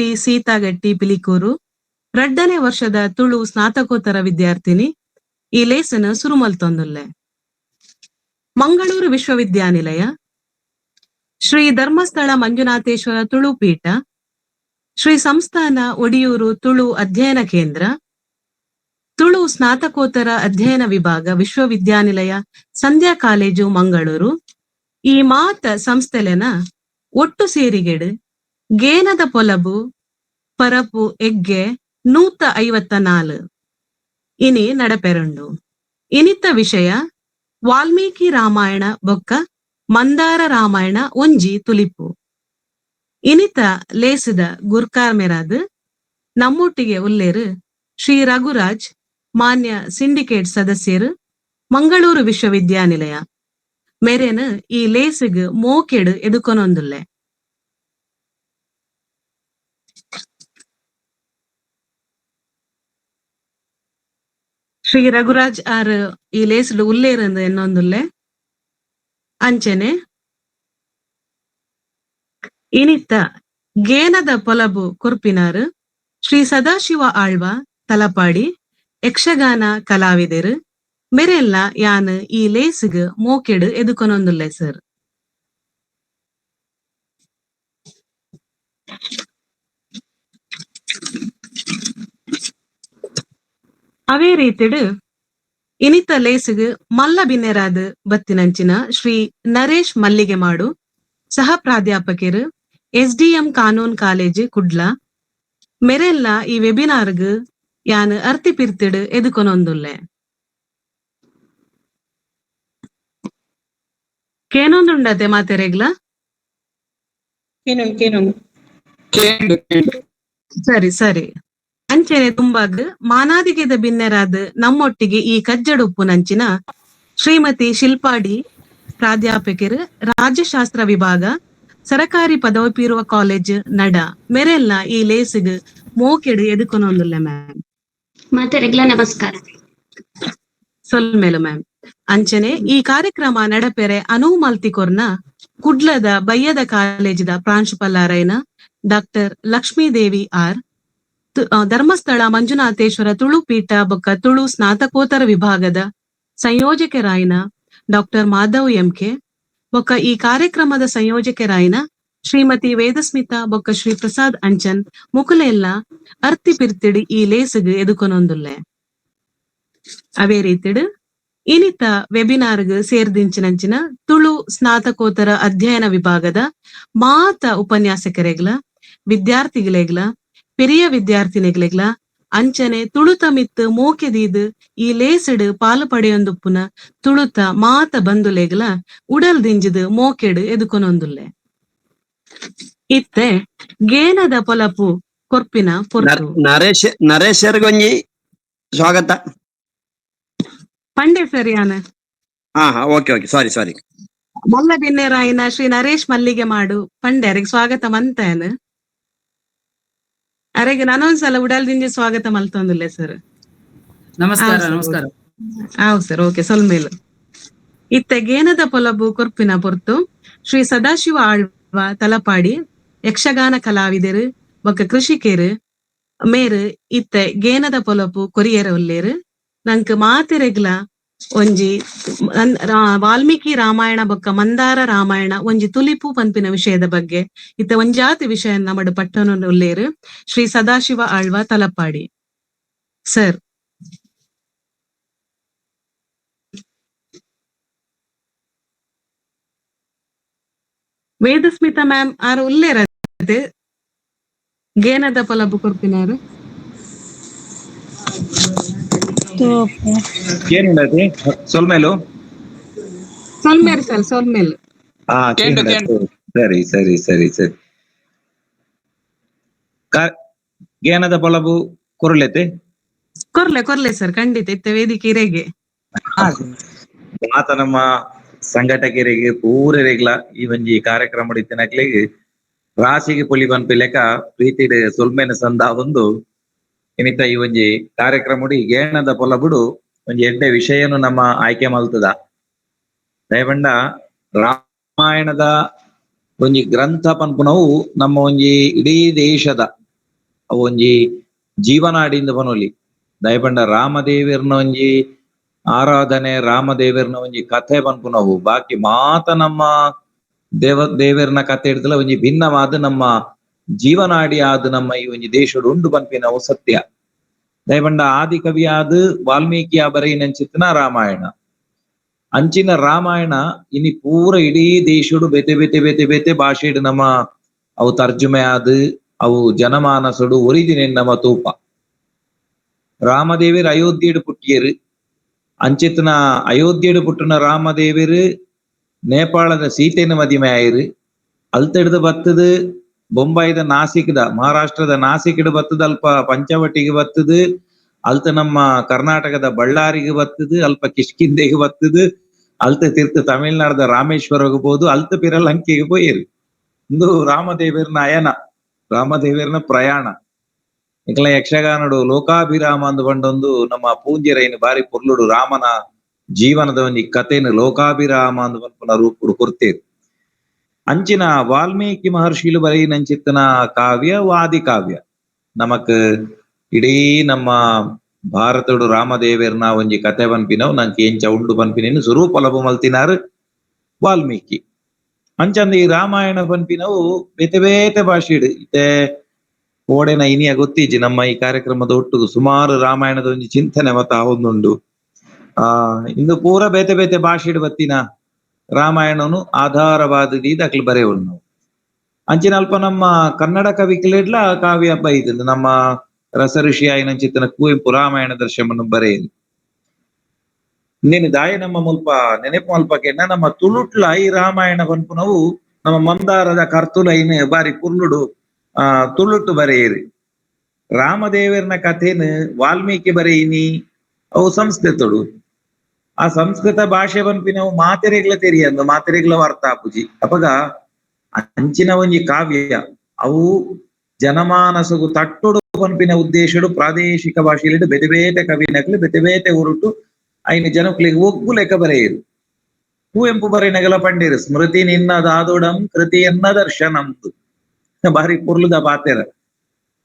Shrimati Sita ಗಟ್ಟಿ ಪಿಲಿಕೂರು, 2ನೇ ವರ್ಷದ ತುಳು ಸ್ನಾತಕೋತ್ತರ ವಿದ್ಯಾರ್ಥಿನಿ. ಈ ಲೇಸನ ಸುರುಮಲ್ತೊಂದುಲ್ಲೆ. ಮಂಗಳೂರು ವಿಶ್ವವಿದ್ಯಾನಿಲಯ, ಶ್ರೀ ಧರ್ಮಸ್ಥಳ ಮಂಜುನಾಥೇಶ್ವರ ತುಳು ಪೀಠ, ಶ್ರೀ ಸಂಸ್ಥಾನ ಒಡಿಯೂರು ತುಳು ಅಧ್ಯಯನ ಕೇಂದ್ರ, ತುಳು ಸ್ನಾತಕೋತ್ತರ ಅಧ್ಯಯನ ವಿಭಾಗ, ವಿಶ್ವವಿದ್ಯಾನಿಲಯ, ಸಂಧ್ಯಾ ಕಾಲೇಜು ಮಂಗಳೂರು, ಈ ಮಾತ ಸಂಸ್ಥೆಲೆನ ಒಟ್ಟು ಸೇರಿಗೆಡು ಗೇನದ ಪೊಲಬು ಪರಪು ಎಗ್ಗೆ 154 ಇನಿ ನಡಪೆರುಂಡು. ಇನಿತ ವಿಷಯ ವಾಲ್ಮೀಕಿ ರಾಮಾಯಣ ಬೊಕ್ಕ ಮಂದಾರ ರಾಮಾಯಣ ಒಂಜಿ ತುಲಿಪು. ಇನಿತ ಲೇಸಿದ ಗುರ್ಕಾರ್ಮೆರಾದ್ ನಮ್ಮೊಟ್ಟಿಗೆ ಉಲ್ಲೇರು ಶ್ರೀ ರಘುರಾಜ್, ಮಾನ್ಯ ಸಿಂಡಿಕೇಟ್ ಸದಸ್ಯರು, ಮಂಗಳೂರು ವಿಶ್ವವಿದ್ಯಾನಿಲಯ. ಮೇರೇನು ಈ ಲೇಸಿಗ್ ಮೋಕೆಡು ಎದುಕೊನೊಂದುಲ್ಲೆ. ಶ್ರೀ ರಘುರಾಜ್ ಆರ್ ಈ ಲೇಸ್ಡ್ ಉಲ್ಲೇರಂದು ಎನ್ನೊಂದುಲ್ಲೆ. ಅಂಚನೆ ಇನಿತ್ತ ಗೇನದ ಪೊಲಬು ಕೊರ್ಪಿನಾರು ಶ್ರೀ ಸದಾಶಿವ ಆಳ್ವ ತಲಪಾಡಿ, ಯಕ್ಷಗಾನ ಕಲಾವಿದರು. ಮೆರೆಲ್ಲ ಯಾನ್ ಈ ಲೇಸ್ಗ್ ಮೋಕೆಡು ಎದುಕೊನೊಂದುಲ್ಲೆ ಸರ್. ಅವೇ ರೀತಿಡು ಇನಿತ ಲೇಸ್ಗ್ ಮಲ್ಲ ಬಿನ್ನೆರಾದ್ ಬತ್ತಿನಂಚಿನ ಶ್ರೀ ನರೇಶ್ ಮಲ್ಲಿಗೆ ಮಾಡು, ಸಹ ಪ್ರಾಧ್ಯಾಪಕರು, ಎಸ್ಡಿಎಂ ಕಾನೂನ್ ಕಾಲೇಜ್ ಕುಡ್ಲ. ಮೆರೆಲ್ಲ ಈ ವೆಬಿನಾರ್ಗ್ ಯಾನ್ ಅರ್ತಿ ಪಿರ್ತಿಡ್ ಎದುಕೊನೊಂದುಲ್ಲೆ. ಕೇನೊಂದುಂಡತೆ ಮಾತೆರೆಗ್ಲ? ಕೇನುಂಡು ಕೇನುಂಡು. ಕೇಂಡು ಕೇಂಡು. ಸರಿ ಸರಿ. ಅಂಚೆನೆ ತುಂಬಾಗ್ ಮಾನಾದಿಗೆದ ಬಿನ್ನೆರಾದ್ ನಮ್ಮೊಟ್ಟಿಗೆ ಈ ಕಜ್ಜಡುಪ್ಪುನಂಚಿನ ಶ್ರೀಮತಿ ಶಿಲ್ಪಾಡಿ, ಪ್ರಾಧ್ಯಾಪಕರು, ರಾಜ್ಯಶಾಸ್ತ್ರ ವಿಭಾಗ, ಸರಕಾರಿ ಪದವಿ ಪೂರ್ವ ಕಾಲೇಜ್ ನಡ. ಮೆರೆಲ್ಲ ಈ ಲೇಸಿಗ್ ಮೋಕೆಡು ಎದುಕೊನೊಂದುಲ್ಲೆ ಮ್ಯಾಮ್. ಮಾತೆರೆಗ್ಲ ನಮಸ್ಕಾರ. ಸೊಲ್ಮೆಲು ಮ್ಯಾಮ್. ಅಂಚನೆ ಈ ಕಾರ್ಯಕ್ರಮ ನಡಪೆರೆ ಅನುವು ಮಲ್ತಿಕೊರ್ನ ಕುಡ್ಲದ ಬಯ್ಯದ ಕಾಲೇಜಿದ ಪ್ರಾಂಶುಪಾಲರಾಯನ ಡಾಕ್ಟರ್ ಲಕ್ಷ್ಮೀದೇವಿ ಆರ್, ಧರ್ಮಸ್ಥಳ ಮಂಜುನಾಥೇಶ್ವರ ತುಳು ಪೀಠ ಬೊಕ್ಕ ತುಳು ಸ್ನಾತಕೋತ್ತರ ವಿಭಾಗದ ಸಂಯೋಜಕರಾಯನ ಡಾಕ್ಟರ್ ಮಾಧವ್ ಎಂಕೆ ಬೊಕ್ಕ ಈ ಕಾರ್ಯಕ್ರಮದ ಸಂಯೋಜಕರಾಯನ ಶ್ರೀಮತಿ ವೇದಸ್ಮಿತಾ ಬೊಕ್ಕ ಶ್ರೀ ಪ್ರಸಾದ್ ಅಂಚನ್ ಮುಕುಲೆಲ್ಲ ಅರ್ತಿ ಪಿರ್ತಿಡಿ ಈ ಲೇಸುಗ್ ಎದುಕೊನೊಂದುಲ್ಲೆ. ಅವೇ ರೀತಿಡ್ ಇನಿತ ವೆಬಿನಾರ್ಗ್ ಸೇರ್ದಿಂಚಿನಂಚಿನ ತುಳು ಸ್ನಾತಕೋತ್ತರ ಅಧ್ಯಯನ ವಿಭಾಗದ ಮಾತ ಉಪನ್ಯಾಸಕರೆಗ್ಲ, ವಿದ್ಯಾರ್ಥಿಗಳೆಗ್ಲ, ಪೆರಿಯ ವಿದ್ಯಾರ್ಥಿನಿಗ್ಲೆಗ್ಲ, ಅಂಚನೆ ತುಳುತ ಮಿತ್ತು ಮೋಕೆದೀದ್ ಈ ಲೇಸಡ್ ಪಾಲು ಪಡೆಯೊಂದುಪ್ಪುನ ತುಳುತ ಮಾತ ಬಂಧುಲೆಗ್ಲ ಉಡಲ್ ದಿಂಜಿದ್ ಮೋಕೆಡ್ ಎದುಕೊನೊಂದುಲ್ಲೆ. ಇತ್ತೆ ಗೇನದ ಪೊಲಪು ಕೊರ್ಪಿನ ಪೊರ್ತು. ನರೇಶ್ ನರೇಶರ್ಗೊಂಜಿ ಸ್ವಾಗತ. ಪಂಡೆ ಸರ್ ಯಾನ. ಹಾ ಹಾ, okay okay, ಸಾರಿ ಸಾರಿ. ಮಲ್ಲ ಬಿನ್ನೆರಾಯಿನ ಶ್ರೀ ನರೇಶ್ ಮಲ್ಲಿಗೆ ಮಾಡು ಪಂಡೆ ಅರೆಗ್ ಸ್ವಾಗತ ಮಂತೇನ. ಅರೆಗೆ ನಾನೊಂದ್ಸಲ ಉಡಲ್ ದಿಂಜಿ ಸ್ವಾಗತ ಮಲ್ತೊಂದುಲ್ಲೆ ಸರ್. ನಮಸ್ಕಾರ ನಮಸ್ಕಾರ. ಆವ್ ಸರ್, ಓಕೆ, ಸೊಲ್ಮೇಲು. ಇತ್ತೆ ಗೇನದ ಪೊಲಬು ಕೊರ್ಪಿನ ಪೊರ್ತು ಶ್ರೀ ಸದಾಶಿವ ಆಳ್ವ ತಲಪಾಡಿ, ಯಕ್ಷಗಾನ ಕಲಾವಿದರು ಬೊಕ್ಕ ಕೃಷಿಕೆರು ಮೇರು ಇತ್ತೆ ಗೇನದ ಪೊಲಬು ಕೊರಿಯರ ಉಲ್ಲೇರು. ನಂಕ್ ಮಾತೆರೆಗ್ಲ ಒಂಜಿ ವಾಲ್ಮೀಕಿ ರಾಮಾಯಣ ಬೊಕ್ಕ ಮಂದಾರ ರಾಮಾಯಣ ಒಂಜಿ ತುಲಿಪು ಪನ್ಪಿನ ವಿಷಯದ ಬಗ್ಗೆ ಇತ್ತೆ ಒಂಜಾತಿ ವಿಷಯ ನಮಡು ಪಟ್ಟಣ ಉಲ್ಲೇರು ಶ್ರೀ ಸದಾಶಿವ ಆಳ್ವ ತಲಪಾಡಿ ಸರ್. ವೇದಸ್ಮಿತಾ ಮ್ಯಾಮ್ ಆರು ಉಲ್ಲೇರತೆ ಗೇನದ ಪೊಲಬು ಕೊರ್ಪಿನಾರು. ಏನುಂಡತಿ ಸೊಲ್ಮೇಲು. ಸೊಲ್ಮೇರು ಸರ್, ಸೊಲ್ಮೇಲು. ಹಾ. ಕೇಂಡು. ಕೇಂಡು. ಸರಿ ಸರಿ ಸರಿ ಸರಿ. ಗೇನದ ಪೊಲಬು ಕೊರುಲೆತೆ. ಕೊರ್ಲೆ ಕೊರ್ಲೆ ಸರ್, ಖಂಡಿತ. ಇತ್ತೆ ವೇದಿಕೆ ಇರೆಗೆ. ಮಾತ ನಮ್ಮ ಸಂಘಟಕರಿಗೆ ಪೂರೆರೆಗ್ಲ ಈ ಒಂಜಿ ಕಾರ್ಯಕ್ರಮ ಇತ್ತಿನಕ್ಲೆಗ್ ರಾಶಿಗೆ ಪೊಲಿ ಪನ್ಪಿ ಲೆಕ್ಕ ಪ್ರೀತಿಡ್ ಸೊಲ್ಮೆನ ಸಂದ ಒಂದು ಇನಿತ ಈ ಒಂಜಿ ಕಾರ್ಯಕ್ರಮಡು ಈ ಗೇಣದ ಪೊಲಬುಡು ಒಂಜಿ ಎಡ್ಡೆ ವಿಷಯನು ನಮ್ಮ ಆಯ್ಕೆ ಮಲ್ತದ. ದಯಪಂಡ ರಾಮಾಯಣದ ಒಂಜಿ ಗ್ರಂಥ ಪನ್ಪುನವು ನಮ್ಮ ಒಂಜಿ ಇಡೀ ದೇಶದ ಅವು ಒಂಜಿ ಜೀವನಾಡಿಂದ ಪನೊಲಿ. ದಯಪಂಡ ರಾಮದೇವಿರ್ನ ಒಂಜಿ ಆರಾಧನೆ, ರಾಮದೇವಿರ್ನ ಒಂಜಿ ಕಥೆ ಪನ್ಪುನವು ಬಾಕಿ ಮಾತ ನಮ್ಮ ದೇವರ್ನ ಕಥೆ ಹಿಡ್ದಲ ಒಂಜಿ ಭಿನ್ನವಾದ ನಮ್ಮ ಜೀವನಾಡಿ ಆದ ನಮ್ಮ ಈ ಒಂಜಿ ದೇಶಡು ಉಂಡು ಪನ್ಪಿನವು ಸತ್ಯ. ದಯಪಂಡ ಆದಿ ಕವಿಯಾದ ವಾಲ್ಮೀಕಿಯ ಬರೆಯಿನಂಚಿತ್ತಿನ ರಾಮಾಯಣ, ಅಂಚಿನ ರಾಮಾಯಣ ಇನಿ ಪೂರ ಇಡೀ ದೇಶಡು ಬೇತೆ ಬೇತೆ ಬೇತೆ ಬೇತೆ ಭಾಷೆಡು ನಮ್ಮ ಅವು ತರ್ಜುಮೆ ಆದ್ ಅವು ಜನಮಾನಸುಡು ಒರಿದಿನ ನಮ್ಮ ತೂಪ. ರಾಮದೇವಿರ್ ಅಯೋಧ್ಯೆಡು ಪುಟ್ಟಿಯರು. ಅಂಚಿತನ ಅಯೋಧ್ಯೆಡು ಪುಟ್ಟನ ರಾಮದೇವಿರು ನೇಪಾಳದ ಸೀತೆನ ಮದಿಮೆ ಆಯಿರು. ಅಲ್ತೆಡ್ದು ಬತ್ತದು ಬೊಂಬಾಯಿದ ನಾಸಿಕ್ದ ಮಹಾರಾಷ್ಟ್ರದ ನಾಸಿಕ್ಡ್ ಬತ್ತದ ಅಲ್ಪ ಪಂಚವಟಿಗೆ ಬತ್ತದು, ಅಲ್ತ ನಮ್ಮ ಕರ್ನಾಟಕದ ಬಳ್ಳಾರಿಗೆ ಬತ್ತದು, ಅಲ್ಪ ಕಿಷ್ಕಿಂದೆಗೆ ಬತ್ತದು, ಅಲ್ತ ತೀರ್ಥ ತಮಿಳ್ನಾಡದ ರಾಮೇಶ್ವರಗೆ ಹೋದು, ಅಲ್ತ ಪಿರ ಲಂಕೆಗೆ ಪೋಯೇರು. ಇಂದು ರಾಮದೇವಿರ್ನ ಅಯನ, ರಾಮದೇವಿರ್ನ ಪ್ರಯಾಣ. ಇಕ್ಲ ಯಕ್ಷಗಾನಡು ಲೋಕಾಭಿರಾಮ ಅಂದು ಬಂಡೊಂದು ನಮ್ಮ ಪೂಂಜೆರೈನ್ ಬಾರಿ ಪೊರ್ಲುಡು ರಾಮನ ಜೀವನದ ಒಂಜಿ ಕಥೆನು ಲೋಕಾಭಿರಾಮ ಅಂದು ಪನ್ಪುನ ರೂಪುಡು ಕೊರ್ತೇರು. ಅಂಚಿನ ವಾಲ್ಮೀಕಿ ಮಹರ್ಷಿಲು ಬರೆಯಿನಂಚಿತ್ತನ ಕಾವ್ಯ ವಾದಿ ಕಾವ್ಯ. ನಮಕ್ ಇಡೀ ನಮ್ಮ ಭಾರತಡು ರಾಮದೇವಿರ್ನ ಒಂಜಿ ಕಥೆ ಪನ್ಪಿನವು ನಂಗೆ ಎಂಚ ಉಂಡು ಪನ್ಪಿನೇನು ಸುರೂಪಲಭ ಮಲ್ತಿನಾರು ವಾಲ್ಮೀಕಿ. ಅಂಚಂದ ಈ ರಾಮಾಯಣ ಪನ್ಪಿನವು ಬೇತೆ ಬೇತೆ ಭಾಷೆಡು ಇತ್ತೆ ಓಡೆನ ಇನಿಯ ಗೊತ್ತಿಜ್ಜಿ. ನಮ್ಮ ಈ ಕಾರ್ಯಕ್ರಮದ ಒಟ್ಟು ಸುಮಾರು ರಾಮಾಯಣದ ಒಂಜಿ ಚಿಂತನೆ ಮತ್ತ ಒಂದುಂಡು. ಇಂದು ಪೂರ ಬೇತೆ ಬೇತೆ ಭಾಷೆಡು ಬತ್ತಿನ ರಾಮಾಯಣನು ಆಧಾರವಾದ ದೀದಕ್ಲು ಬರೆಯುವುದು ನಾವು. ಅಂಚಿನ ಅಲ್ಪ ನಮ್ಮ ಕನ್ನಡ ಕವಿಕ್ಲೇಡ್ಲ ಕಾವ್ಯ ಬೈದು ನಮ್ಮ ರಸಋಷಿ ಆಯಿನಂಚಿತ್ತನ ಕುವೆಂಪು ರಾಮಾಯಣ ದರ್ಶನವನ್ನು ಬರೆಯಿರಿ. ನೀನು ದಾಯ ನಮ್ಮ ಮುಲ್ಪ ನೆನಪು ಮಲ್ಪಕೆನ್ನ ನಮ್ಮ ತುಳುಟ್ಲ ಈ ರಾಮಾಯಣ ಪನ್ಪುನವು ನಮ್ಮ ಮಂದಾರದ ಕರ್ತುಲೈನ್ ಬಾರಿ ಪುರ್ಲುಡು ತುಳುಟು ಬರೆಯಿರಿ. ರಾಮದೇವರ್ನ ಕಥೆನು ವಾಲ್ಮೀಕಿ ಬರೆಯಿನಿ ಅವು ಸಂಸ್ಕೃತಡು. ಆ ಸಂಸ್ಕೃತ ಭಾಷೆ ಪನ್ಪಿನವು ಮಾತೆರೆಗ್ಲ ತೆರಿಯಂದು ಮಾತೆರೆಗ್ಲ ಅರ್ಥ ಆಪುಜಿ. ಅಪಗ ಅಂಚಿನ ಒಂಜಿ ಕಾವ್ಯ ಅವು ಜನಮಾನಸಗು ತಟ್ಟುಡು ಪನ್ಪಿನ ಉದ್ದೇಶಡು ಪ್ರಾದೇಶಿಕ ಭಾಷೆಯಲ್ಲಿ ಬೇತೆ ಬೇತೆ ಕವಿನಕ್ಲು ಬೇತೆ ಬೇತೆ ಉರುಟು ಐನ ಜನಕ್ಲಿಗೆ ಒಗ್ಗು ಲೆಕ್ಕ ಬರೆಯಿರು. ಕುವೆಂಪು ಬರೆನಗಲ ಪಂಡಿರು ಸ್ಮೃತಿ ನಿನ್ನ ದಾದೋಡಂ ಕೃತಿಯನ್ನ ದರ್ಶನಂದು ಬಾರಿ ಪೊರ್ಲುದ ಪಾತೆರ.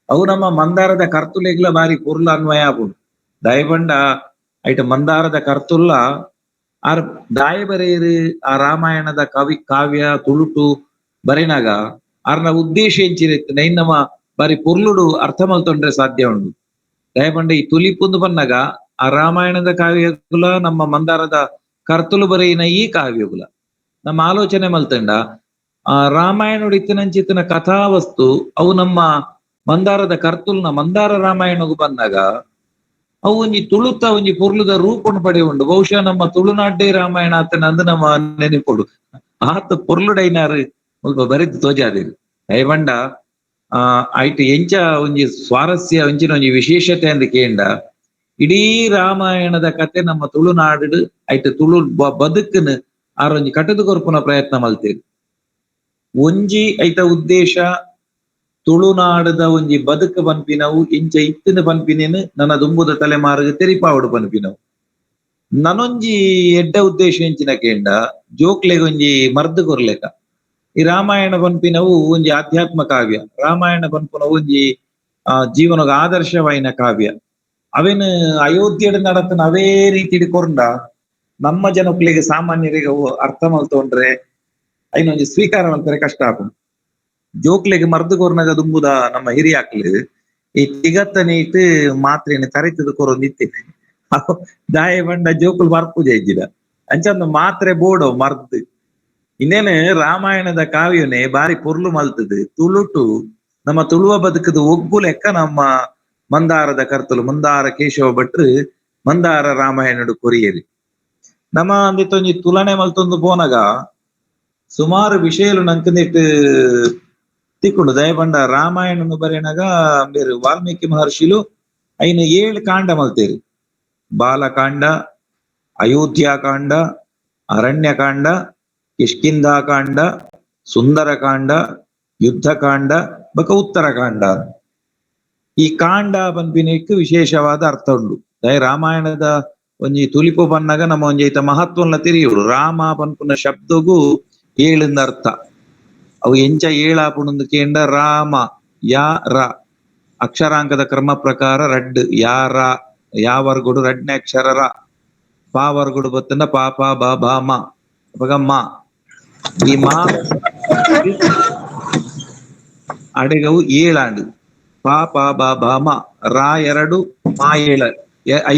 ಅವು ನಮ್ಮ ಮಂದಾರದ ಕರ್ತುಲೆಗ್ಲ ಬಾರಿ ಪೊರ್ಲು ಅನ್ವಯ ಆಪುಂಡು. ದಯಪಂಡ ಐಟ ಮಂದಾರದ ಕರ್ತುಲ್ಲ ಆರ್ ದಾಯ ಬರೆಯಿರು. ಆ ರಾಮಾಯಣದ ಕವಿ ಕಾವ್ಯ ತುಳುಟು ಬರೆನಾಗ ಆರ್ನ ಉದ್ದೇಶ ಎಂಚಿರಿತ್ತು ನೈನ್ ನಮ್ಮ ಬಾರಿ ಪೊರ್ಲುಡು ಅರ್ಥ ಮಲ್ತೊಂಡ್ರೆ ಸಾಧ್ಯ ಉಂಡು. ದಯಪಂಡ ಈ ತುಲಿಪುಂದು ಬನ್ನಾಗ ಆ ರಾಮಾಯಣದ ಕಾವ್ಯಗುಲ ನಮ್ಮ ಮಂದಾರದ ಕರ್ತುಲು ಬರೆಯಿನ ಈ ಕಾವ್ಯಗುಲ ನಮ್ಮ ಆಲೋಚನೆ ಮಲ್ತಂಡ ಆ ರಾಮಾಯಣ ಇತ್ತಿನಂಚಿತ್ತಿನ ಕಥಾವಸ್ತು ಅವು ನಮ್ಮ ಮಂದಾರದ ಕರ್ತುಲ್ನ ಮಂದಾರ ರಾಮಾಯಣಗು ಬಂದಾಗ ಅವು ಒಂಜಿ ತುಳುತ ಒಂಜಿ ಪೊರ್ಲುದ ರೂಪನ್ನು ಪಡೆಯುಂಡು. ಬಹುಶಃ ನಮ್ಮ ತುಳುನಾಡ್ಡೆ ರಾಮಾಯಣ ಆತನ ಅಂದು ನಮ್ಮ ನೆನಪೊಡು ಆತ ಪೊರ್ಲುಡೈನಾರು ಸ್ವಲ್ಪ ಬರೆದು ತೋಜಾದಿರು. ದಯಪಂಡ ಐಟ್ ಎಂಚ ಒಂಜಿ ಸ್ವಾರಸ್ಯ ಒಂಚಿನ ಒಂಜಿ ವಿಶೇಷತೆ ಅಂದ್ ಕೇಂಡ ಇಡೀ ರಾಮಾಯಣದ ಕತೆ ನಮ್ಮ ತುಳುನಾಡು ಐಟ್ ತುಳು ಬದುಕನ್ನು ಆರೊಂಜಿ ಕಟದು ಕೊರ್ಪುನ ಪ್ರಯತ್ನ ಮಲ್ತೇವೆ. ಒಂಜಿ ಐತ ಉದ್ದೇಶ ತುಳುನಾಡದ ಒಂಜಿ ಬದುಕು ಪನ್ಪಿನವು ಇಂಚ ಇತ್ತಿನ ಪನ್ಪಿನೇನು ನನ್ನ ದುಂಬುದ ತಲೆಮಾರಿಗೆ ತೆರಿಪಾವಡು ಪನ್ಪಿನವು. ನನೊಂಜಿ ಎಡ್ಡ ಉದ್ದೇಶ ಎಂಚಿನ ಕೇಂಡ ಜೋಕ್ಲೆಗೊಂಜಿ ಮರ್ದು ಕೊರ್ಲೆಕ. ಈ ರಾಮಾಯಣ ಪನ್ಪಿನವು ಒಂಜಿ ಆಧ್ಯಾತ್ಮ ಕಾವ್ಯ, ರಾಮಾಯಣ ಪನ್ಪುನವು ಒಂಜಿ ಜೀವನದ ಆದರ್ಶವಾಯಿನ ಕಾವ್ಯ. ಅವೇನು ಅಯೋಧ್ಯೆಡ್ ನಡತನ ಅವೇ ರೀತಿಡ್ ಕೊರ್ಂಡ ನಮ್ಮ ಜನಕ್ಲೆಗ್ ಸಾಮಾನ್ಯರಿಗೆ ಅರ್ಥ ಮಲ್ತೊಂಡ್ರೆ ಐನೊಂಜಿ ಸ್ವೀಕಾರ ಮಲ್ಪರೆ ಕಷ್ಟ ಆಪುಂಡು. ಜೋಕ್ಲೆಗ್ ಮರ್ದು ಕೊರ್ನಗ ದುಂಬುದ ನಮ್ಮ ಹಿರಿಯಾಕ್ಲು ಈ ತಿಗತ್ತ ನೀಟ್ ಮಾತ್ರೆನ್ ತರಿತದ ಕೊರೊಂದಿತ್ತೆ. ದಾಯ ಬಂಡ ಜೋಕುಲು ಮರ್ಪುಜ ಇಜ್ಜಿಡ ಅಂಚಂದು ಮಾತ್ರೆ ಬೋಡೋ ಮರ್ದು. ಇನ್ನೇನು ರಾಮಾಯಣದ ಕಾವ್ಯನೆ ಬಾರಿ ಪೊರ್ಲು ಮಲ್ತದು ತುಳುಟು ನಮ್ಮ ತುಳುವ ಬದುಕದ ಒಗ್ಗು ಲೆಕ್ಕ ನಮ್ಮ ಮಂದಾರದ ಕರ್ತಲು ಮಂದಾರ ಕೇಶವ ಭಟ್ರು ಮಂದಾರ ರಾಮಾಯಣಡು ಕೊರಿಯರಿ. ನಮ್ಮ ಅಂದಿತ್ತೊಂಜಿ ತುಲನೆ ಮಲ್ತೊಂದು ಪೋನಗ ಸುಮಾರು ವಿಷಯಲು ನಂಕಂದಿಟ್ಟು ತಿಕ್ಕೊಂಡು. ದಯಪಂಡ ರಾಮಾಯಣನು ಬರೆಯನಾಗ ಬೇರೆ ವಾಲ್ಮೀಕಿ ಮಹರ್ಷಿಲು ಐನ 7 ಕಾಂಡ ಮಲ್ತೇರು. ಬಾಲಕಾಂಡ, ಅಯೋಧ್ಯಾಕಾಂಡ, ಅರಣ್ಯಕಾಂಡ, ಕಿಷ್ಕಿಂಧಾಕಾಂಡ, ಸುಂದರಕಾಂಡ, ಯುದ್ಧಕಾಂಡ ಬಕ ಉತ್ತರಕಾಂಡ. ಈ ಕಾಂಡ ಪನ್ಪಿನಕ್ಕೆ ವಿಶೇಷವಾದ ಅರ್ಥ ಉಂಡು. ದಯ ರಾಮಾಯಣದ ಒಂಜಿ ತುಲಿಪು ಪನ್ನಾಗ ನಮ್ಮ ಒಂಜಿ ಐತ ಮಹತ್ವನ್ನ ತಿರಿಯುಡು. ರಾಮ ಪನ್ಪುನ ಶಬ್ದಗೂ ಏಳಿಂದ ಅರ್ಥ. ಅವು ಎಂಚ ಏಳಾಪುಣಂದು ಕೇಂಡ ರಾಮ ಯಾ ರ ಅಕ್ಷರಾಂಕದ ಕ್ರಮ ಪ್ರಕಾರ ರಡ್ಡ್ ಯಾರ ಯಾ ವರ್ಗುಡು ರಡ್ನೇ ಅಕ್ಷರ ರ, ಪಾ ವರ್ಗುಡು ಬತ್ತಂಡ ಪಾ ಪಾ ಬ ಬ ಮ, ಅಪಗ ಮ. ಈ ಮಾ ಅಡೆಗವು ಏಳಾಂಡು. ಪಾ ಪಾ ಬ ಬ ಮ, ರಾ ಎರಡು, ಮಾ ಏಳ,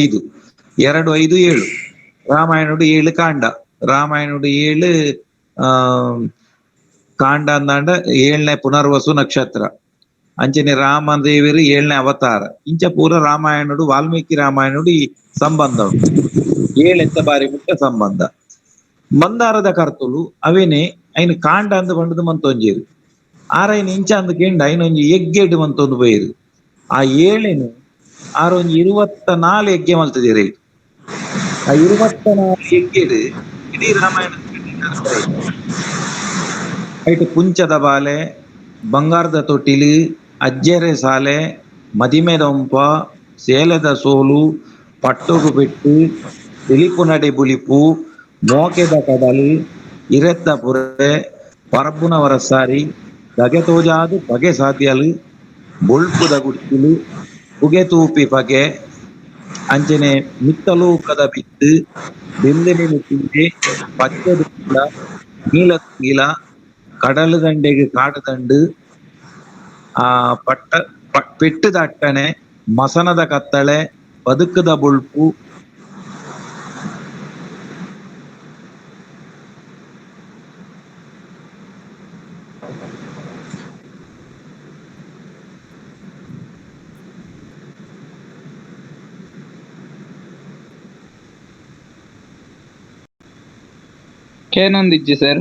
ಐದು, ಎರಡು ಐದು ಏಳು. ರಾಮಾಯಣುಡು 7 ಕಾಂಡ, ರಾಮಾಯಣುಡು 7 ಕಾಂಡ ಅಂದಾಂಡ 7ನೇ ಪುನರ್ವಸು ನಕ್ಷತ್ರ. ಅಂಚನೆ ರಾಮ ದೇವರು 7ನೇ ಅವತಾರ. ಇಂಚ ಪೂರ ರಾಮಾಯಣುಡು ವಾಲ್ಮೀಕಿ ರಾಮಾಯಣುಡು ಈ ಸಂಬಂಧ ಉಂಟು. 7 ಬಾರಿ ಮುಟ್ಟ ಸಂಬಂಧ. ಮಂದಾರದ ಕರ್ತುಲು ಅವೇನೆ ಐನು ಕಾಂಡ ಅಂದು ಬಂಡದು ಮಂತೊಂಜೇರು. ಆರೈನ ಇಂಚ ಅಂದು ಕೇಂಡ ಐನೊಂಜಿ ಎಗ್ಗೆಡ್ ಮಂತೊಂದು ಪೋಯೇರು. ಆ 7 ಆರೊಂಜಿ 24 ಯಜ್ಞ ಮಲ್ತದೇರು. ಆ 24 ಯಜ್ಞೆಡ್ ಇಡೀ ರಾಮಾಯಣ ಐಟ್ ಪುಂಚದ ಬಾಲೆ, ಬಂಗಾರದ ತೊಟ್ಟಿಲು, ಅಜ್ಜೆರೆ ಸಾಲೆ, ಮದಿಮೆದೊಂಪ, ಸೇಲದ ಸೋಲು, ಪಟ್ಟೊಗು ಪೆಟ್ಟು, ತಿಳಿಪು ನಡೆ ಬುಲಿಪು, ಮೋಕೆದ ಕಡಲು, ಇರೆತ್ತ ಪುರೆ, ಪರಬ್ಬುನವರ ಸಾರಿ, ದಗೆ ತೋಜಾದು ಬಗೆ ಸಾಧ್ಯಲು, ಬೊಳ್ಪುದ ಗುಡ್ತಿಲು, ಪುಗೆ ತೂಪಿ ಪಗೆ, ಅಂಚನೆ ಮಿತ್ತಲೂಕದ ಬಿತ್ತು, ಬೆಂದೆನೆ ತಿಂದೆ, ಪಚ್ಚದ ನೀಲ ನೀಲ, ಕಡಲು ದಂಡೆಗೆ ಕಾಡು ದಂಡು, ಆ ಪಟ್ಟ ಪೆಟ್ಟದ ಅಟ್ಟಣೆ, ಮಸನದ ಕತ್ತಳೆ, ಬದುಕದ ಬೊಳ್ಪು, ಕೇನೊಂದಿಜ್ಜಿ ಸರ್.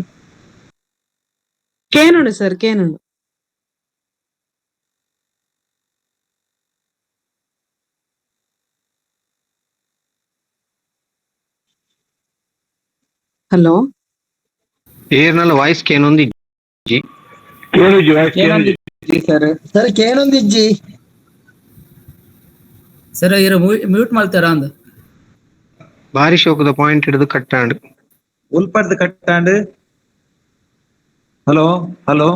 ಕೇನುಂಡು ಸರ್, ಕೇನುಂಡು. ಹಲೋ, ಏರ್ನಲ್ಲ ವಾಯ್ಸ್ ಕೇನೊಂದಿಜ್ಜಿ. ಕೇನೊಂದಿಜ್ಜಿ ಸರ್. ಸರ್ ಕೇನೊಂದಿಜ್ಜಿ. ಸರ್ ಇರ ಮ್ಯೂಟ್ ಮಾಡ್ತಾರ ಅಂದ್. ಬಾರಿ ಶೋಕದ ಪಾಯಿಂಟ್ ಹಿಡಿದು ಕಟ್ಟಾಂಡ್. ಉಲ್ಪಡ್ದು ಕಟ್ಟಾಂಡ್. Hello hello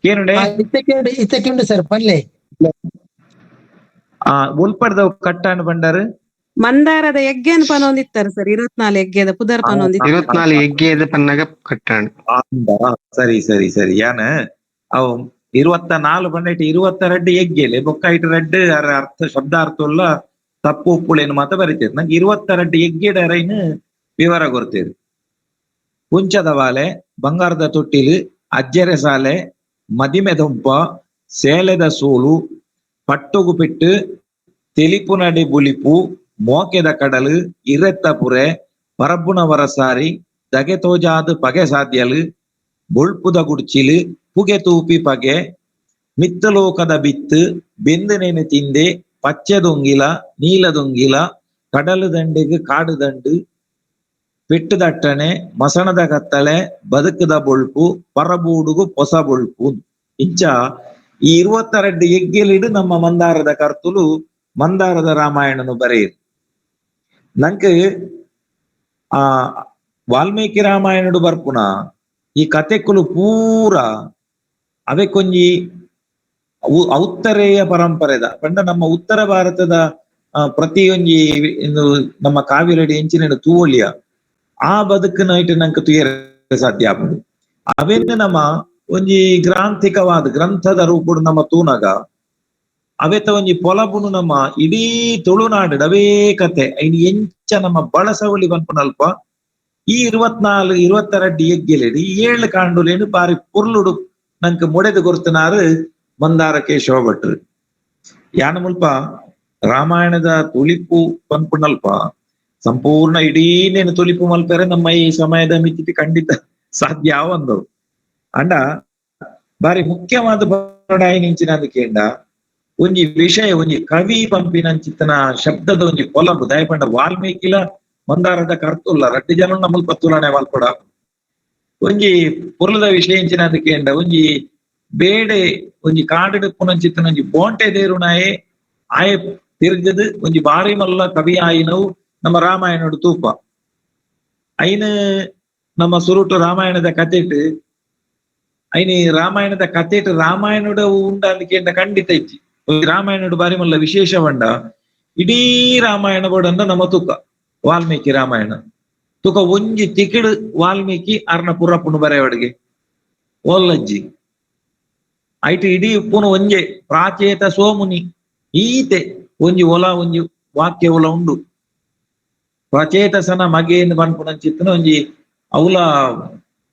ಕೇನುಂಡೆ? ಇತ್ತೆ ಕೇಂಡು, ಇತ್ತೆ ಕೇಂಡು ಸರ್ ಪನ್ಲೆ. ಆ ಉಲ್ಪಡ್ದ ಕಟ್ಟಾಂಡ್ ಬಂಡಾರು. ಮಂದಾರದ ಯಜ್ಞನ್ ಪನೊಂದಿತ್ತಾರೆ ಸರ್. 24 ಯಜ್ಞದ ಪುದರ್ ಪನೊಂದಿತ್ತಾರೆ. 24 ಯಜ್ಞದ ಪನ್ನಾಗ ಕಟ್ಟಾಂಡ್. ಸರಿ ಸರಿ ಸರಿ. ಯಾನ ಅವು 24 ಬಂಡೈಟ್ 22 ಯಜ್ಞಲೆ ಬೊಕ್ಕ ಐಟ್ ರೆಡ್ ಅರ್ಥ ಶಬ್ದಾರ್ಥ ಉಲ್ಲ ತಪ್ಪು ಉಪ್ಪುಳೇನು ಮಾತ ಬರಿತೇವೆ. ನಂಗೆ 22 ಯಜ್ಞೆಡ ಅರೈನ್ ವಿವರ ಕೊರ್ತೇವೆ. ಪುಂಚದ ವಾಲೆ, ಬಂಗಾರದ ತೊಟ್ಟಿಲು, ಅಜ್ಜೆರೆ ಸಾಲೆ, ಮದಿಮೆದೊಂಪ, ಸೇಲೆದ ಸೋಲು, ಪಟ್ಟೊಗು ಪೆಟ್ಟು, ತೆಲಿಪು ನಡೆ ಬುಲಿಪು, ಮೋಕೆದ ಕಡಲು, ಇರೆತ್ತ ಪುರೆ, ಪರಬ್ಬುನವರ ಸಾರಿ, ದಗೆ ತೋಜಾದು ಪಗೆ ಸಾಧ್ಯಲು, ಬೊಳ್ಪುದ ಗುಡ್ಚಿಲು, ಪುಗೆ ತೂಪಿ ಪಗೆ, ಮಿತ್ತಲೋಕದ ಬಿತ್ತು, ಬೆಂದನೇನು ತಿಂದೆ, ಪಚ್ಚೆ ದೊಂಗಿಲ, ನೀಲ ದೊಂಗಿಲ, ಕಡಲು ದಂಡೆಗೆ ಕಾಡು ದಂಡು, ಪೆಟ್ಟುದಟ್ಟಣೆ, ಮಸಣದ ಕತ್ತಳೆ, ಬದುಕದ ಬೊಳ್ಪು, ಪರಬೂಡುಗು ಪೊಸ ಬೊಳ್ಪು. ಇಂಚ ಈ 22 ಯಜ್ಞಲಿಡು ನಮ್ಮ ಮಂದಾರದ ಕರ್ತುಲು ಮಂದಾರದ ರಾಮಾಯಣನು ಬರೆಯಿರು. ನಂಗೆ ಆ ವಾಲ್ಮೀಕಿ ರಾಮಾಯಣಡು ಬರ್ಪುನ ಈ ಕತೆಕುಲು ಪೂರ ಅವೆ ಕೊಂಜಿ ಔತ್ತರೇಯ ಪರಂಪರೆದ ಪಂಡ ನಮ್ಮ ಉತ್ತರ ಭಾರತದ ಪ್ರತಿಯೊಂಜಿ ನಮ್ಮ ಕಾವ್ಯಲಡಿ ಎಂಚಿನ ತೂವೊಲಿಯ ಆ ಬದುಕಿನ ಇಟ್ಟು ನಂಗೆ ತುಯರೆ ಸಾಧ್ಯ ಆಪುಂಡು. ಅವೆನ್ನ ನಮ್ಮ ಒಂಜಿ ಗ್ರಾಂಥಿಕವಾದ ಗ್ರಂಥದ ರೂಪುಡು ನಮ್ಮ ತೂನಗ ಅವೆತ ಒಂಜಿ ಪೊಲಬುನು ನಮ್ಮ ಇಡೀ ತುಳುನಾಡು ಅವೇ ಕತೆ ಐನ್ ಎಂಚ ನಮ್ಮ ಬಳಸವಳಿ ಪನ್ಪುನಲ್ಪ ಈ 24 22 ಯಜ್ಞಲೇಡು ಈ 7 ಕಾಂಡುಲೇನು ಬಾರಿ ಪೊರ್ಲುಡು ನಂಗೆ ಮೊಡೆದು ಗೊರ್ತನಾರು ಮಂದಾರ ಕೇಶವ ಭಟ್ರು. ಯಾನ ಮುಲ್ಪ ರಾಮಾಯಣದ ತುಳಿಪು ಪನ್ಪುನಲ್ಪ ಸಂಪೂರ್ಣ ಇಡೀ ನೇನು ತುಳಿಪು ಮಲ್ಪೆರೆ ನಮ್ಮ ಈ ಸಮಯದ ಮಿತಿಟಿ ಖಂಡಿತ ಸಾಧ್ಯ ಆವಂದವು. ಅಂಡ ಬಾರಿ ಮುಖ್ಯವಾದ ಬರಡಾಯಿನಿಂಚಿನ ಕೇಂಡ ಒಂಜಿ ವಿಷಯ ಒಂಜಿ ಕವಿ ಪಂಪಿನಂಚಿತನ ಶಬ್ದದ ಒಂಜಿ ಪೊಲಬು ದಯಪಂಡ ವಾಲ್ಮೀಕಿಲ ಮಂದಾರದ ಕರ್ತುಲ್ಲ ರಡ್ಡು ಜನ ನಮ್ಮಲ್ ಪತ್ತುಲನೆ ವಾಲ್ಪಡ ಒಂಜಿ ಪೊರ್ಲದ ವಿಷಯ ಇಂಚಿನ ಕೇಂಡ ಒಂಜಿ ಬೇಡೆ ಒಂಜಿ ಕಾಡು ಪುನಂಚಿತನ ಒಂಜಿ ಬೋಂಟೆ ದೇರುನಾಯೆ ಆಯೆ ತಿರ್ಗದು ಒಂಜಿ ಬಾರಿ ಮಲ್ಲ ಕವಿ ಆಯಿನವು ನಮ್ಮ ರಾಮಾಯಣಡು ತೂಪ ಐನ ನಮ್ಮ ಸುರುಟು ರಾಮಾಯಣದ ಕಥೆಟ್ ಐನಿ ರಾಮಾಯಣದ ಕಥೆಟ್ ರಾಮಾಯಣದ ಉಂಡ ಅಂದ್ಕೇಂಡ ಖಂಡಿತ ಇಜ್ಜಿ. Ramayana ಬಾರಿ ಮಲ್ಲ ವಿಶೇಷ ಬಂಡ ಇಡೀ ರಾಮಾಯಣ ಬೋಡಂದ ನಮ್ಮ ತೂಕ ವಾಲ್ಮೀಕಿ ರಾಮಾಯಣ ತುಕ ಒಂಜಿ ತಿಕಿಡು ವಾಲ್ಮೀಕಿ ಅರ್ನ ಪುರಪ್ಪುನು ಬರೆಯವಡಿಗೆ ಓಲ್ಲಜ್ಜಿ ಐಟ್ ಇಡೀ ಉಪ್ಪುನು ಒಂಜೆ ಪ್ರಾಚೇತ ಸೋಮುನಿ ಈತೆ ಒಂಜಿ ಒಲ ಒಂಜಿ ವಾಕ್ಯ ಒಲ ಉಂಡು ಪ್ರಚೇತಸನ ಮಗೇನು ಪನ್ಪುನಂಚಿತ್ತನ ಒಂಜಿ ಅವಲ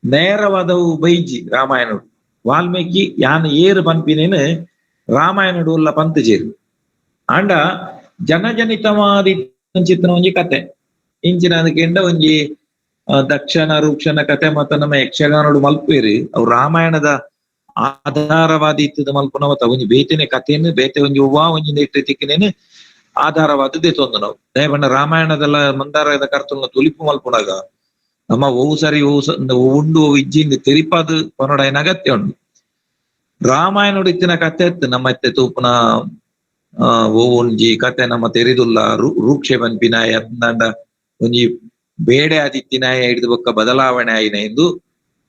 ನೇರವಾದವು ಬೈಜಿ ರಾಮಾಯಣಡು ವಾಲ್ಮೀಕಿ ಯಾನ್ ಏರು ಪನ್ಪಿನೇನು ರಾಮಾಯಣಡು ಉಲ್ಲ ಪಂತಜೇರು ಆಂಡ ಜನಜನಿತವಾದಿ ಚಿತ್ತನ ಒಂಜಿ ಕತೆ ಇಂಚಿನ ಅದಕ್ಕೆಂಡ ಒಂಜಿ ದಕ್ಷನ ರೂಕ್ಷನ ಕತೆ ಮತ್ತ ನಮ್ಮ ಯಕ್ಷಗಾನಡು ಮಲ್ಪೇರಿ ಅವು ರಾಮಾಯಣದ ಆಧಾರವಾದ ಇತ್ತದ ಮಲ್ಪುನವತ ಒಂಜಿ ಬೇತೆನೆ ಕಥೆಯನ್ನು ಬೇತೆ ಒಂಜಿ ಹೂವ ಒಂಜಿ ನೆಟ್ಟು ತಿಕ್ಕಿನೇನು ಆಧಾರವಾದದ್ದೇ ತೊಂದು ನಾವು ದಯಪಂಡ ರಾಮಾಯಣದಲ್ಲ ಮಂದಾರದ ಕರ್ತುಲ್ನ ತುಲಿಪು ಮಲ್ಪುನಾಗ ನಮ್ಮ ಓವು ಸರಿ ಓವು ಉಂಡು ಓವು ಇಜ್ಜಿಂದ ತೆರಿಪಾದ ಪನೊಡಾಯಿನ ಅಗತ್ಯ ಉಂಡು. ರಾಮಾಯಣಡು ಇತ್ತಿನ ಕತೆ ಇತ್ತು ನಮ್ಮ ಇತ್ತೆ ತೂಪುನ ಓವು ಒಂಜಿ ಕತೆ ನಮ್ಮ ತೆರಿದುಲ್ಲ ರೂಕ್ಷೆ ಪನ್ಪಿನಾಯ ಅತ್ನಾಂಡ ಒಂಜಿ ಬೇಡೆ ಆದಿತ್ತಿನಾಯ ಹಿಡಿದು ಬೊಕ್ಕ ಬದಲಾವಣೆ ಆಯಿನ ಎಂದು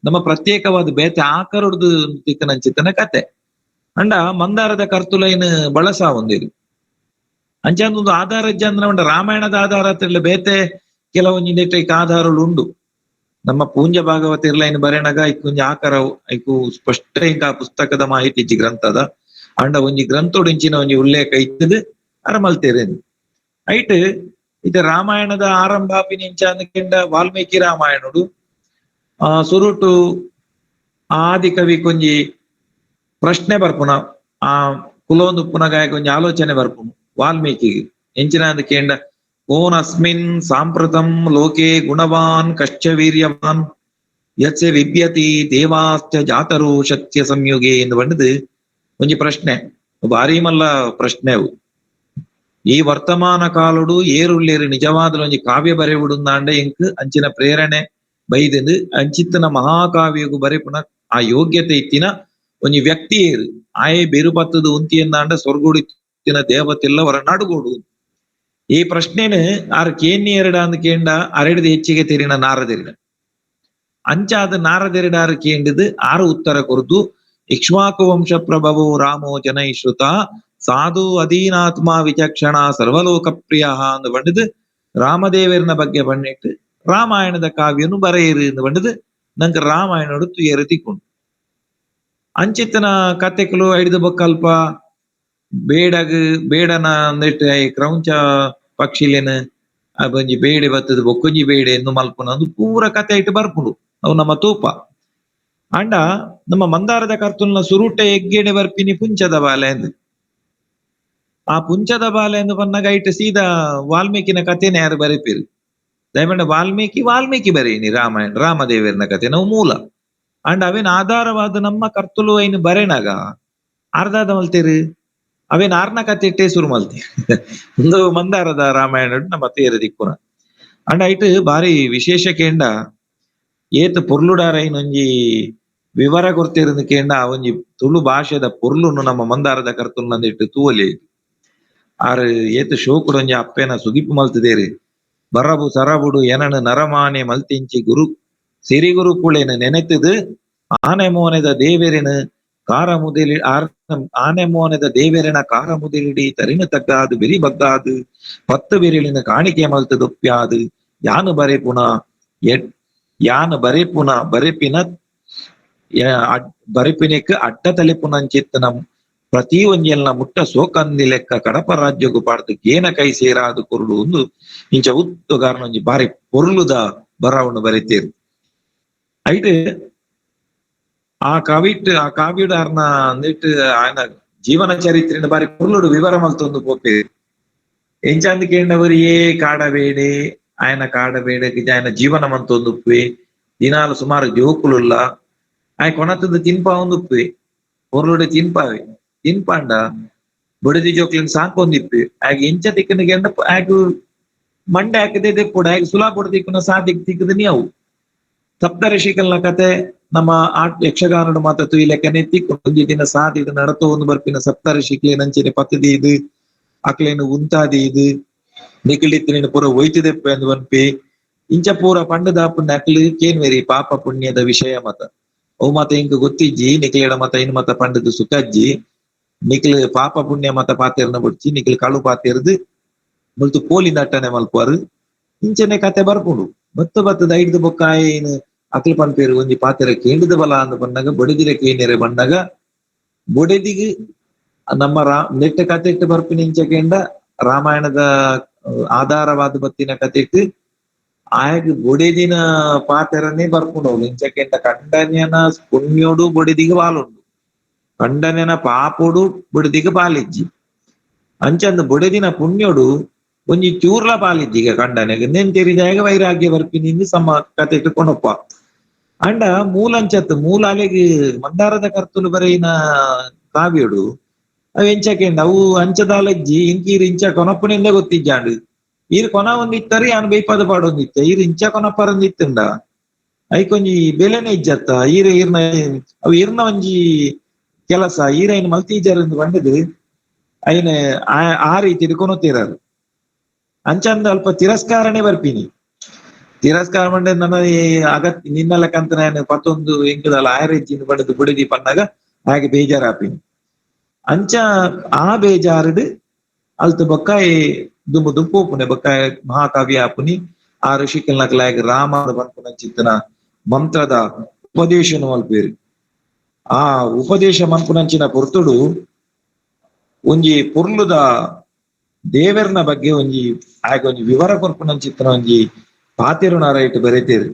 ನಮ್ಮ ಪ್ರತ್ಯೇಕವಾದ ಬೇತೆ ಆಕರೊಡ್ದು ತಿಕ್ಕನಂಚಿತ್ತನ ಕತೆ ಅಂಡ ಮಂದಾರದ ಕರ್ತುಲೈನ್ ಬಳಸ ಒಂದಿರು ಅಂಚಾಂದೊಂದು ಆಧಾರ ಇಜ್ಜಂದ್ರೆ ಉಂಡ ರಾಮಾಯಣದ ಆಧಾರ ಹತ್ತಿರಲ್ಲ ಬೇತೆ ಕೆಲವೊಂಜಿ ನೆಟ್ಟೈಕ್ ಆಧಾರಗಳು ಉಂಡು. ನಮ್ಮ ಪೂಂಜ ಭಾಗವತ ಇರ್ಲೈನ್ ಬರೆನಗ ಐಕೊಂಜಿ ಆಕಾರ ಐಕು ಸ್ಪಷ್ಟ ಇಂಕ ಆ ಪುಸ್ತಕದ ಮಾಹಿತಿ ಇಜ್ಜಿ ಗ್ರಂಥದ ಅಂಡ ಒಂಜಿ ಗ್ರಂಥೋಡಿಂಚಿನ ಒಂಜಿ ಉಲ್ಲೇಖ ಇತ್ತದು ಅರಮಲ್ತೇರೇನು ಐಟ್ ಇದು ರಾಮಾಯಣದ ಆರಂಭ ಪಿನಿಂಚ ಅಂದ್ಕೆಂಡ ವಾಲ್ಮೀಕಿ ರಾಮಾಯಣಡು ಆ ಸುರುಟು ಆದಿ ಕವಿ ಕೊಂಜಿ ಪ್ರಶ್ನೆ ಬರ್ಪುನ ಆ ಕುಲೊಂದು ಪುನಗಾಯ ಕೊಂಜಿ ಆಲೋಚನೆ ಬರ್ಪುನು ವಾಲ್ಮೀಕಿ ಎಂಚಿನ ಅಂದ್ಕೆಂಡ ಕೋನ್ ಅಸ್ಮಿನ್ ಸಾಂಪ್ರತಂ ಲೋಕೆ ಗುಣವಾನ್ ಕಶ್ಚ ವೀರ್ಯವಾನ್ ಯತ್ಸೆ ವಿಭ್ಯತಿ ದೇವಾಶ್ಚ ಜಾತರು ಶಕ್ತಿಯ ಸಂಯುಗೆ ಎಂದು ಬಂದದು ಒಂಜಿ ಪ್ರಶ್ನೆ ಭಾರಿ ಮಲ್ಲ ಪ್ರಶ್ನೆ ಅವು. ಈ ವರ್ತಮಾನ ಕಾಲುಡು ಏರುಳ್ಳೇರು ನಿಜವಾದ ಒಂಜಿ ಕಾವ್ಯ ಬರೆವುಡುಂದಾಂಡ ಎಂಕ್ ಅಂಚಿನ ಪ್ರೇರಣೆ ಬೈದೆಂದು ಅಂಚಿತ್ತನ ಮಹಾಕಾವ್ಯಗು ಬರೆಪುನ ಆ ಯೋಗ್ಯತೆ ಇತ್ತಿನ ಒಂಜಿ ವ್ಯಕ್ತಿ ಏರು ಆಯೆ ಬೆರುಪತ್ತದ ಉಂತಿಯಂದಾಂಡ ಸ್ವರ್ಗುಡಿತ್ತಿನ ದೇವತೆಲ್ಲ ಹೊರ ನಡುಗೋಡು. ಈ ಪ್ರಶ್ನೆನು ಆರ್ ಕೇನ್ನಿ ಎರಡ ಅಂದ್ ಕೇಂಡ ಅರೆಡ್ದು ಹೆಚ್ಚಿಗೆ ತೆರಿನ ನಾರದೆರಿನ ಅಂಚಾದ ನಾರದೆರಡ ಆರು ಕೇಂಡದು ಆರು ಉತ್ತರ ಕೊರ್ದು ಇಕ್ಷ್ವಾಕು ವಂಶ ಪ್ರಭವೋ ರಾಮೋ ಜನೈಶ್ರುತ ಸಾಧು ಅಧೀನಾತ್ಮ ವಿಚಕ್ಷಣ ಸರ್ವಲೋಕ ಪ್ರಿಯ ಅಂದು ಬಂಡದು ರಾಮದೇವರನ ಬಗ್ಗೆ ಬಣ್ಣಿಟ್ಟು ರಾಮಾಯಣದ ಕಾವ್ಯನು ಬರೆಯಿರು ಎಂದು ಬಂಡದು ನಂಗೆ ರಾಮಾಯಣಡು ತುಯರು ತಿಕ್ಕೊಂಡು ಅಂಚಿತನ ಕತೆಗಳು ಐದು ಬೊಕ್ಕಲ್ಪ ಬೇಡಗ ಬೇಡನ ಅಂದಿಟ್ಟು ಕ್ರೌಂಚ ಪಕ್ಷಿಲೇನು ಆ ಬಂಜಿ ಬೇಡೆ ಬತ್ತದ ಬೊಕ್ಕೊಂಜಿ ಬೇಡೆ ಎಂದು ಮಲ್ಪುನ ಅದು ಪೂರ ಕತೆ ಇಟ್ಟು ಬರ್ಪುಂಡು ಅವು ನಮ್ಮ ತೂಪ ಅಂಡ ನಮ್ಮ ಮಂದಾರದ ಕರ್ತುಲ್ನ ಸುರುಟೆ ಎಗ್ಗೆಡೆ ಬರ್ಪಿನಿ ಪುಂಚದ ಬಾಲೆ ಎಂದು ಆ ಪುಂಚದ ಬಾಲೆ ಎಂದು ಬನ್ನಾಗ ಐಟ್ ಸೀದಾ ವಾಲ್ಮೀಕಿನ ಕಥೆನೇ ಯಾರು ಬರೆಪಿರು ದಯಮಂಡ ವಾಲ್ಮೀಕಿ ವಾಲ್ಮೀಕಿ ಬರೀನಿ ರಾಮಾಯಣ ರಾಮದೇವರನ ಕಥೆ ನಾವು ಮೂಲ ಅಂಡ್ ಅವೇನ ಆಧಾರವಾದ ನಮ್ಮ ಕರ್ತುಲು ಐನು ಬರೆನಾಗ ಅರ್ಧಾದ ಮಲ್ತೇರು ಅವೇನ ಆರ್ನ ಕಥೆ ಇಟ್ಟೇ ಶುರು ಮಲ್ತಿ ಒಂದು ಮಂದಾರದ ರಾಮಾಯಣ ನಮ್ಮ ತೇರ ದಿಕ್ಕುನ ಅಂಡ್ ಐಟ್ ಬಾರಿ ವಿಶೇಷ ಕೇಂಡ ಏತ್ ಪೊರ್ಲುಡಾರ ಐನೊಂಜಿ ವಿವರ ಕೊರ್ತಿರಂದು ಕೇಂಡ ಆ ಒಂಜಿ ತುಳು ಭಾಷೆದ ಪೊರ್ಲುನು ನಮ್ಮ ಮಂದಾರದ ಕರ್ತುಲ್ನಂದಿಟ್ಟು ತೂವಲಿ ಆರು ಏತ್ ಶೋಕುಡೊಂಜಿ ಅಪ್ಪೆನ ಸುಗಿಪು ಮಲ್ತದೇರಿ ಬರಬು ಸರಬುಡು ಎನನು ನರಮಾನೆ ಮಲ್ತಿಂಚಿ ಗುರು ಸಿರಿಗುರು ಕುಳೆನು ನೆನೆತದು ಆನೆ ಮೋನೆದ ದೇವೆರೆನು ಕಾರ ಮುದಿಲಿ ಆನೆ ಮೋನೆದ ದೇವೆರೆನ ಕಾರ ಮುದಿಲಿಡಿ ತರಿನ ತಗ್ಗಾದು ಬಿರಿ ಬಗ್ಗಾದು ಪತ್ತು ಬಿರಿಲಿನ ಕಾಣಿಕೆ ಮಲ್ತದೊಪ್ಪ್ಯಾದು ಯಾನು ಬರೆಪುನ ಯಾನು ಬರೆಪುನ ಬರೆಪಿನ ಬರೆಪಿನೆಕ್ ಅಡ್ಡ ತಲೆಪುನಂಚಿತ್ತನ ಪ್ರತಿ ಒಂಜೆಲ್ನ ಮುಟ್ಟ ಸೋಕಂದಿ ಲೆಕ್ಕ ಕಡಪ ರಾಜ್ಯಗು ಪಾಡ್ದು ಗೇನ ಕೈ ಸೇರಾದು ಕೊರುಡು ಒಂದು ಇಂಚ ಉತ್ತುಗಾರನೊಂಜಿ ಬಾರಿ ಪೊರುಳುದ ಬರವನ್ನು ಬರೆತೇರು ಐಟ್ ಆ ಕವಿಟ್ ಆ ಕಾವ್ಯಡಾರ್ನ ಅಂದಿಟ್ಟು ఆయన ಜೀವನ ಚರಿತ್ರೆನ ಬಾರಿ ಪೊರ್ಲುಡು ವಿವರ ಮಲ್ತೊಂದು ಪೋಪೇರು ಎಂಚಂದ್ ಕೇಂಡವರು ಏ ಕಾಡಬೇಡೆ ఆయన ಕಾಡಬೇಡೆ ఆయన ಜೀವನ ಮಂತೊಂದುಪ್ಪೆ ದಿನಾಲು ಸುಮಾರು ಜೋಕುಲುಲ್ಲ ಆಯ್ ಕೊನತದ ತಿನ್ಪಾ ಒಂದುಪ್ಪೆ ಪೊರ್ಲುಡೆ ತಿನ್ಪಾವೆ ತಿನ್ಪಾಂಡ ಬುಡದಿ ಜೋಕ್ಲಿನ್ ಸಾಕೊಂದಿಪ್ಪೆ ಆಗ ಎಂಚ ತಿಕ್ಕನಿಗೆ ಅಂಡ ಆಗ ಮಂಡೆ ಹಾಕದೆ ದೆಪ್ಪುಡ ಆಗ ಸುಲಾ ಕೊಡ ತಿಕ್ಕನ ಸಾಧಿಕ್ ತಿಕ್ಕದ ನೀವು ಸಪ್ತಋಷಿಕಲ್ನ ಕತೆ ನಮ್ಮ ಆ ಯಕ್ಷಗಾನಡು ಮಾತ ತುಯಿ ತಿಕ್ಕು ಒಂಜಿ ದಿನ ಸಾಧಿದ ನಡತೋ ಒಂದು ಬರ್ಪಿನ ಸಪ್ತಋಷಿಕ್ಲೆ ನಂಚಿನ ಪತ್ತದಿ ಇದು ಅಕ್ಲೇನು ಉಂತಾದಿ ಇದು ನಿಖಿಳಿತ್ತಿನ ಪೂರ ಒಯ್ತದೆಪ್ಪ ಎಂದು ಬನ್ಪಿ ಇಂಚ ಪೂರ ಪಂಡದಾಪುಣ್ಯ ಅಕ್ಲು ಕೇನ್ವೇರಿ ಪಾಪ ಪುಣ್ಯದ ವಿಷಯ ಮತ ಅವು ಮತ ಇಂಕ ಗೊತ್ತಿಜ್ಜಿ ನಿಖಿಲೇಡ ಮತ ಇನ್ ಮತ ಪಂಡದ ಸುಖಜ್ಜಿ ನಿಕ್ಲು ಪಾಪ ಪುಣ್ಯ ಮತ ಪಾತೆರ್ನ ಬುಡ್ಚಿ ನಿಕ್ಲು ಕಳು ಪಾತೆರ್ದು ಮುಲ್ತು ಪೋಲಿ ನಟ್ಟನೆ ಮಲ್ಪುವಾರು ಇಂಚನೆ ಕತೆ ಬರ್ಪುಂಡು. ಬತ್ತು ಬತ್ತದ ಐಡ್ದು ಬೊಕ್ಕ ಆಯೇನು ಅಕ್ಲು ಪನ್ಪೇರು ಒಂಜಿ ಪಾತೆರ ಕೇಂಡದ ಬಲ ಅಂದ್ ಬಣ್ಣಗ ಬೊಡೆದಿರ ಕೇಂದಿರ ಬಣ್ಣಗ ಬೊಡೆದಿಗ್ ನಮ್ಮ ನೆಟ್ಟ ಕತೆಟ್ಟು ಬರ್ಪಿನ ಇಂಚ ಕೇಂಡ ರಾಮಾಯಣದ ಆಧಾರವಾದ ಬತ್ತಿನ ಕತೆಟ್ ಆಯಗ್ ಬೊಡೆದಿನ ಪಾತೆರನೇ ಬರ್ಪುಂಡು. ಇಂಚ ಕೇಂಡ ಕಂಡನ್ಯನ ಪುಣ್ಯೋಡು ಬೊಡೆದಿಗೆ ಬಾಲುಂಡು, ಕಂಡನ್ಯನ ಪಾಪೋಡು ಬೊಡೆದಿಗೆ ಬಾಲಿಜ್ಜಿ. ಅಂಚಂದ ಬೊಡೆದಿನ ಪುಣ್ಯೋಡು ಒಂಜಿ ಚೂರ್ಲ ಪಾಲಿಜ್ಜಿಗ ಕಂಡನೆಗ್ ನೆನ್ ತೆರಿದಾಗ ವೈರಾಗ್ಯ ಬರ್ಪಿನಿಂದ ಸಮ ಕತೆ ಇಟ್ಟುಕೊಂಡಪ್ಪ. ಅಂಡ ಮೂಲಂಚತ್ ಮೂಲಾಲೆಗ್ ಮಂದಾರದ ಕರ್ತುಲು ಬರೆಯಿನ ಕಾವ್ಯಡು ಅವ್ ಎಂಚಕೆಂಡ ಅವು ಅಂಚದಾಲಜ್ಜಿ ಇಂಕೀರ್ ಇಂಚ ಕೊನಪ್ಪನಿಂದ ಗೊತ್ತಿಜ್ಜಾಂಡು. ಈರ್ ಕೊನ ಒಂದಿತ್ತರಿ ಯಾನ್ ಬೈಪದ ಪಾಡೊಂದಿತ್ತ ಈರ್ ಇಂಚ ಕೊನಪ್ಪರಂದಿತ್ತಂಡ ಐಕೊಂಜಿ ಬೆಲೆನೆ ಇಜ್ಜತ್ತ ಈರ ಈರ್ನ ಅವು ಈರ್ನ ಒಂಜಿ ಕೆಲಸ ಈರೈನ್ ಮಲ್ತೀಜಾರಂದು ಬಂಡದು ಐನ ಆ ರೀತಿ ಕೊನೊತ್ತೀರಾರು. ಅಂಚಂದ ಅಲ್ಪ ತಿರಸ್ಕಾರನೇ ಬರ್ಪಿನಿ. ತಿರಸ್ಕಾರ ಮಂಡೆ ನನ್ನ ಅಗತ್ಯ ನಿನ್ನೆಲ್ಲಕಂತ ನಾನು ಪತ್ತೊಂದು ಎಂಕುದಲ್ಲ ಆಯರೆಜ್ಜಿನ ಬಡದು ಬುಡದಿ ಪನ್ನಾಗ ಹಾಗೆ ಬೇಜಾರಾಪಿನಿ. ಅಂಚ ಆ ಬೇಜಾರಡು ಅಲ್ತ ಬೊಕ್ಕಾಯಿ ದುಂಬು ದುಂಪೋಪುನೆ ಬೊಕ್ಕಾಯ ಮಹಾಕಾವ್ಯ ಆಪುನಿ. ಆ ಋಷಿಕಲ್ನಕಲಾಗ ರಾಮ ಪನ್ಪುನ ಚಿತ್ತನ ಮಂತ್ರದ ಉಪದೇಶನು ಮಲ್ಪೇರು. ಆ ಉಪದೇಶ ಮನ್ಪುನಂಚಿನ ಪೊರ್ತುಡು ಒಂಜಿ ಪೊರ್ಲುದ ದೇವರ್ನ ಬಗ್ಗೆ ಒಂಜಿ ಆಗ ಒಂಜಿ ವಿವರ ಕೊರ್ಪುನಂಚಿತ್ತನ ಒಂಜಿ ಪಾತೆರುನಾರ ಇಟ್ಟು ಬರೆತೇರು.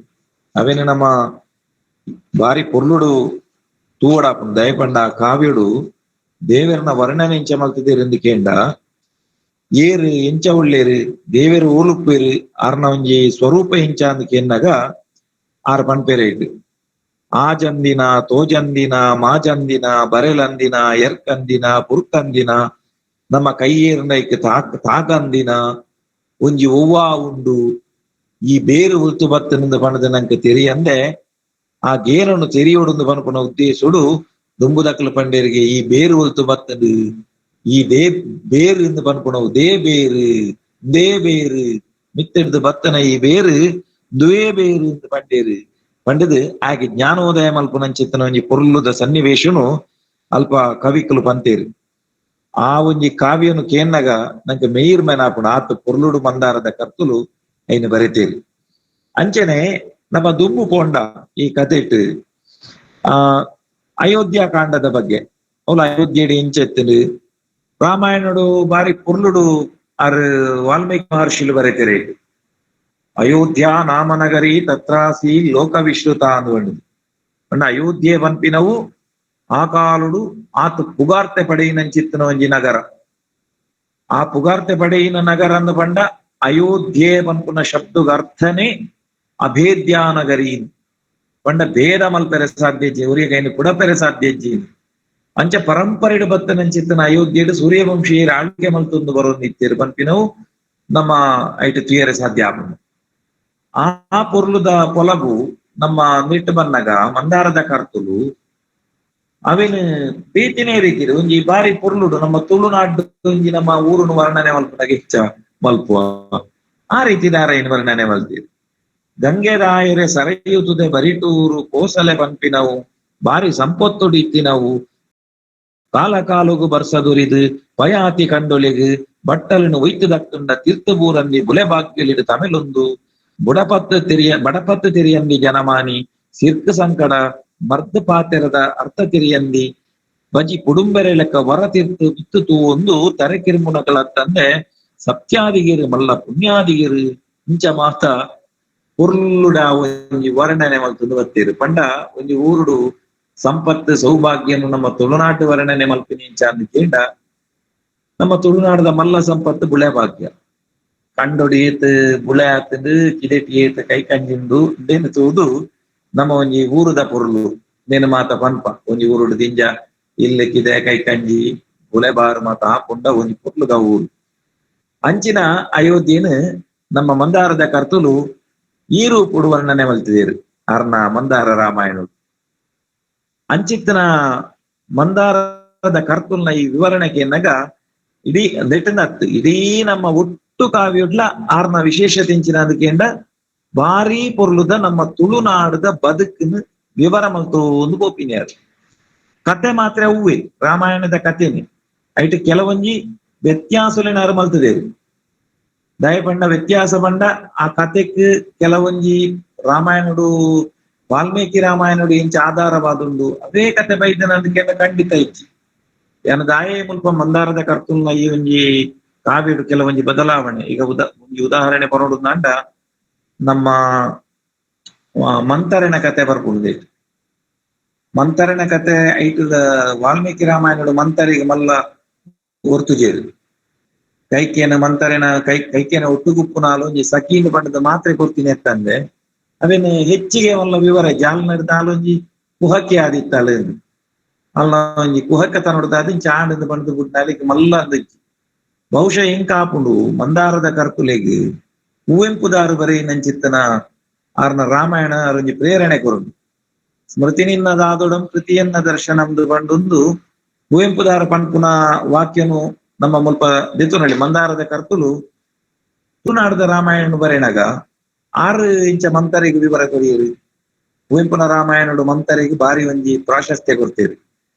ಅವೇನು ನಮ್ಮ ಬಾರಿ ಪೊರ್ಲುಡು ತೂವಡಾಪುಂಡು. ದಯಪಂಡ ಆ ಕಾವ್ಯಡು ದೇವರ್ನ ವರ್ಣನೆ ಎಂಚ ಮಲ್ತಿದ್ದೇರು ಎಂದು ಕೇಂಡ ಏರು ಎಂಚ ಉಳ್ಳೇರು ದೇವರು ಓಲುಪ್ಪೇರು ಆರ್ನ ಒಂಜಿ ಸ್ವರೂಪ ಎಂಚ ಅಂದ್ ಕೇಂದಾಗ ಆರ್ ಪನ್ಪೇರೆ ಇಟ್ಟು ಆ ಜಂದಿನ ತೋಜಂದಿನ ಮಾಜಂದಿನ ಬರೆಲಂದಿನ ಎರ್ಕಂದಿನ ಪುರ್ಕಂದಿನ ನಮ್ಮ ಕೈಯೇರ್ನೈಕ್ ತಾಕಂದಿನ ಒಂಜಿ ಒವ್ವಾ ಉಂಡು ಈ ಬೇರು ಉಲ್ತು ಬತ್ತನಿಂದ ಪಣದ ನಂಗೆ ತೆರಿಯಂದೆ ಆ ಗೇರನ್ನು ತೆರಿಯೋಡುಂದು ಪನ್ಪುನ ಉದ್ದೇಶುಡು ದುಂಬುದಕ್ಲು ಪಂಡೇರಿಗೆ ಈ ಬೇರು ಉಲ್ತು ಬತ್ತದು ಈ they ಬೇರು ಎಂದು ಪನ್ಪುನವು they ಬೇರು they ಬೇರು ಮಿತ್ತೆಡ್ದು ಬತ್ತನ ಈ ಬೇರು ದ್ವೇ ಬೇರು ಎಂದು ಪಂಡೇರು ಪಂಡದು ಆಗೆ ಜ್ಞಾನೋದಯ ಮಲ್ಪುನಂಚಿತ್ತನ ಒಂಜಿ ಪೊರ್ಲುದ ಸನ್ನಿವೇಶನು ಅಲ್ಪ ಕವಿಕಲು ಪಂತೇರು. ಆ ಒಂಜಿ ಕಾವ್ಯನು ಕೇನ್ನಗ ನಂಗೆ ಮೇಯಿರ್ ಮೇನಾಪುಣ ಆತ ಪೊರ್ಲುಡು ಮಂದಾರದ ಕರ್ತುಲು ಐನು ಬರೆತೇರು. ಅಂಚನೆ ನಮ್ಮ ದುಂಬು ಪೋಂಡ ಈ ಕತೆ ಇಟ್ಟು ಆ ಅಯೋಧ್ಯ ಕಾಂಡದ ಬಗ್ಗೆ ಅವಳು ಅಯೋಧ್ಯೆಡು ಇಂಚೆತ್ತನು ರಾಮಾಯಣಡು ಬಾರಿ ಪೊರ್ಲುಡು ಆರ್ ವಾಲ್ಮೀಕಿ ಮಹರ್ಷಿಲು ಬರೆತೇರೆ. ಅಯೋಧ್ಯ ನಾಮನಗರಿ ತತ್ರಾಸಿ ಲೋಕ ವಿಶ್ರುತ ಅಂದುಕೊಂಡದು. ಅಣ್ಣ ಅಯೋಧ್ಯೆ ಪನ್ಪಿನವು ಆ ಕಾಲುಡು ಆತ ಪುಗಾರ್ತೆ ಪಡೆಯಿನಂಚಿತ್ತನ ಒಂಜಿ ನಗರ. ಆ ಪುಗಾರ್ತೆ ಪಡೆಯಿನ ನಗರ ಅಂದು ಪಂಡ ಅಯೋಧ್ಯೆ ಪನ್ಪುನ ಶಬ್ದಗ ಅರ್ಥನೇ ಅಭೇದ್ಯ ನಗರಿ ಪಂಡ ಭೇದ ಮಲ್ಪೆರೆ ಸಾಧ್ಯ ಉರಿಯಗೈನು ಕೂಡ ಪೆರೆ ಸಾಧ್ಯ. ಅಂಚ ಪರಂಪರೆಡು ಬತ್ತನಂಚಿತ್ತನ ಅಯೋಧ್ಯೆಡು ಸೂರ್ಯವಂಶೀಯರ ಆಳ್ವಿಕೆ ಮಲ್ತೊಂದು ಬರೋನಿತ್ತೇರು ಪನ್ಪಿನವು ನಮ್ಮ ಐಟು ತುಯರೆ ಸಾಧ್ಯ ಆಪುಂಡು. ಆ ಪೊರ್ಲುದ ಪೊಲಬು ನಮ್ಮ ನಿಟ್ಟು ಬನ್ನಗ ಮಂದಾರದ ಕರ್ತುಲು ಅವೇನು ಬೇತಿನೇ ರೀತಿ ಒಂಜಿ ಬಾರಿ ಪೊರ್ಲುಡು ನಮ್ಮ ತುಳುನಾಡು ಒಂಜಿ ನಮ್ಮ ಊರುನು ವರ್ಣನೆ ಮಲ್ಪುನಾಗ ಹೆಚ್ಚ ಮಲ್ಪುವ ಆ ರೀತಿ ದಾರ ಏನು ವರ್ಣನೆ ಮಲ್ತೀರಿ. ಗಂಗೆರಾಯರೆ ಸರೆಯುತ್ತದೆ ಬರಿಟೂರು ಕೋಸಲೆ ಪನ್ಪಿನವು ಬಾರಿ ಸಂಪತ್ತುಡು ಇತ್ತಿನವು ಕಾಲ ಕಾಲುಗು ಬರ್ಸದುರಿದು ಪಯಾತಿ ಕಂಡೊಲಿಗು ಬಟ್ಟಲನ್ನು ಒಯ್ತು ದಕ್ಕುಂಡ ತೀರ್ಥಬೂರಂದಿ ಬುಲೆ ಬಾಗ್ಯಲಿಡು ತಮಿಳುಂದು ಬುಡಪತ್ತು ತೆರಿಯ ಬಡಪತ್ತು ತೆರಿಯಂದಿ ಜನಮಾನಿ ಸಿರ್ಕು ಸಂಕಡ ಮರ್ದು ಪಾತೆರದ ಅರ್ಥ ತಿರಿಯಂದಿ ಬಜಿ ಕುಡುಂಬೆರೆ ಲೆಕ್ಕ ವರ ತೀರ್ತು ಬಿತ್ತು ತೂವೊಂದು ತರೆ ಕಿರುಮುಣಗಳ ತಂದೆ ಸತ್ಯಾದಿಗಿರು ಮಲ್ಲ ಪುಣ್ಯಾದಿಗಿರು ಇಂಚ ಮಾತ ಪೊರ್ಲುಡ ಒಂಜಿ ವರ್ಣನೆ ಮಲ್ತೊಂದು ಬತ್ತೀರು. ಪಂಡ ಒಂಜಿ ಊರುಡು ಸಂಪತ್ತು ಸೌಭಾಗ್ಯನು ನಮ್ಮ ತುಳುನಾಟು ವರ್ಣನೆ ಮಲ್ಪಿನಿ ಇಂಚ ಅಂದ್ ಕೇಂಡ ನಮ್ಮ ತುಳುನಾಡದ ಮಲ್ಲ ಸಂಪತ್ತು ಬುಳೆ ಭಾಗ್ಯ. ಕಂಡೊಡಿ ಏತ್ ಬುಳೆ ಆತಂದು ಕಿದೆಟಿ ಏತ್ ಕೈ ಕಂಜಿಂದು ದೇನು ತೂದು ನಮ್ಮ ಒಂಜಿ ಊರುದ ಪೊರ್ಲು ನೇನು ಮಾತ ಪನ್ಪ ಒಂಜಿ ಊರುಡು ದಿಂಜ ಇಲ್ಲಿ ಕಿದೆ ಕೈ ಕಂಜಿ ಬುಳೆ ಬಾರು ಮಾತ ಆಪುಂಡ ಒಂಜಿ ಪೊರ್ಲುದ ಊರು. ಅಂಚಿನ ಅಯೋಧ್ಯೆನು ನಮ್ಮ ಮಂದಾರದ ಕರ್ತುಲು ಈ ರೂಪುಡು ವರ್ಣನೆ ಮಲ್ತಿದೇರು ಅರ್ನ ಮಂದಾರ ರಾಮಾಯಣ. ಅಂಚಿತ್ತನ ಮಂದಾರದ ಕರ್ತುಲ್ನ ಈ ವಿವರಣೆಗೆ ಎನ್ನಗ ಇಡೀ ನೆಟ್ಟನತ್ತು ಇಡೀ ನಮ್ಮ ಒಟ್ಟು ಕಾವ್ಯಡ್ಲ ಆರ್ನ ವಿಶೇಷತೆ ಇಂಚಿನ ಅದಕ್ಕೇಂಡ ಬಾರಿ ಪೊರ್ಲುದ ನಮ್ಮ ತುಳುನಾಡದ ಬದುಕಿನ ವಿವರ ಮಲ್ತು ಒಂದು ಗೋಪಿನಿಯಾರು. ಕತೆ ಮಾತ್ರ ಹೂವೆ ರಾಮಾಯಣದ ಕಥೆನೆ. ಐಟ್ ಕೆಲವೊಂಜಿ ವ್ಯತ್ಯಾಸಲೇನಾರು ಮಲ್ತದೇರು ದಯಪಂಡ ವ್ಯತ್ಯಾಸ ಪಂಡ ಆ ಕತೆಕ್ ಕೆಲವೊಂಜಿ ರಾಮಾಯಣಡು ವಾಲ್ಮೀಕಿ ರಾಮಾಯಣಡು ಇಂಚ ಆಧಾರವಾದುಂಡು ಅವೇ ಕತೆ ಬೈದನ ಖಂಡಿತ ಇಚ್ಚಿ ಯಾನ ದಾಯೇ ಮುಲ್ಪ ಮಂದಾರದ ಕರ್ತುಲ್ನ ಈ ಒಂಜಿ ಕಾವ್ಯಡು ಕೆಲವೊಂಜಿ ಬದಲಾವಣೆ ಈಗ ಒಂಜಿ ಉದಾಹರಣೆ ಬರೋಡು ನಮ್ಮ ಮಂತರನ ಕತೆ ಬರ್ಪುಂಡು ಮಂತರನ ಕತೆ ಐಟದ ವಾಲ್ಮೀಕಿ ರಾಮಾಯಣಡು ಮಂತರಿಗೆ ಮಲ್ಲ ಒರ್ತುಜೇರು ಕೈಕೇನ ಮಂತರೇನ ಕೈಕೇನ ಒಟ್ಟುಗುಪ್ಪುನಾಲು ಒಂಜಿ ಸಕೀನ ಬಣ್ಣದ ಮಾತ್ರೆ ಕೊಡ್ತೀನಿ ಅಂತಂದೆ ಅವೇನು ಹೆಚ್ಚಿಗೆ ಮಲ್ಲ ವಿವರ ಜಾಲ್ ಒಂಜಿ ಕುಹಕ್ಕೆ ಆದಿತ್ತಾಳು ಅಲ್ಲ ಒಂಜಿ ಕುಹಕ ತನ್ನೋಡ್ದ ಅದನ್ ಚಾಂಡದ ಬಣ್ಣದ ಬುಡ್ನಾಲಿಗೆ ಮಲ್ಲ ಅಂದಿಚ್ಚಿ ಬಹುಶಃ ಹೆಂಗ್ ಕಾಪುಂಡು ಮಂದಾರದ ಕರ್ತುಲೆಗ್ ಕುವೆಂಪುದಾರು ಬರೀ ನಂಚಿತ್ತನ ಆರ್ನ ರಾಮಾಯಣ ಅರೊಂಜಿ ಪ್ರೇರಣೆ ಕೊರುಂಡು ಸ್ಮೃತಿ ನಿನ್ನದಾದೊಡಂ ಕೃತಿಯನ್ನ ದರ್ಶನಂದು ಬಂಡೊಂದು ಕುವೆಂಪುದಾರ ಪನ್ಪುನ ವಾಕ್ಯನು ನಮ್ಮ ಮುಲ್ಪ ದೆತ್ತುನಳ್ಳಿ ಮಂದಾರದ ಕರ್ತುಲು ತುಳುನಾಡದ ರಾಮಾಯಣ ಬರೆನಗ 6 ಇಂಚ ಮಂತರಿಗೆ ವಿವರ ಕೊರಿಯರು ಕುವೆಂಪುನ ರಾಮಾಯಣಡು ಮಂತರಿಗೆ ಬಾರಿ ಒಂಜಿ ಪ್ರಾಶಸ್ತ್ಯ ಕೊಡ್ತೀರಿ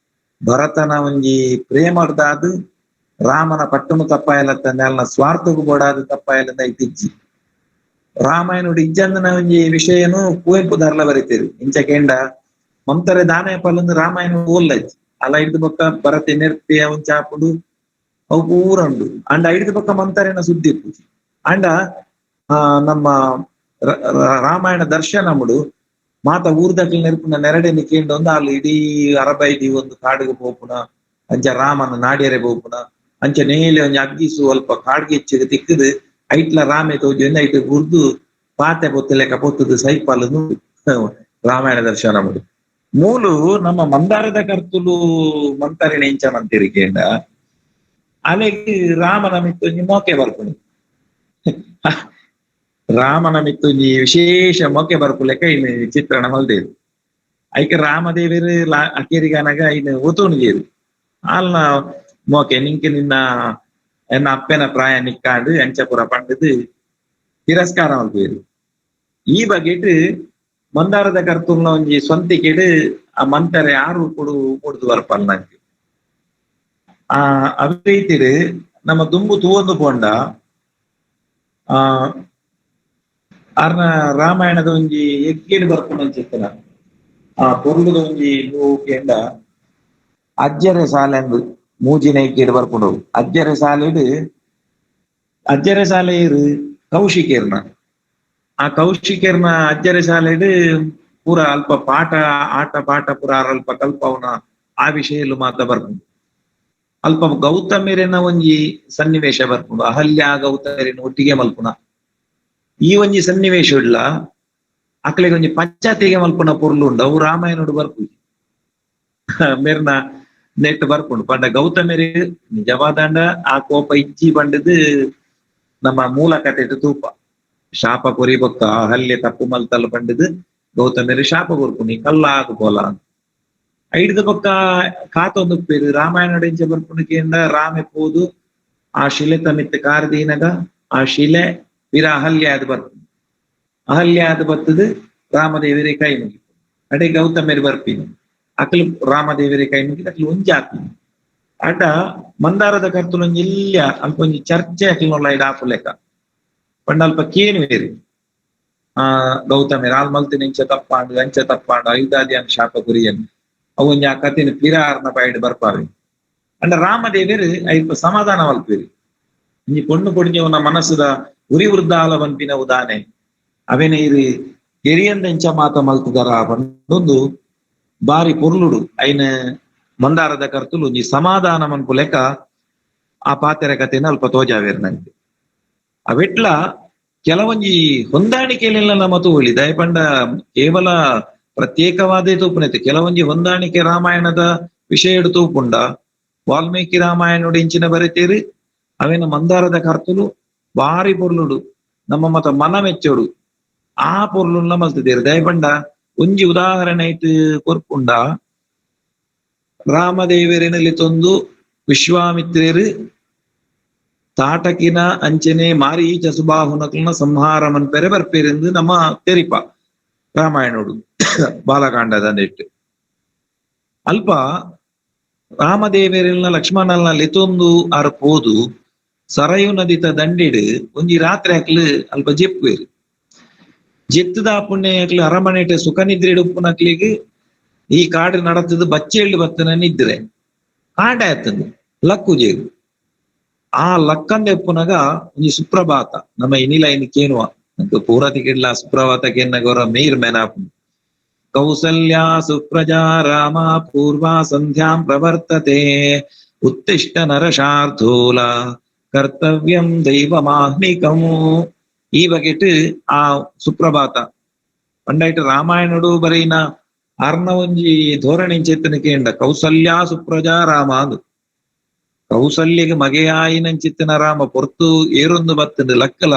ಭರತನ ಒಂಜಿ ಪ್ರೇಮರ್ದಾದು ರಾಮನ ಪಟ್ಟನು ತಪ್ಪಾಯಲತ್ತಂದೆ ಅಲ್ಲ ಸ್ವಾರ್ಥಕ್ಕೂ ಬೋಡಾದ ತಪ್ಪಾಯಲಂದ ಐತಿಜ್ಜಿ ರಾಮಾಯಣುಡು ಇಜ್ಜಂದನ ಒಂಜಿ ವಿಷಯನು ಕುವೆಂಪು ದಾರ್ಲ ಬರಿತೀರಿ ಇಂಚ ಕೇಂಡ ಮಂತರೆ ದಾನೆ ಪಲ್ಲಂದು ರಾಮಾಯಣ ಓಲ್ಲಜ್ಜಿ ಅಲ್ಲ ಹಿಡ್ದು ಬೊಕ್ಕ ಭರತೆ ನೆರ್ಪೆ ಅವನ್ ಚಾಪುಡು ಅವು ಪೂರ ಉಂಡು ಅಂಡ ಹಿಡ್ದು ಬೊಕ್ಕ ಮಂತರೇನ ಸುದ್ದಿ ಇಪ್ಪುಜಿ ಅಂಡ ನಮ್ಮ ರಾಮಾಯಣ ದರ್ಶನముಡು ಮಾತ ಊರ್ದಕ್ಲು ನೆರ್ಪುನ ನೆರಡೆని ಕೇಂಡ ಒಂದು ಅಲ್ಲಿ ಇಡೀ ಅರಬೈದಿ ಒಂದು ಕಾಡಿಗೆ ಪೋಪುನ ಅಂಚ ರಾಮನ ನಾಡ್ಯರೆ ಪೋಪುನ ಅಂಚ ನೇಲೆ ಒಂಜಿ ಅಗ್ಗಿಸು ಅಲ್ಪ ಕಾಡ್ಗೆ ಹೆಚ್ಚಿಗೆ ತಿಕ್ಕದು ಐಟ್ಲ ರಾಮೆ ತೋಜಿ ಐಟ್ ಗುರ್ದು ಪಾತೆ ಪೊತ್ತಲೆಕ್ಕ ಪೊತ್ತದು ಸೈಪಾಲನು ರಾಮಾಯಣ ದರ್ಶನముಡು ಮೂಲು ನಮ್ಮ ಮಂದಾರದ ಕರ್ತುಲು ಮಂತರಿನ ಇಂಚ ಮಂತಿರಿಕೇಂಡ ಅಲೆಗ್ ರಾಮನ ಮಿತ್ತೊಂಜಿ ಮೋಕೆ ಬರ್ಪುನಿ ರಾಮನ ಮಿತ್ತೊಂಜಿ ವಿಶೇಷ ಮೊಕೆ ಬರ್ಪುಲೆಕ್ಕ ಇನ್ನು ಚಿತ್ರಣ ಮಲ್ದೇರು ಐಕೆ ರಾಮದೇವರು ಅಕೇರಿಗಾನಾಗ ಇನ್ನು ಒತುಣಿಗೇರು ಅಲ್ನ ಮೋಕೆ ನಿಂಕೆ ನಿನ್ನ ಎನ್ನ ಅಪ್ಪನ ಪ್ರಾಯ ನಿಕ್ಕಾಂಡು ಅಂಚಪುರ ಪಂಡದು ತಿರಸ್ಕಾರ ಮಲ್ಪೇರು ಈ ಬಗೆಟ್ ಮಂದಾರದ ಕರ್ತುಲ್ನ ಒಂಜಿ ಸ್ವಂತಿಕೆಡು ಆ ಮಂತರೆ ಆರು ಕೊಡು ಕೊಡುದು ಬರ್ಪಲ್ ನಂಗೆ ಆ ಅದೇ ರೀತಿಡು ನಮ್ಮ ದುಂಬು ತೂವೊಂದು ಪೋಂಡ ಆ ಆರ್ನ ರಾಮಾಯಣದ ಒಂಜಿ ಎಕ್ಕೇಡು ಬರ್ಪುನ ಚಿತ್ತನ ಆ ಪೊರ್ಲುದ ಒಂಜಿ ಕೇಂಡ ಅಜ್ಜರೆ ಸಾಲೆಂದು ಮೂಜಿನ ಎಕ್ಕೇಡು ಬರ್ಪುಂಡು ಅಜ್ಜರೆ ಸಾಲೆಡು ಅಜ್ಜರೆ ಸಾಲೆ ಇರು ಕೌಶಿಕೇರ್ನ ಆ ಕೌಶಿಕೇರ್ನ ಅಜ್ಜರೆ ಶಾಲೆಡು ಪೂರ ಅಲ್ಪ ಪಾಠ ಆಟ ಪಾಠ ಪೂರ ಅಲ್ಪ ಕಲ್ಪವನ ಆ ವಿಷಯಲು ಮಾತ ಬರ್ಪುಂಡು ಅಲ್ಪ ಗೌತಮಿರೆನ ಒಂಜಿ ಸನ್ನಿವೇಶ ಬರ್ಪುಂಡು ಅಹಲ್ಯ ಗೌತಮರಿನ ಒಟ್ಟಿಗೆ ಮಲ್ಪುನ ಈ ಒಂಜಿ ಸನ್ನಿವೇಶ ಇಡ್ಲ ಅಕ್ಲೆಗೆ ಒಂಜಿ ಪಂಚಾಯತಿಗೆ ಮಲ್ಪುನ ಪೊರ್ಲು ಉಂಡು ಅವು ರಾಮಾಯಣಡು ಬರ್ಪುಜಿ ಮೇರ್ನ ನೆಟ್ ಬರ್ಪುಂಡು ಪಂಡ ಗೌತಮಿರಿ ನಿಜವಾದಂಡ ಆ ಕೋಪ ಇಜ್ಜಿ ಬಂಡದು ನಮ್ಮ ಮೂಲ ಕಥೆಟ್ ತೂಪ ಶಾಪ ಕೊರಿ ಬೊಕ್ಕ ಅಹಲ್ಯ ತಪ್ಪು ಮಲ್ತಲ್ ಪಂಡದು ಗೌತಮಿರಿ ಶಾಪ ಕೊರ್ಪುನಿ ಕಲ್ಲಾಗ ಪೋಲ ಅಂತ ಐಡ್ದ ಬೊಕ್ಕ ಕಾತೊಂದು ಪೇರು ರಾಮಾಯಣ ಇಂಚ ಬರ್ಪುನಕೇಂಡ ರಾಮೆ ಪೋದು ಆ ಶಿಲೆ ತಮಿತ್ತ ಕಾರದೀನಗ ಆ ಶಿಲೆ ವೀರ ಅಹಲ್ಯ ಆದ್ ಬರ್ಪುಂಡು ಅಹಲ್ಯ ಆದ್ ಬತ್ತದು ರಾಮದೇವರೇ ಕೈ ಮುಗಿ ಅಡೆ ಗೌತಮರಿ ಬರ್ಪಿನಿ ಅಕ್ಲು ರಾಮದೇವರೇ ಕೈ ಮುಗಿ ಅಕ್ಲು ಒಂಜಿ ಆಪಿನಿ ಅಡ ಮಂದಾರದ ಕರ್ತುಲೊಂಜಿ ಇಲ್ಲ ಅಲ್ಪ ಒಂಜಿ ಚರ್ಚೆ ಅಕ್ಲುನೊಲ್ಲ ಇಡ ಆಪುಲೆಕ ಪಂಡ ಅಲ್ಪ ಕೇನು ಬೇರು ಆ ಗೌತಮಿ ರಾಲ್ ಮಲ್ತಿನ ಇಂಚ ತಪ್ಪಾಂಡು ಅಂಚ ತಪ್ಪಾಂಡು ಐದಾದಿಯನ್ ಶಾಪ ಗುರಿಯನ್ ಅವು ಒಂಜಿ ಆ ಕಥೆನ ಪಿರಾರ್ನ ಬಾಯಿಡ್ ಬರ್ಪಾವೆ ಅಂಡ ರಾಮದೇವರು ಐಪ ಸಮಾಧಾನ ಮಲ್ಪೇರಿ ಒಂಜಿ ಪೊಣ್ಣು ಕೊಡಿಂಜವನ ಮನಸ್ಸುದ ಉರಿ ವೃದ್ಧಾಲ ಪನ್ಪಿನ ಉದಾನೆ ಅವೇನ ಇರು ಕೆರಿಯಂದ ಮಾತ ಮಲ್ತುದರ ಪಂಡೊಂದು ಬಾರಿ ಪೊರ್ಲುಡು ಐನ ಮಂದಾರದ ಕರ್ತುಲು ಒಂಜಿ ಸಮಾಧಾನ ಮನ್ಪುಲೆಕ ಆ ಪಾತೆರ ಕಥೆನ ಅಲ್ಪ ತೋಜಾವೇರು ನಂಗೆ ಅವೆಟ್ಲ ಕೆಲವೊಂಜಿ ಹೊಂದಾಣಿಕೆಲೆಲ್ಲ ನಮ್ಮ ತೋಳಿ ದಯಪಂಡ ಕೇವಲ ಪ್ರತ್ಯೇಕವಾದೇ ತೂಪುನೈತೆ ಕೆಲವೊಂಜಿ ಹೊಂದಾಣಿಕೆ ರಾಮಾಯಣದ ವಿಷಯಡು ತೂಪುಂಡ ವಾಲ್ಮೀಕಿ ರಾಮಾಯಣಡು ಇಂಚಿನ ಬರೆತೇರಿ ಅವೇನ ಮಂದಾರದ ಕರ್ತುಲು ಬಾರಿ ಪೊರ್ಲುಡು ನಮ್ಮ ಮತ ಮನ ಮೆಚ್ಚೋಡು ಆ ಪೊರ್ಲುನ್ನ ಮಲ್ತಿದ್ದೀರಿ ದಯಪಂಡ ಒಂಜಿ ಉದಾಹರಣೆ ಐತು ಕೊರ್ಪುಂಡ ರಾಮದೇವರಿನಲ್ಲಿ ತೊಂದು ವಿಶ್ವಾಮಿತ್ರೇರು ತಾಟಕಿನ ಅಂಚನೆ ಮಾರೀಚ ಸುಬಾಹುನಕಲ್ನ ಸಂಹಾರ ಮನ್ಪೆರೆ ಬರ್ಪೇರೆಂದು ನಮ್ಮ ತೆರಿಪ ರಾಮಾಯಣೋಡು ಬಾಲಕಾಂಡದ ನೆಟ್ಟು ಅಲ್ಪ ರಾಮದೇವರೆಲ್ಲ ಲಕ್ಷ್ಮಣನ ಲೆತೊಂದು ಆರ್ ಪೋದು ಸರಯು ನದಿತ ದಂಡಿಡು ಒಂಜಿ ರಾತ್ರಿ ಹಾಕ್ಲು ಅಲ್ಪ ಜೆಪ್ಪುವೇರು. ಜೆತ್ತದ ಪುಣ್ಯ ಹಾಕ್ಲು ಅರಮನೆಟ ಸುಖ ನಿದ್ರೆ ಉಪ್ಪುನಕ್ಲಿಗೆ ಈ ಕಾಡು ನಡತದ ಬಚ್ಚೆಳ್ಳು ಬತ್ತನ ನಿದ್ರೆ ಕಾಡ ಆಯ್ತಂದು ಲಕ್ಕು ಜೇರು. ಆ ಲಕ್ಕಂದ ಎಪ್ಪುನಗ ಒಂಜಿ ಸುಪ್ರಭಾತ ನಮ್ಮ ಇನಿಲ ಇನ್ ಕೇನುವ ಪೂರ ತಿಕಿಡ್ಲ ಸುಪ್ರಭಾತ ಕೇನ್ನಗವರ ಮೇರ್ ಮೇನಾಪು. ಕೌಸಲ್ಯ ಸುಪ್ರಜಾ ರಾಮ ಪೂರ್ವ ಸಂಧ್ಯಾಂ ಪ್ರವರ್ತತೆ ಉತ್ತಿಷ್ಟ ನರಶಾರ್ಧೂಲ ಕರ್ತವ್ಯಂ ದೈವಮಾಹ್ನಿಕಂ. ಈ ಬಗೆಟ್ ಆ ಸುಪ್ರಭಾತ ಪಂಡೈಟ್ ರಾಮಾಯಣಡು ಬರೆಯಿನ ಅರ್ನ ಒಂಜಿ ಧೋರಣೆ ಚೇತನಕ್ಕೆ ಕೌಸಲ್ಯ ಸುಪ್ರಜಾ ರಾಮ ಅಂದು. ಕೌಸಲ್ಯಗೆ ಮಗೆಯಾಯಿನಂಚಿತ್ತನ ರಾಮ ಪೊರ್ತು ಏರೊಂದು ಬತ್ತಂದು ಲಕ್ಕಲ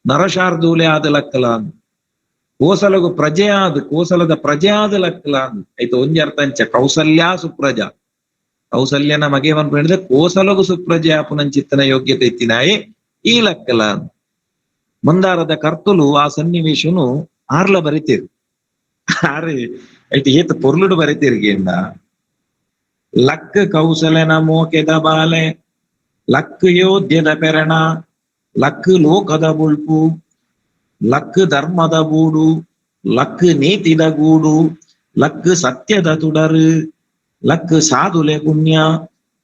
ನರಶಾರ್ದೂಲೆ ಆದ ಲಕ್ಕಲ ಅಂದು. ಕೋಸಲಗು ಪ್ರಜೆ ಆದ ಕೋಸಲದ ಪ್ರಜೆ ಆದ ಲಕ್ಕಲ ಅಂದು. ಆಯ್ತು ಒಂಜಿ ಅರ್ಥ ಅಂಚ ಕೌಸಲ್ಯ ಸುಪ್ರಜಾ ಕೌಸಲ್ಯನ ಮಗೆವನ್ ಹೇಳಿದ್ರೆ ಕೋಸಲಗು ಸುಪ್ರಜೆ ಆಪುನಂಚಿತ್ತನ ಯೋಗ್ಯತೆ ಇತ್ತಿನಾಯೆ ಈ ಲಕ್ಕಲ ಅಂದು. ಮಂದಾರದ ಕರ್ತುಲು ಆ ಸನ್ನಿವೇಶನು ಆರ್ಲ ಬರಿತೇರು ಆರೆ ಆಯ್ತು ಏತ ಪೊರ್ಲುಡು ಬರಿತೇರಿಗೆ ಲಕ್ ಕೌಸಲನ ಮೋಕೆದ ಬಾಲೆ ಲಕ್ ಯೋಧ್ಯದ ಪೆರಣ ಲಕ್ ಲೋಕದ ಬುಳ್ಪು ಲಕ್ ಧರ್ಮದ ಬೂಡು ಲಕ್ ನೀತಿದ ಗೂಡು ಲಕ್ ಸತ್ಯದ ತುಡರು ಲಕ್ ಸಾಧುಲೆ ಪುಣ್ಯ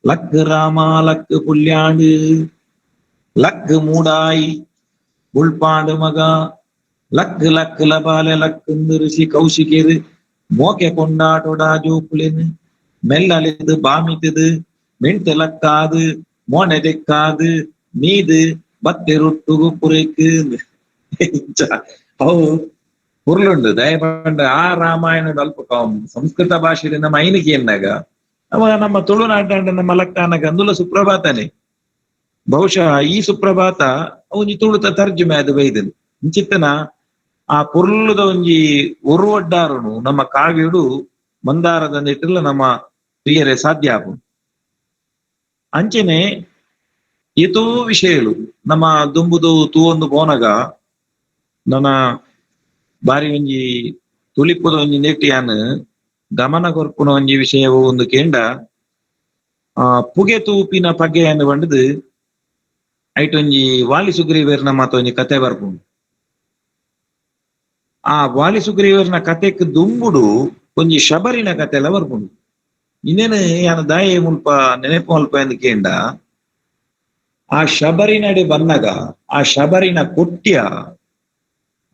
ಲಕ್ ರಾಮ ಲಕ್ ಪುಲ್ಯಾಂಡು ಲಕ್ ಮೂಡಾಯಿ ಬುಳ್ಪಾಂಡು ಮಗ ಲಕ್ ಲಕ್ ಲಬಾಲೆ ಲಕ್ ಋಷಿ ಕೌಶಿಕೇರು ಮೋಕೆ ಕೊಂಡಾಟೋಡ ಜೋಕುಲೇನು ಮೆಲ್ಲಲಿದು ಬಾಮಿತದು ಮೆಂಟು ಲಕ್ಕಾದು ಮೋನೆ ದೆಕ್ಕಾದು ಮೀದು ಬತ್ತೆರೊಟ್ಟುಗು ಪುರೇಕು ಅವು ಪುರ್ಲುಂಡು. ದಯಪಂಡ ಆ ರಾಮಾಯಣದ ಅಲ್ಪ ಸಂಸ್ಕೃತ ಭಾಷೆ ನಮ್ಮ ಐನಿಕೆ ಎನ್ನಾಗ ಅವ ನಮ್ಮ ತುಳುನಾಟ ನಮ್ಮ ಲಕ್ಕಾನಗ ಅಂದುಲ ಸುಪ್ರಭಾತನೇ. ಬಹುಶಃ ಈ ಸುಪ್ರಭಾತ ಒಂಜಿ ತುಳುತ ತರ್ಜುಮೆ ಅದು ಬೈದನು ಇಂಚಿತ್ತನ ಆ ಪೊರ್ಲುದ ಒಂಜಿ ಒರುವಡ್ಡಾರುನು ನಮ್ಮ ಕಾವ್ಯಡು ಮಂದಾರದ ನಿಟ್ಟಿಲ್ಲ ನಮ್ಮ ಪ್ರಿಯರೇ ಸಾಧ್ಯ ಆಪು. ಅಂಚನೆ ಏತೋ ವಿಷಯಗಳು ನಮ್ಮ ದುಂಬುದು ತೂವೊಂದು ಪೋನಗ ನನ್ನ ಬಾರಿ ಒಂಜಿ ತುಳಿಪುದ ಒಂಜಿ ನೆಟ್ಟಿಯಾನ್ ಗಮನ ಕೊರ್ಪುನ ಒಂಜಿ ವಿಷಯವು ಒಂದು ಕೇಂಡ ಆ ಪುಗೆ ತೂಪಿನ ಪಗೆಯನ್ನು ಬಂಡದು ಐಟೊಂಜಿ ವಾಲಿ ಸುಗ್ರೀವೇರ್ನ ಮಾತ ಒಂಜಿ ಕತೆ ಬರ್ಪುಂಡು. ಆ ವಾಲಿ ಸುಗ್ರೀವೇರ್ನ ಕತೆಕ್ ದುಂಬುಡು ಒಂಜಿ ಶಬರಿನ ಕತೆ ಎಲ್ಲ ಬರ್ಪುಂಡು. ಇನ್ನೇನು ಯಾನ ದಾಯ ಮುಲ್ಪ ನೆನಪು ಮುಲ್ಪ ಎಂದು ಕೇಂಡ ಆ ಶಬರಿನಡೆ ಬನ್ನಗ ಆ ಶಬರಿನ ಕೊಟ್ಯ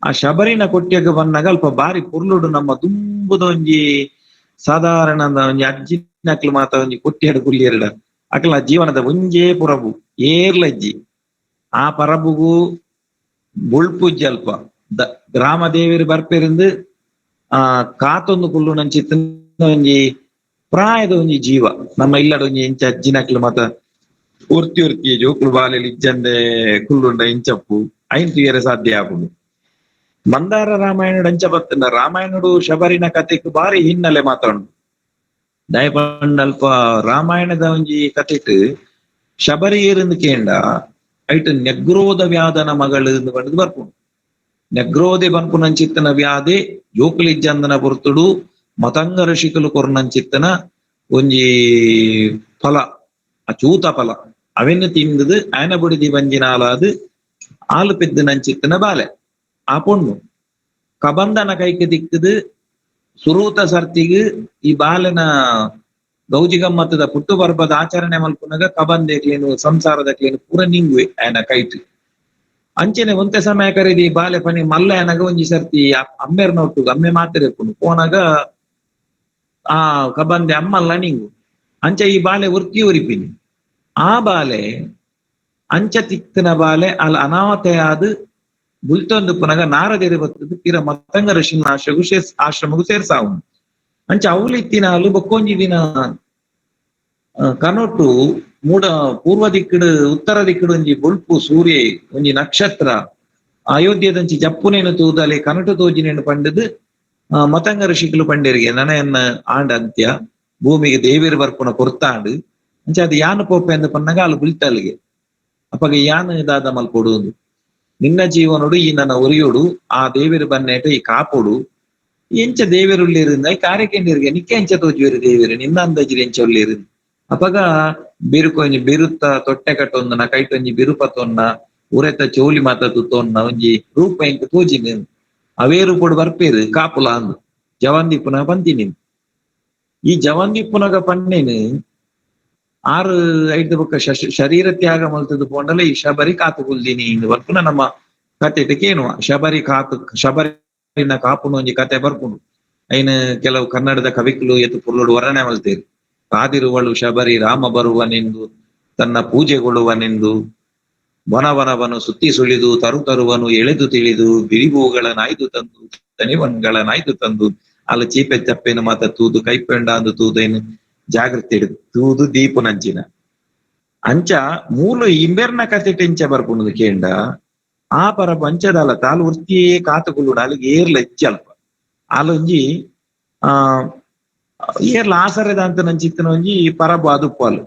ಆ ಶಬರಿನ ಕೊಟ್ಯಗ ಬನ್ನಗ ಅಲ್ಪ ಬಾರಿ ಪುರ್ಲುಡು ನಮ್ಮ ದುಂಬುದ ಒಂಜಿ ಸಾಧಾರಣ ಒಂಜಿ ಅಜ್ಜಿನಕ್ಲು ಮಾತ ಒಂಜಿ ಕೊಟ್ಟಿಯಡು ಕುಲ್ಲಿಯರಡ ಅಕ್ಲ ಜೀವನದ ಒಂಜೇ ಪುರಬು ಏರ್ಲಜ್ಜಿ ಆ ಪರಬುಗು ಬುಳ್ಪುಜ್ಜಿ ಅಲ್ಪ ಗ್ರಾಮದೇವಿರು ಬರ್ಪೆರಿಂದ ಆ ಕಾತೊಂದು ಕುಲ್ಲು ನಂಚಿತ್ತ ಒಂಜಿ ಪ್ರಾಯದ ಒಂಜಿ ಜೀವ ನಮ್ಮ ಇಲ್ಲಡ ಒಂಜಿ ಇಂಚ ಅಜ್ಜಿನಕ್ಲು ಮಾತ ಒರ್ತಿ ಒರ್ತಿ ಜೋಕುಲು ಬಾಲೆಲಿ ಇಜ್ಜಂದೆ ಕುಲ್ಲುಂಡ ಇಂಚಪ್ಪು ಐನ್ ತುಯರೆ ಸಾಧ್ಯ ಆಪುಂಡು. ಮಂದಾರ ರಾಮಾಯಣಡು ಅಂಚ ಬತ್ತಂಡ ರಾಮಾಯಣಡು ಶಬರಿನ ಕತೆಕ್ ಬಾರಿ ಹಿನ್ನೆಲೆ ಮಾತಾಡು. ದಯಪಂಡ ಅಲ್ಪ ರಾಮಾಯಣದ ಒಂಜಿ ಕತೆಟ್ ಶಬರಿ ಏರಂದು ಕೇಂಡ ಐಟ್ ನೆಗ್ರೋಧ ವ್ಯಾಧನ ಮಗಳು ಬಂದು ಬರ್ಪುಂಡು. ನೆಗ್ರೋಧೆ ಬನ್ಪುನಂಚಿತ್ತನ ವ್ಯಾಧೆ ಜೋಕುಲಿಜ್ಜಂದನ ಪೊರ್ತುಡು ಮತಂಗ ಋಷಿಕಲು ಕೊರ್ನಂಚಿತ್ತನ ಒಂಜಿ ಫಲ ಅಚೂತ ಫಲ ಅವೆನ್ನು ತಿಂದದು ಆಯನ ಬುಡಿದಿ ಬಂಜಿನಾಲಾದು ಆಲು ಪೆದ್ದನಂಚಿತ್ತನ ಬಾಲೆ ಆ ಪೊಣ್ಣು ಕಬಂದನ ಕೈಗೆ ದಿಕ್ಕದು ಸುರೂತ ಸರ್ತಿಗೆ ಈ ಬಾಲೆನ ಗೌಜಿಗಮ್ಮತ್ತದ ಪುಟ್ಟು ಪರ್ಬದ ಆಚರಣೆ ಮಲ್ಪುನಗ ಕಬಂದೆಕ್ಲೇನು ಸಂಸಾರದಕ್ಲೇನು ಪೂರ ನಿಂಗುವೆ ಆಯನ ಕೈಟ್. ಅಂಚನೆ ಒಂತೆ ಸಮಯ ಕರೀದಿ ಬಾಲೆ ಪನಿ ಮಲ್ಲ ಆನಗ ಒಂಜಿ ಸರ್ತಿ ಅಮ್ಮೆರ್ನ ಒಟ್ಟುಗು ಅಮ್ಮೆ ಮಾತಿರ್ಪುಂಡು ಪೋನಾಗ ಆ ಕಬಂದೆ ಅಮ್ಮಲ್ಲ ನಿಂಗು ಅಂಚ ಈ ಬಾಲೆ ಉರ್ಕಿ ಉರಿಪಿನಿ ಆ ಬಾಲೆ ಅಂಚ ತಿಕ್ತನ ಬಾಲೆ ಅಲ್ಲ ಅನಾಥೆಯಾದ ಬುಲ್ತೊಂದು ಪುನಗ ನಾರದೇರಿ ಬತ್ತದು ತೀರ ಮತಂಗ ಋಷಿನ ಆಶ್ರಮಗೂ ಆಶ್ರಮಗೂ ಸೇರ್ಸಾವು. ಅಂಚ ಅವಳು ಇತ್ತಿನಾಲು ಬೊಕ್ಕೊಂಜಿ ದಿನ ಕನೊಟ್ಟು ಮೂಡ ಪೂರ್ವ ದಿಕ್ಕಡು ಉತ್ತರ ದಿಕ್ಕಡು ಒಂಜಿ ಬೊಲ್ಪು ಸೂರ್ಯ ಒಂಜಿ ನಕ್ಷತ್ರ ಅಯೋಧ್ಯದಂಚಿ ಜಪ್ಪುನೇನು ತೂದಲೆ ಕನಟು ತೋಜಿನೇನು ಪಂಡದು ಮತಂಗ ಋಷಿಕಲು ಪಂಡೇರಿಗೆ ನನಯನ್ನ ಆಂಡ ಅಂತ್ಯ ಭೂಮಿಗೆ ದೇವಿರು ಬರ್ಪುನ ಕೊರ್ತಾಂಡು ಅಂಚ ಅದು ಯಾನು ಪೋಪೆ ಅಂದು ಪನ್ನಗ ಅಲ್ಲ ಬುಲ್ತಲ್ಗೆ ಅಪ್ಪಗ ಯಾನು ದಾದ ಮಲ್ಪೊಡು ನಿನ್ನ ಜೀವನೋಡು ಈ ನನ್ನ ಒರಿಯೋಡು ಆ ದೇವಿರು ಬನ್ನೇಟ ಈ ಕಾಪೋಡು ಎಂಚ ದೇವೆರುಳ್ಳಿರಿಂದ ಕಾರೆಕೆಂಡಿರ್ಗೆ ನಿಕ್ಕೆ ಎಂಚ ತೋಜುವೆರು ದೇವೆರು ನಿನ್ನ ಅಂದಾಜಿರು ಎಂಚ ಉಳ್ಳೇರು. ಅಪಗ ಬಿರುಕೊಂಜಿ ಬಿರುತ್ತ ತೊಟ್ಟೆ ಕಟ್ಟೊಂದನ ಕೈಟೊಂಜಿ ಬಿರುಪತೊನ್ನ ಉರೆತ ಚೋಲಿ ಮಾತ ತುತ್ತೊನ್ನ ಒಂಜಿ ರೂಪ ಎಂಕ್ ತೋಜಿನ ಅವೇ ರೂಪಡು ಬರ್ಪೇರು ಕಾಪುಲ ಅಂದು ಜವಂದಿಪ್ಪುನ ಪಂತಿನಿ. ಈ ಜವಂದಿಪ್ಪುನಗ ಪನ್ನೇನು ಆರು ಐದು ಬೊಕ್ಕ ಶರೀರ ತ್ಯಾಗ ಮಲ್ತದ ಪೋಂಡಲ ಈ ಶಬರಿ ಕಾತು ಕುಲ್ದಿನಿ ಇಂದು ಬರ್ಪುನ ನಮ್ಮ ಕತೆ ಕೇನುವ ಶಬರಿ ಕಾತು ಶಬರಿನ ಕಾಪುನ ಒಂಜಿ ಕತೆ ಬರ್ಪುಂಡು. ಐನ ಕೆಲವು ಕನ್ನಡದ ಕವಿಕುಲು ಎತ್ತು ಪುರ್ಲುಡು ವರ್ಣನೆ ಮಲ್ತೇರು. ಕಾದಿರುವಳು ಶಬರಿ ರಾಮ ಬರುವನೆಂದು ತನ್ನ ಪೂಜೆಗೊಳ್ಳುವನೆಂದು ವನವನವನು ಸುತ್ತಿ ಸುಳಿದು ತರು ತರುವನು ಎಳೆದು ತಿಳಿದು ಬಿರಿಬೂಗಳ ನಾಯ್ದು ತಂದು ತನಿವನ್ಗಳ ನಾಯ್ದು ತಂದು ಅಲ್ಲ ಚೀಪೆ ಚಪ್ಪೇನು ಮಾತ ತೂದು ಕೈಪೆಂಡ ಅಂದು ತೂದೇನು ಜಾಗೃತಿ ಹಿಡಿದು ತೂದು ದೀಪು ನಂಚಿನ ಅಂಚ ಮೂಲು ಇಂಬೆರ್ನ ಕತೆ ಟೆಂಚ ಬರ್ಪುಣದು ಕೇಂಡ ಆ ಪರ ಪಂಚದಾಲ ತಾಲು ವೃತ್ತಿಯೇ ಕಾತುಕುಳ್ಳುಡು ಅಲ್ಲಿಗೆ ಏರ್ಲ ಹೆಚ್ಚ ಅಲ್ಪ ಆಲೊಂಜಿ ಆ ಏರ್ಲ ಆಸರೆದ ಅಂತ ನಂಚಿತ್ತನ ಒಂಜಿ ಪರಬು ಅದುಪ್ಪಾಲು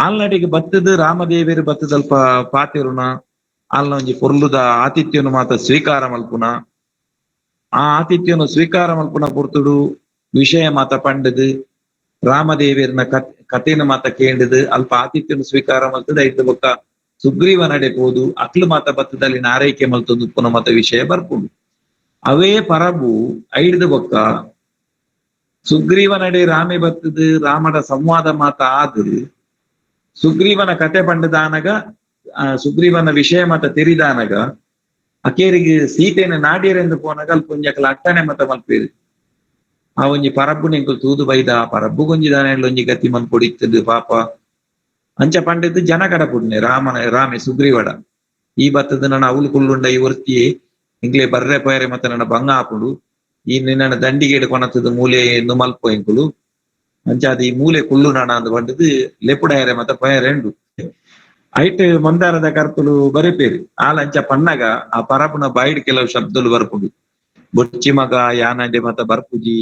ಆಲ್ನಡಿಗೆ ಬತ್ತದ ರಾಮದೇವಿಯರು ಬತ್ತದಲ್ಪ ಪಾತಿರುಣ ಆಲ್ನ ಒಂಜಿ ಪೊರ್ಲುದ ಆತಿಥ್ಯನು ಮಾತ ಸ್ವೀಕಾರ ಮಲ್ಪುನ ಆ ಆತಿಥ್ಯನು ಸ್ವೀಕಾರ ಮಲ್ಪುನ ಪೊರ್ತುಡು ವಿಷಯ ಮಾತ ಪಂಡದು ರಾಮದೇವಿಯರ್ನ ಕಥೆನ ಮಾತ ಕೇಂಡದು ಅಲ್ಪ ಆತಿಥ್ಯನು ಸ್ವೀಕಾರ ಮಲ್ತದ ಐತ ಬೊಕ್ಕ ಸುಗ್ರೀವ ನಡೆ ಪೋದು ಅಕ್ಲು ಮಾತ ಬತ್ತದಲ್ಲಿ ನಾರೈಕೆ ಮಲ್ತೊಂದು ಉಪ್ಪುನ ಮಾತ ವಿಷಯ ಬರ್ಪುಂಡು. ಅವೇ ಪರಬು ಐಡ್ದು ಬೊಕ್ಕ ಸುಗ್ರೀವ ನಡೆ ರಾಮೆ ಬತ್ತದು ರಾಮನ ಸಂವಾದ ಮಾತ ಆದು ಸುಗ್ರೀವನ ಕತೆ ಪಂಡದಾನಗ ಸುಗ್ರೀವನ ವಿಷಯ ಮತ ತೆರಿದಾನಗ ಅಕೇರಿಗೆ ಸೀತೆಯನ್ನು ನಾಡಿಯರೆಂದು ಪೋನಗ ಅಲ್ಪ ಒಂಜಿ ಅಕಲ ಅಟ್ಟನೆ ಮತ ಮಲ್ಪೇರು. ಆ ಒಂಜಿ ಪರಬ್ಬು ನೆಂಕುಲು ತೂದು ಬೈದ ಪರಬ್ಬು ಗೊಂಜಿ ಒಂಜಿ ಗತಿ ಮನ್ಪೊಡಿತ್ತದು ಪಾಪ ಅಂಚ ಪಂಡಿದ್ದು ಜನ ಕಡಪುಡ್ನೆ ರಾಮನ ರಾಮೆ ಸುಗ್ರೀವಡ ಈ ಬತ್ತದ ನನ್ನ ಅವಳು ಕುಳ್ಳುಂಡ ಈ ವರ್ತಿಯೇ ಇಂಗ್ಲೆ ಬರ್ರೆ ಪಯರೆ ಮತ್ತ ನನ್ನ ಬಂಗ ಆಪುಡು ಈ ನಿನ್ನ ದಂಡಿಗೇಡು ಕೊನತದ ಮೂಲೆ ಎಂದು ಮಲ್ಪೋ ಎಂಕುಲು ಅಂಚ ಅದು ಈ ಮೂಲೆ ಕುಳ್ಳು ನಾಣ ಅಂದ್ ಬಂಡದು ಲೆಪುಡಾಯರೆ ಮತ್ತ ಪಯರೆಂಡು ಐಟ್ ಮಂದಾರದ ಕರ್ತುಲು ಬರೆಪೇರು ಆಲಂಚ ಪನ್ನಗ ಆ ಪರಪುನ ಬಾಯಿಡ್ ಕೆಲವು ಶಬ್ದಲು ಬರ್ಪುಂಡು. ಬೊಚ್ಚಿ ಮಗ ಯಾನಂಡೆ ಮತ ಬರ್ಪುಜಿ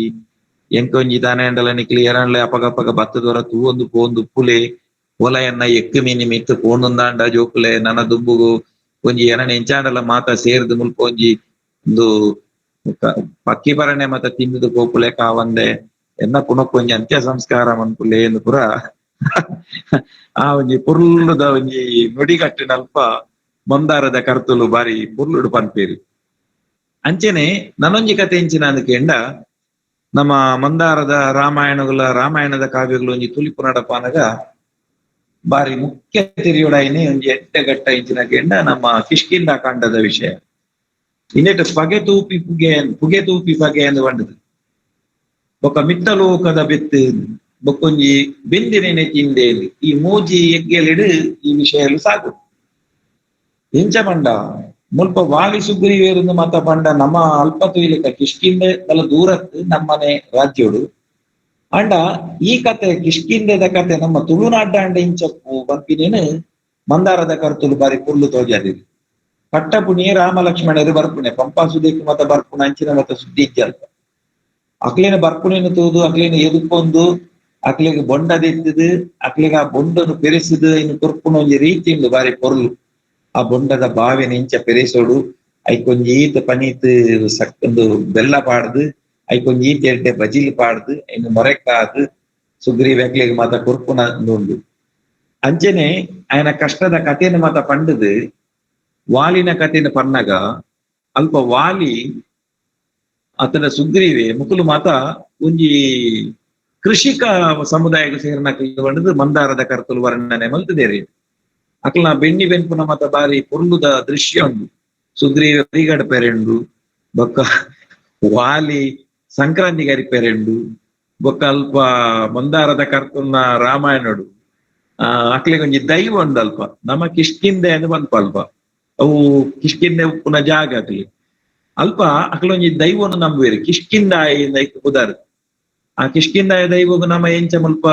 ಎಂಕೊಂಜಿ ತಾನೆ ಅಂಡಲ ನಿಕ್ಲಿ ಎರನ್ಲೆ ಅಪಗಪಗ ಬತ್ತದೊರ ತೂವೊಂದು ಪೋಂದು ಪುಲೆ ಒಲಯನ್ನ ಎಕ್ಕು ಮೀನಿ ಮಿತ್ತು ಪೋಂದೊಂದಾಂಡ ಜೋಕುಲೆ ನನ್ನ ದುಂಬುಗು ಒಂಜಿ ಎರನೆ ಎಂಚಾಂಡಲ ಮಾತ ಸೇರ್ದು ಮುಲ್ಪ ಒಂಜಿ ಒಂದು ಪಕ್ಕಿ ಪರಣೆ ಮತ ತಿಂದು ಪೋಪುಲೆ ಕಾವಂದೆ ಎನ್ನ ಪುನಕ್ಕೊಂಜಿ ಅಂತ್ಯ ಸಂಸ್ಕಾರ ಮನ್ಪುಲೆ ಎಂದು ಪುರ ಆ ಒಂಜಿ ಪುರ್ಲುದ ಒಂಜಿ ನುಡಿಗಟ್ಟಿನ ಅಲ್ಪ ಮಂದಾರದ ಕರ್ತುಲು ಬಾರಿ ಪುರ್ಲುಡು ಪನ್ಪೇರು. ಅಂಚೆನೆ ನನೊಂಜಿ ಕತೆ ಎಂಚಿನ ಅಂದ್ಕೆಂಡ ನಮ್ಮ ಮಂದಾರದ ರಾಮಾಯಣಗಳ ರಾಮಾಯಣದ ಕಾವ್ಯಗಳು ಒಂಜಿ ತುಲಿಪು ನಡಪಾನಗ ಬಾರಿ ಮುಖ್ಯ ತೆರಿಯೊಡಾಯಿನಿ ಒಂಜಿ ಎಟ್ಟೆಗಟ್ಟ ಇಂಚಿನ ಕೆಂಡ ನಮ್ಮ ಕಿಷ್ಕಿಂದ ಕಾಂಡದ ವಿಷಯ. ಇನ್ನೆಟ್ಟು ಪಗೆ ತೂಪಿ ಪುಗೆ ಪುಗೆ ತೂಪಿ ಪಗೆ ಎಂದು ಬಂಡದು ಬೊಕ್ಕ ಮಿತ್ತಲೋಕದ ಬೆತ್ತು ಬೊಕ್ಕೊಂಜಿ ಬೆಂದಿನೇನೆ ತಿಂದೆ ಈ ಮೂಜಿ ಎಗ್ಗೆಲಿಡು ಈ ವಿಷಯಲು ಸಾಕು. ಎಂಚ ಪಂಡ ಮುಲ್ಪ ವಾಲಿ ಸುಗ್ರೀವೇರಿಂದ ಮಾತ ಪಂಡ ನಮ್ಮ ಅಲ್ಪ ತುಯ್ಲಿಕ ಕಿಷ್ಕಿಂದೆ ಬಲ ದೂರತ್ ನಮ್ಮನೆ ರಾಜ್ಯೋಡು ಅಂಡ ಈ ಕತೆ ಕಿಷ್ಕಿಂದೆದ ಕತೆ ನಮ್ಮ ತುಳುನಾಡ ಅಂಡ ಇಂಚಪ್ಪು ಬಂಪಿನೇನು ಮಂದಾರದ ಕರ್ತುಲು ಬಾರಿ ಪುರ್ಲು ತೋಜಾದಿರಿ. ಪಟ್ಟಪುಣಿಯೇ ರಾಮ ಲಕ್ಷ್ಮಣರು ಬರ್ಪುಣೆ ಪಂಪಾ ಸುದೇಕು ಮತ ಬರ್ಪುಣ ಅಂಚಿನ ಮತ ಸುದ್ದಿ ಇಜ್ಜಲ್ಪ ಅಕ್ಲೇನ ಬರ್ಪುಣೆನು ತೂದು ಅಕ್ಲೇನ ಎದುಕೊಂದು ಅಕ್ಲೆಗೆ ಬೊಂಡದಿತ್ತದು ಅಕ್ಲೆಗೆ ಆ ಬೊಂಡನು ಪೆರೆಸುದು ಇನ್ನು ಕೊರ್ಪುಣ ಒಂಜಿ ರೀತಿ ಉಂಡು ಬಾರಿ ಪೊರ್ಲು. ಆ ಬೊಂಡದ ಬಾವಿನ ಇಂಚ ಪೆರೆಸೋಡು ಐಕೊಂಜಿ ಈತ ಪನೀತ್ ಸಕ್ಕೊಂದು ಬೆಲ್ಲ ಪಾಡ್ದು ಐಕೊಂಜಿ ಈತ ಎಡ್ಡೆ ಬಜಿಲ್ ಪಾಡ್ದು ಇನ್ನು ಮೊರೆಕಾದು ಸುಗ್ರೀವ ಅಕ್ಲೆಗೆ ಮಾತ ಕೊರ್ಪುಣ ಉಂಡು. ಅಂಚನೆ ಆಯನ ಕಷ್ಟದ ಕಥೆಯನ್ನು ಮಾತ ಪಂಡದು ವಾಲಿನ ಕಥೆಯನ್ನು ಪನ್ನಗ ಅಲ್ಪ ವಾಲಿ ಆತನ ಸುಗ್ರೀವೆ ಮುಕುಲು ಮಾತ ಒಂಜಿ ಕೃಷಿಕ ಸಮುದಾಯಕ್ಕೆ ಸೇರಿನ ಬಂಡದು ಮಂದಾರದ ಕರ್ತುಲು ವರ್ಣನೆ ಮಲ್ತದೇರಿ. ಅಕ್ಲ ಬೆಣ್ಣಿ ಬೆನ್ಪುನ ಮಾತ ಬಾರಿ ಪೊರ್ಲುದ ದೃಶ್ಯ ಉಂಡು. ಸುಗ್ರೀವ ಪರಿಗಡ ಪೆರೆಂಡು ಬೊಕ್ಕ ವಾಲಿ ಸಂಕ್ರಾಂತಿ ಗರಿ ಪೆರೆಂಡು ಬೊಕ್ಕ ಅಲ್ಪ ಮಂದಾರದ ಕರ್ತುನ ರಾಮಾಯಣಡು ಅಕ್ಲೆಗೆ ಒಂಜಿ ದೈವ ಉಂಡು ಅಲ್ಪ ನಮ್ಮ ಕಿಷ್ಕಿಂದೆ ಅಂದ್ ಪನ್ಪ ಅಲ್ಪ ಅವು ಕಿಷ್ಕಿಂದೆ ಉಪ್ಪುನ ಜಾಗ ಅಕ್ಲಿ ಅಲ್ಪ ಅಕ್ಲೊಂಜಿ ದೈವನು ನಂಬುವೇರು ಕಿಷ್ಕಿಂದಾಯಿ ಪುದಾರ್. ಆ ಕಿಷ್ಕಿಂದಾಯ ದೈವಗು ನಮ್ಮ ಎಂಚ ಮುಲ್ಪ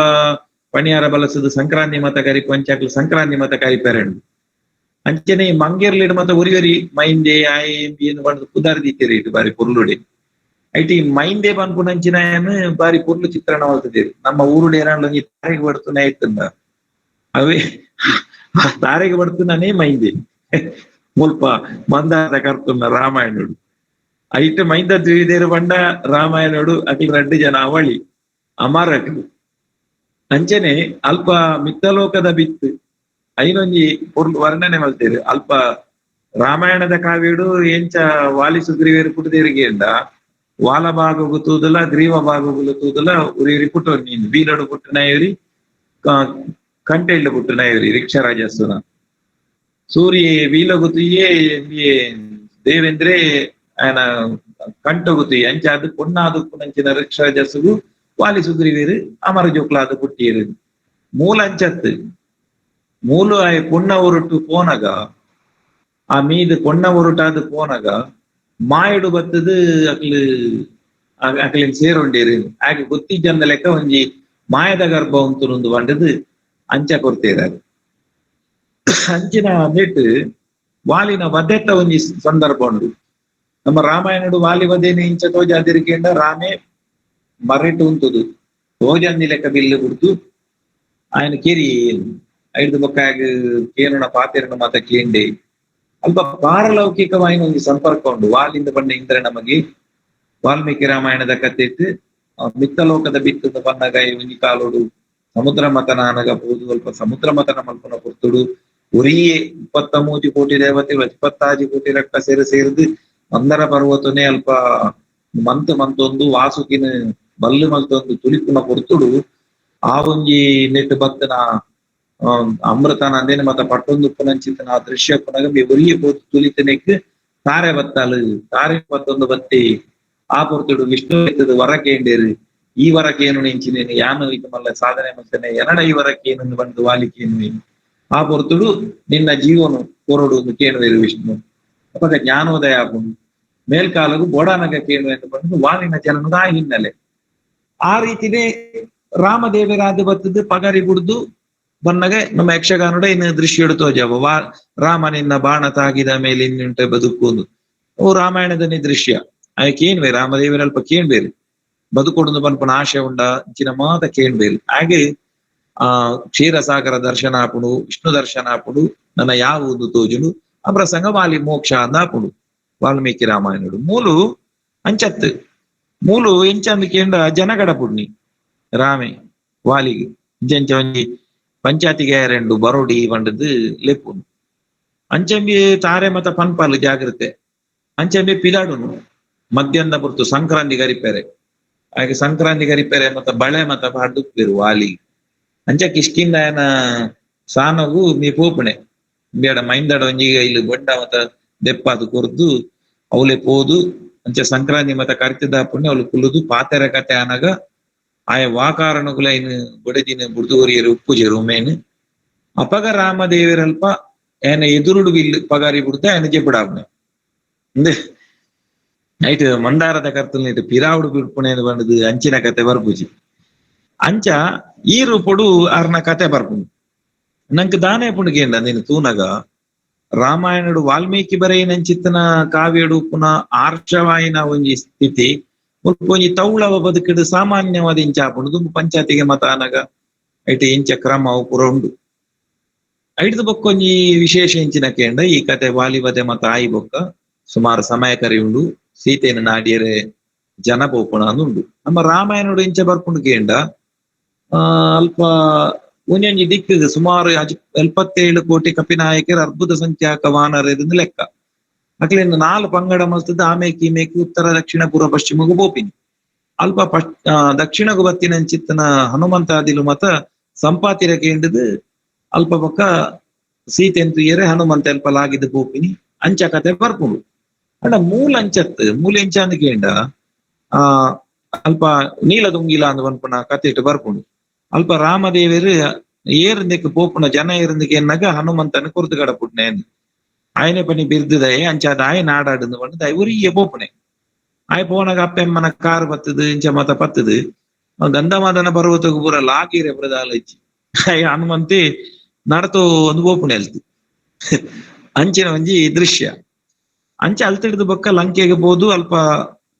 ಪಣಿಯಾರ ಬಲಸದು ಸಂಕ್ರಾಂತಿ ಮತ ಕರಿಪು ಅಂಚೆ ಸಂಕ್ರಾಂತಿ ಮತ ಕರಿಪೆರೆಂಡು. ಅಂಚನೆ ಮಂಗೇರ್ಲಿಡ್ ಮತ ಒರಿ ಒರಿ ಮೈಂದೆ ಆಯ್ ಏನು ಪಂಡ್ದ್ ಪುದಾರ್ ದೀತೆರ್ ಇಟ್ಟು ಬಾರಿ ಪೊರ್ಲುಡೆ. ಐಟ್ ಈ ಮೈಂದೆ ಪನ್ಪುನಂಚಿನ ಬಾರಿ ಪೊರ್ಲು ಚಿತ್ರಣ ಮಲ್ತುದೆರ್. ನಮ್ಮ ಊರುಡು ಏನಾಂಡ ಒಂಜಿ ತಾರೆಗ್ ಬಡ್ತುನ ಇತ್ತುಂಡ ಅವೇ ತಾರೆಗ್ ಬಡ್ತುನನೇ ಮೈಂದೆ ಮುಲ್ಪ ಮಂದಾರ ಕರ್ತುನ ರಾಮಾಯಣಡು. ಐಟ್ ಮೈಂದ ದ್ವಿವಿದೇರು ಬಂಡ ರಾಮಾಯಣೋಡು ಅಕ್ಲು ರಡ್ಡು ಜನ ಅವಳಿ ಅಮರಕ್ಲು. ಅಂಚನೆ ಅಲ್ಪ ಮಿತ್ತಲೋಕದ ಬಿತ್ತು ಐನೊಂಜಿ ಪೊರ್ಲು ವರ್ಣನೆ ಮಲ್ತೇರು. ಅಲ್ಪ ರಾಮಾಯಣದ ಕಾವ್ಯಡು ಎಂಚ ವಾಲಿ ಸುಗ್ರೀವೇರು ಪುಟ್ಟದೇರಿಗೆ ವಾಲ ಭಾಗಗು ತೂದಲ ಗ್ರೀವ ಭಾಗಗುಲು ತೂದಲ ಉರಿಯುರಿ ಪುಟ್ಟೋನಿ ಬೀಲಡು ಪುಟ್ಟನಾಯುರಿ ಕಂಟೆಳ್ಳು ಪುಟ್ಟನಾಯುರಿ ರಿಕ್ಷರಾಜಸ್ಸುನ ಸೂರ್ಯ ವೀಲಗು ತುಯ್ಯೇ ದೇವೇಂದ್ರೆ ఆయన ಕಂಟೊಗು ತುಯ್ಯ ಅಂಚ ಅದು ಪೊಣ್ಣಾದು ಪುನಂಚಿನ ರಿಕ್ಷರಾಜಸ್ಸುಗು ವಾಲಿ ಸುಗ್ರೀವೇರು ಅಮರ ಜೋಕ್ಲಾದ ಪುಟ್ಟಿಯರು. ಮೂಲ ಅಂಚತ್ತು ಮೂಲ ಆಯ್ ಪೊಣ್ಣ ಒರುಟು ಪೋನಗ ಆ ಮೀದು ಪೊಣ್ಣ ಒರುಟಾದ ಪೋನಗ ಮಾಯಡು ಬತ್ತದು ಅಕ್ಲು ಅಕ್ಲಿನ್ ಸೇರೊಂಡೇರು ಆಗ ಗೊತ್ತಿಜ್ಜಂದ ಲೆಕ್ಕ ಒಂಜಿ ಮಾಯದ ಗರ್ಭ ಉಂಟು ಬಂಡದು ಅಂಚ ಕೊರ್ತೇರಾರು. ಅಂಚಿನ ನೆಟ್ಟು ವಾಲಿನ ವಧೆತ್ತ ಒಂಜಿ ಸಂದರ್ಭ ಉಂಡು. ನಮ್ಮ ರಾಮಾಯಣಡು ವಾಲಿ ವಧೆನ ಇಂಚ ತೋಜಾದಿರಿಕೆಂಡ ರಾಮೇ ಮರೆಟು ಉಂಟುದು ತೋಜಂದಿ ಲೆಕ್ಕ ಬಿಲ್ಲು ಬಿಡ್ತು ఆయన ಕೇರಿ ಐದು ಬೊಕ್ಕಾಗ ಕೇನುಣ ಪಾತೆರಣ ಮಾತ ಕೇಂಡೆ ಅಲ್ಪ ಪಾರಲೌಕಿಕವಾಯಿನ ಒಂದು ಸಂಪರ್ಕ ಉಂಡು. ವಾಲಿಂದ ಬಂಡ ಇಂದ್ರ ನಮಗೆ ವಾಲ್ಮೀಕಿ ರಾಮಾಯಣದ ಕಥೆ ಇತ್ತು. ಮಿತ್ತಲೋಕದ ಬಿತ್ತದ ಬನ್ನಗ ಒಂಜಿ ಕಾಲೋಡು ಸಮುದ್ರ ಮತನ ಅನಗ ಪೋದು ಅಲ್ಪ ಸಮುದ್ರ ಮತನ ಮಲ್ಪನ ಪೊರ್ತುಡು ಒರಿಯೇ 23 ಕೋಟಿ ದೇವತೆಗಳು 26 ಕೋಟಿ ರಕ್ತ ಸೇರು ಸೇರಿದು ಮಂದರ ಪರ್ವತನೇ ಅಲ್ಪ ಮಂತ್ ಮಂತೊಂದು ವಾಸುಕಿನ ಬಲ್ಲು ಮಲ್ತೊಂದು ತುಳಿಪುನ ಪೊರ್ತುಡು ಆ ಒಂಜಿ ನೆಟ್ಟು ಬತ್ತನ ಅಮೃತನ ಅಂದೇನೆ ಮತ್ತ ಪಟ್ಟೊಂದು ಪುನಂಚಿತನ ಆ ದೃಶ್ಯ ಪುನಗ ಒರಿಯೇ ಪೋತು ತುಳಿತನೆಕ್ ತಾರೆ ಬತ್ತಾಲು ತಾರೆ ಬತ್ತೊಂದು ಬತ್ತಿ ಆ ಪೊರ್ತುಡು ವಿಷ್ಣು ಎತ್ತದು ವರಕೇಂಡೇರು ಈ ವರಕೇನು ನಿಂಚಿನೇನು ಯಾನು ಇದು ಮಲ್ಲ ಸಾಧನೆ ಮಲ್ತನೆ ಎನಡ ಈ ವರಕೇನು ಬಂದು ವಾಲಿಕೇನು ಆ ಪೊರ್ತುಡು ನಿನ್ನ ಜೀವನು ಕೊರಡು ಒಂದು ಕೇಳುವೇರು ವಿಷ್ಣು ಅಪಗ ಜ್ಞಾನೋದಯ ಆಪುಂಡು ಮೇಲ್ಕಾಲಗು ಬೋಡಾನಗ ಕೇಳು ಎಂದು ಬಂದು ವಾಲಿನ ಜನನದ ಆ ಹಿನ್ನೆಲೆ. ಆ ರೀತಿನೇ ರಾಮದೇವರಾದ ಬತ್ತದು ಪಗರಿ ಗುಡ್ದು ಬನ್ನಗ ನಮ್ಮ ಯಕ್ಷಗಾನಡ ಇನ್ನು ದೃಶ್ಯ ತೋಜಾವ ವಾ ರಾಮ ನಿನ್ನ ಬಾಣ ತಾಗಿದ ಮೇಲೆ ಇನ್ನುಂಟೆ ಬದುಕು ಓ ರಾಮಾಯಣದ ದೃಶ್ಯ ಆಯ್ಕೆ ರಾಮದೇವರ ಅಲ್ಪ ಕೇಳ್ಬೇರು ಬದುಕೊಡುದು ಪನ್ಪನ ಆಶೆ ಉಂಡ ಇಂಚಿನ ಮಾತ ಕೇಳ್ಬೇರು. ಹಾಗೆ ಆ ಕ್ಷೀರಸಾಗರ ದರ್ಶನ ಆಪುಡು ವಿಷ್ಣು ದರ್ಶನ ಆಪುಡು ನನ್ನ ಯಾವುದು ತೋಜುನು ಆ ಪ್ರಸಂಗ ವಾಲಿ ಮೋಕ್ಷ ಅಂದಾಪುಡು ವಾಲ್ಮೀಕಿ ರಾಮಾಯಣಡು. ಮೂಲು ಅಂಚತ್ತು ಮೂಲು ಎಂಚಂದು ಕೇಂದ್ರ ಜನಗಡ ಪುಡ್ನಿ ರಾಮೆ ವಾಲಿಗೆ ಇಂಚಂಚ ಒಂಜಿ ಪಂಚಾಯತಿಗೆ రెండు ಬರೋಡಿ ಬಂಡದು ಲೆಪ್ಪುನು ಅಂಚಂಬಿ ತಾರೆ ಮತ ಪನ್ಪಾಲು ಜಾಗ್ರತೆ ಅಂಚಂಬಿ ಪಿದಾಡುನು ಮಧ್ಯಾಹ್ನ ಪುರ್ತು ಸಂಕ್ರಾಂತಿ ಗರಿಪೆರೆ ಹಾಗೆ ಸಂಕ್ರಾಂತಿ ಗರಿಪೆರೆ ಮತ್ತ ಬಳೆ ಮತ ಪಾಡ್ದುಪ್ಪೇರು ವಾಲಿ ಅಂಚ ಕಿಷ್ಕಿಂದ ಏನ ಸಾನಗು ಮೀ ಪೋಪುಣೆ ಬೇಡ ಮೈಂದಡ ಒಂಜಿ ಇಲ್ಲಿ ಬೊಂಡ ಮತ ದೆಪ್ಪಾದು ಕೊರ್ದು ಅವಲೆ ಪೋದು ಅಂಚ ಸಂಕ್ರಾಂತಿ ಮತ ಕರಿತದ ಪುಣ್ಯ ಅವಳು ಕುಲ್ಲುದು ಪಾತೆರ ಕತೆ ಅನಗ ಆಯ ವಾಕಾರಣಗುಲ ಇನ್ನು ಬೊಡೆದಿನ ಬುಡ್ದುವರಿಯರು ಉಪ್ಪುಜೆರು ಮೇನ್ ಅಪಗ ರಾಮದೇವರಲ್ಪ ಏನ ಎದುರುಡು ಬಿಲ್ಲು ಪಗಾರಿ ಬಿಡ್ತ ಏನ ಜೆಪುಡಾಪುಣೆ ನೈಟ್ ಮಂದಾರದ ಕರ್ತಲ್ ನೈಟ್ ಪಿರಾವುಡು ಬಿಡ್ಪುಣೆ ಬಂಡದು ಅಂಚಿನ ಕತೆ ಬರ್ಪುಜಿ ಅಂಚ ಈ ರೂಪಡು ಅರ್ನ ಕತೆ ಬರ್ಪುಂಡು. ನಂಗೆ ದಾನೆ ಪುಂಡುಗೇಂಡ ನೀನು ತೂನಗ ರಾಮಾಯಣಡು ವಾಲ್ಮೀಕಿ ಬರೆಯಿನಂಚಿತ್ತನ ಕಾವ್ಯಡು ಪುನಃ ಆರ್ಷವಾಯಿನ ಒಂಜಿ ಸ್ಥಿತಿ ಒಂಜಿ ತೌಳವ ಬದುಕಿಡು ಸಾಮಾನ್ಯವಾದ ಇಂಚ ಆಪುಂಡು ದುಂಬು ಪಂಚಾಯತಿಗೆ ಮತ ಅನಗ ಐಟ್ ಇಂಚ ಕ್ರಮ ಅವು ಪೂರ ಉಂಡು. ಐಡ್ದು ಬೊಕ್ಕೊಂಜಿ ವಿಶೇಷ ಇಂಚಿನ ಕೇಂಡ ಈ ಕತೆ ವಾಲಿವದೆ ಮತ ಆಯಿ ಬೊಕ್ಕ ಸುಮಾರು ಸಮಯ ಕರಿ ಉಂಡು ಸೀತೆಯನ್ನು ನಾಡಿಯರೆ ಜನ ಪೋಪುಣ ಉಂಡು. ನಮ್ಮ ರಾಮಾಯಣಡು ಇಂಚ ಬರ್ಪುಂಡು ಕೇಂಡ ಅಲ್ಪ ಒಂಜೊಂಜಿ ದಿಕ್ಕಿಗೆ ಸುಮಾರು 77 ಕೋಟಿ ಕಪಿನಾಯಕರ ಅದ್ಭುತ ಸಂಖ್ಯಾಕ ವಾನರ ಇದೊಂದು ಲೆಕ್ಕ. ಅಕ್ಲಿಂದ 4 ಪಂಗಡ ಮಲ್ತದ ಆಮೇಕಿ ಈಮೇಕಿ ಉತ್ತರ ದಕ್ಷಿಣ ಪೂರ್ವ ಪಶ್ಚಿಮಗೂ ಪೋಪಿನಿ ಅಲ್ಪ ದಕ್ಷಿಣಗೂ ಬತ್ತಿನಂಚಿತ್ತನ ಹನುಮಂತಾದಿಲು ಮತ ಸಂಪಾತಿರ ಕೇಂಡದು ಅಲ್ಪ ಪಕ್ಕ ಸೀತೆ ಎಂತು ಹನುಮಂತ ಅಲ್ಪ ಲಾಗಿದ್ದು ಪೋಪಿನಿ ಅಂಚ ಕತೆ ಬರ್ಪುಂಡು. ಅಂಡ ಮೂಲ ಅಂಚತ್ ಮೂಲ ಎಂಚ ಅಂದ್ ಕೇಂಡ ಅಲ್ಪ ನೀಲದುಂಗಿಲ ಅಂದ್ ಪನ್ಪುನ ಕತೆ ಇಟ್ಟು ಬರ್ಪುಂಡು. ಅಲ್ಪ ರಾಮದೇವರು ಏರಿಂದಕ್ಕೆ ಪೋಪುನ ಜನ ಏರಿಂದಕ್ಕೆ ಎನ್ನಗ ಹನುಮಂತನ ಕೊರ್ದು ಕಡಪುಟ್ನೆ ಆಯನೆ ಪನಿ ಬಿರ್ದದಯೆ ಅಂಚಾದ ಆಯ ನಾಡಾಡುದು ಪಂಡದ ಉರಿಯೆ ಪೋಪುಣೆ ಆಯ್ ಪೋನಗ ಅಪ್ಪೆಮ್ಮನ ಕಾರು ಬತ್ತದು ಇಂಚ ಮತ ಪತ್ತದು ಗಂಧಮಾದನ ಪರ್ವತకు ಪೂರ ಲಾಗಿರೆ ಪ್ರದಾಲಜ್ಜಿ ಆಯ್ ಹನುಮಂತೆ ನಡತೋ ಒಂದು ಪೋಪುಣೆ ಅಲ್ತು ಅಂಚಿನ ಒಂಜಿ ದೃಶ್ಯ. ಅಂಚೆ ಅಲ್ತಿಡ್ದು ಬೊಕ್ಕ ಲಂಕೆಗೆ ಪೋದು ಅಲ್ಪ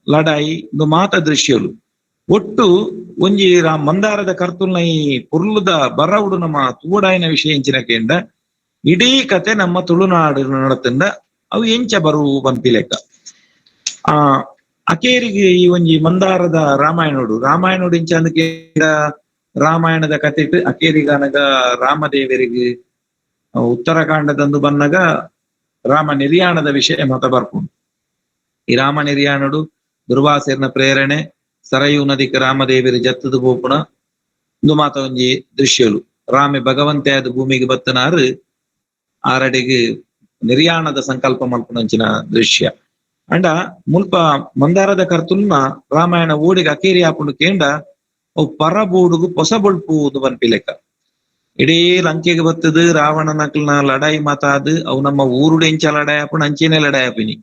ಲಡಾಯಿ ಒಂದು ಮಾತ ದೃಶ್ಯಲು ಒಟ್ಟು ಒಂಜಿ ಮಂದಾರದ ಕರ್ತುಲ್ನ ಈ ಪುರ್ಲುದ ಬರವುಡು ನಮ್ಮ ತೂಡಾಯಿನ ವಿಷಯ ಎಂಚಿನ ಕೇಂಡ ಇಡೀ ಕತೆ ನಮ್ಮ ತುಳುನಾಡು ನಡತಂಡ ಅವು ಎಂಚ ಬರು ಪನ್ಪಿ ಲೆಕ್ಕ. ಆ ಅಕೇರಿಗೆ ಈ ಒಂಜಿ ಮಂದಾರದ ರಾಮಾಯಣೋಡು ರಾಮಾಯಣೋಡು ಇಂಚ ಅಂದ್ ರಾಮಾಯಣದ ಕಥೆಟ್ ಅಕೇರಿಗಾನಗ ರಾಮದೇವರಿಗೆ ಉತ್ತರಾಖಂಡದಂದು ಬನ್ನಗ ರಾಮ ನಿರ್ಯಾಣದ ವಿಷಯ ಮತ ಬರ್ಪುಂಡು. ಈ ರಾಮ ನಿರ್ಯಾಣಡು ದುರ್ವಾಸೆರ್ನ ಪ್ರೇರಣೆ ಸರಯು ನದಿಗೆ ರಾಮದೇವಿರ ಜತ್ತದ ಪೋಪುಣ ಇಂದು ಮಾತ ಒಂಜಿ ದೃಶ್ಯಲು. ರಾಮೆ ಭಗವಂತೆ ಆದ ಭೂಮಿಗೆ ಬತ್ತನಾರು ಆರಡೆಗೆ ನಿರ್ಯಾಣದ ಸಂಕಲ್ಪ ಮಲ್ಪುನಂಚಿನ ದೃಶ್ಯ. ಅಂಡ ಮುಲ್ಪ ಮಂದಾರದ ಕರ್ತುಲ್ನ ರಾಮಾಯಣ ಓಡಿಗೆ ಅಕೇರಿ ಆಪುಂಡು ಕೇಂಡ ಅವು ಪರಬೂಡುಗು ಪೊಸ ಬೊಳ್ಪು ಪನ್ಪಿ ಲೆಕ್ಕ. ಇಡೀ ಲಂಕೆಗೆ ಬತ್ತದು ರಾವಣನಕ್ಲ್ನ ಲಡಾಯಿ ಮಾತಾದು ಅವು ನಮ್ಮ ಊರುಡು ಎಂಚ ಲಡಾಯಿ ಆಪುಂಡು ಅಂಚೆನೆ ಲಡಾಯಿ ಆಪಿನಿ.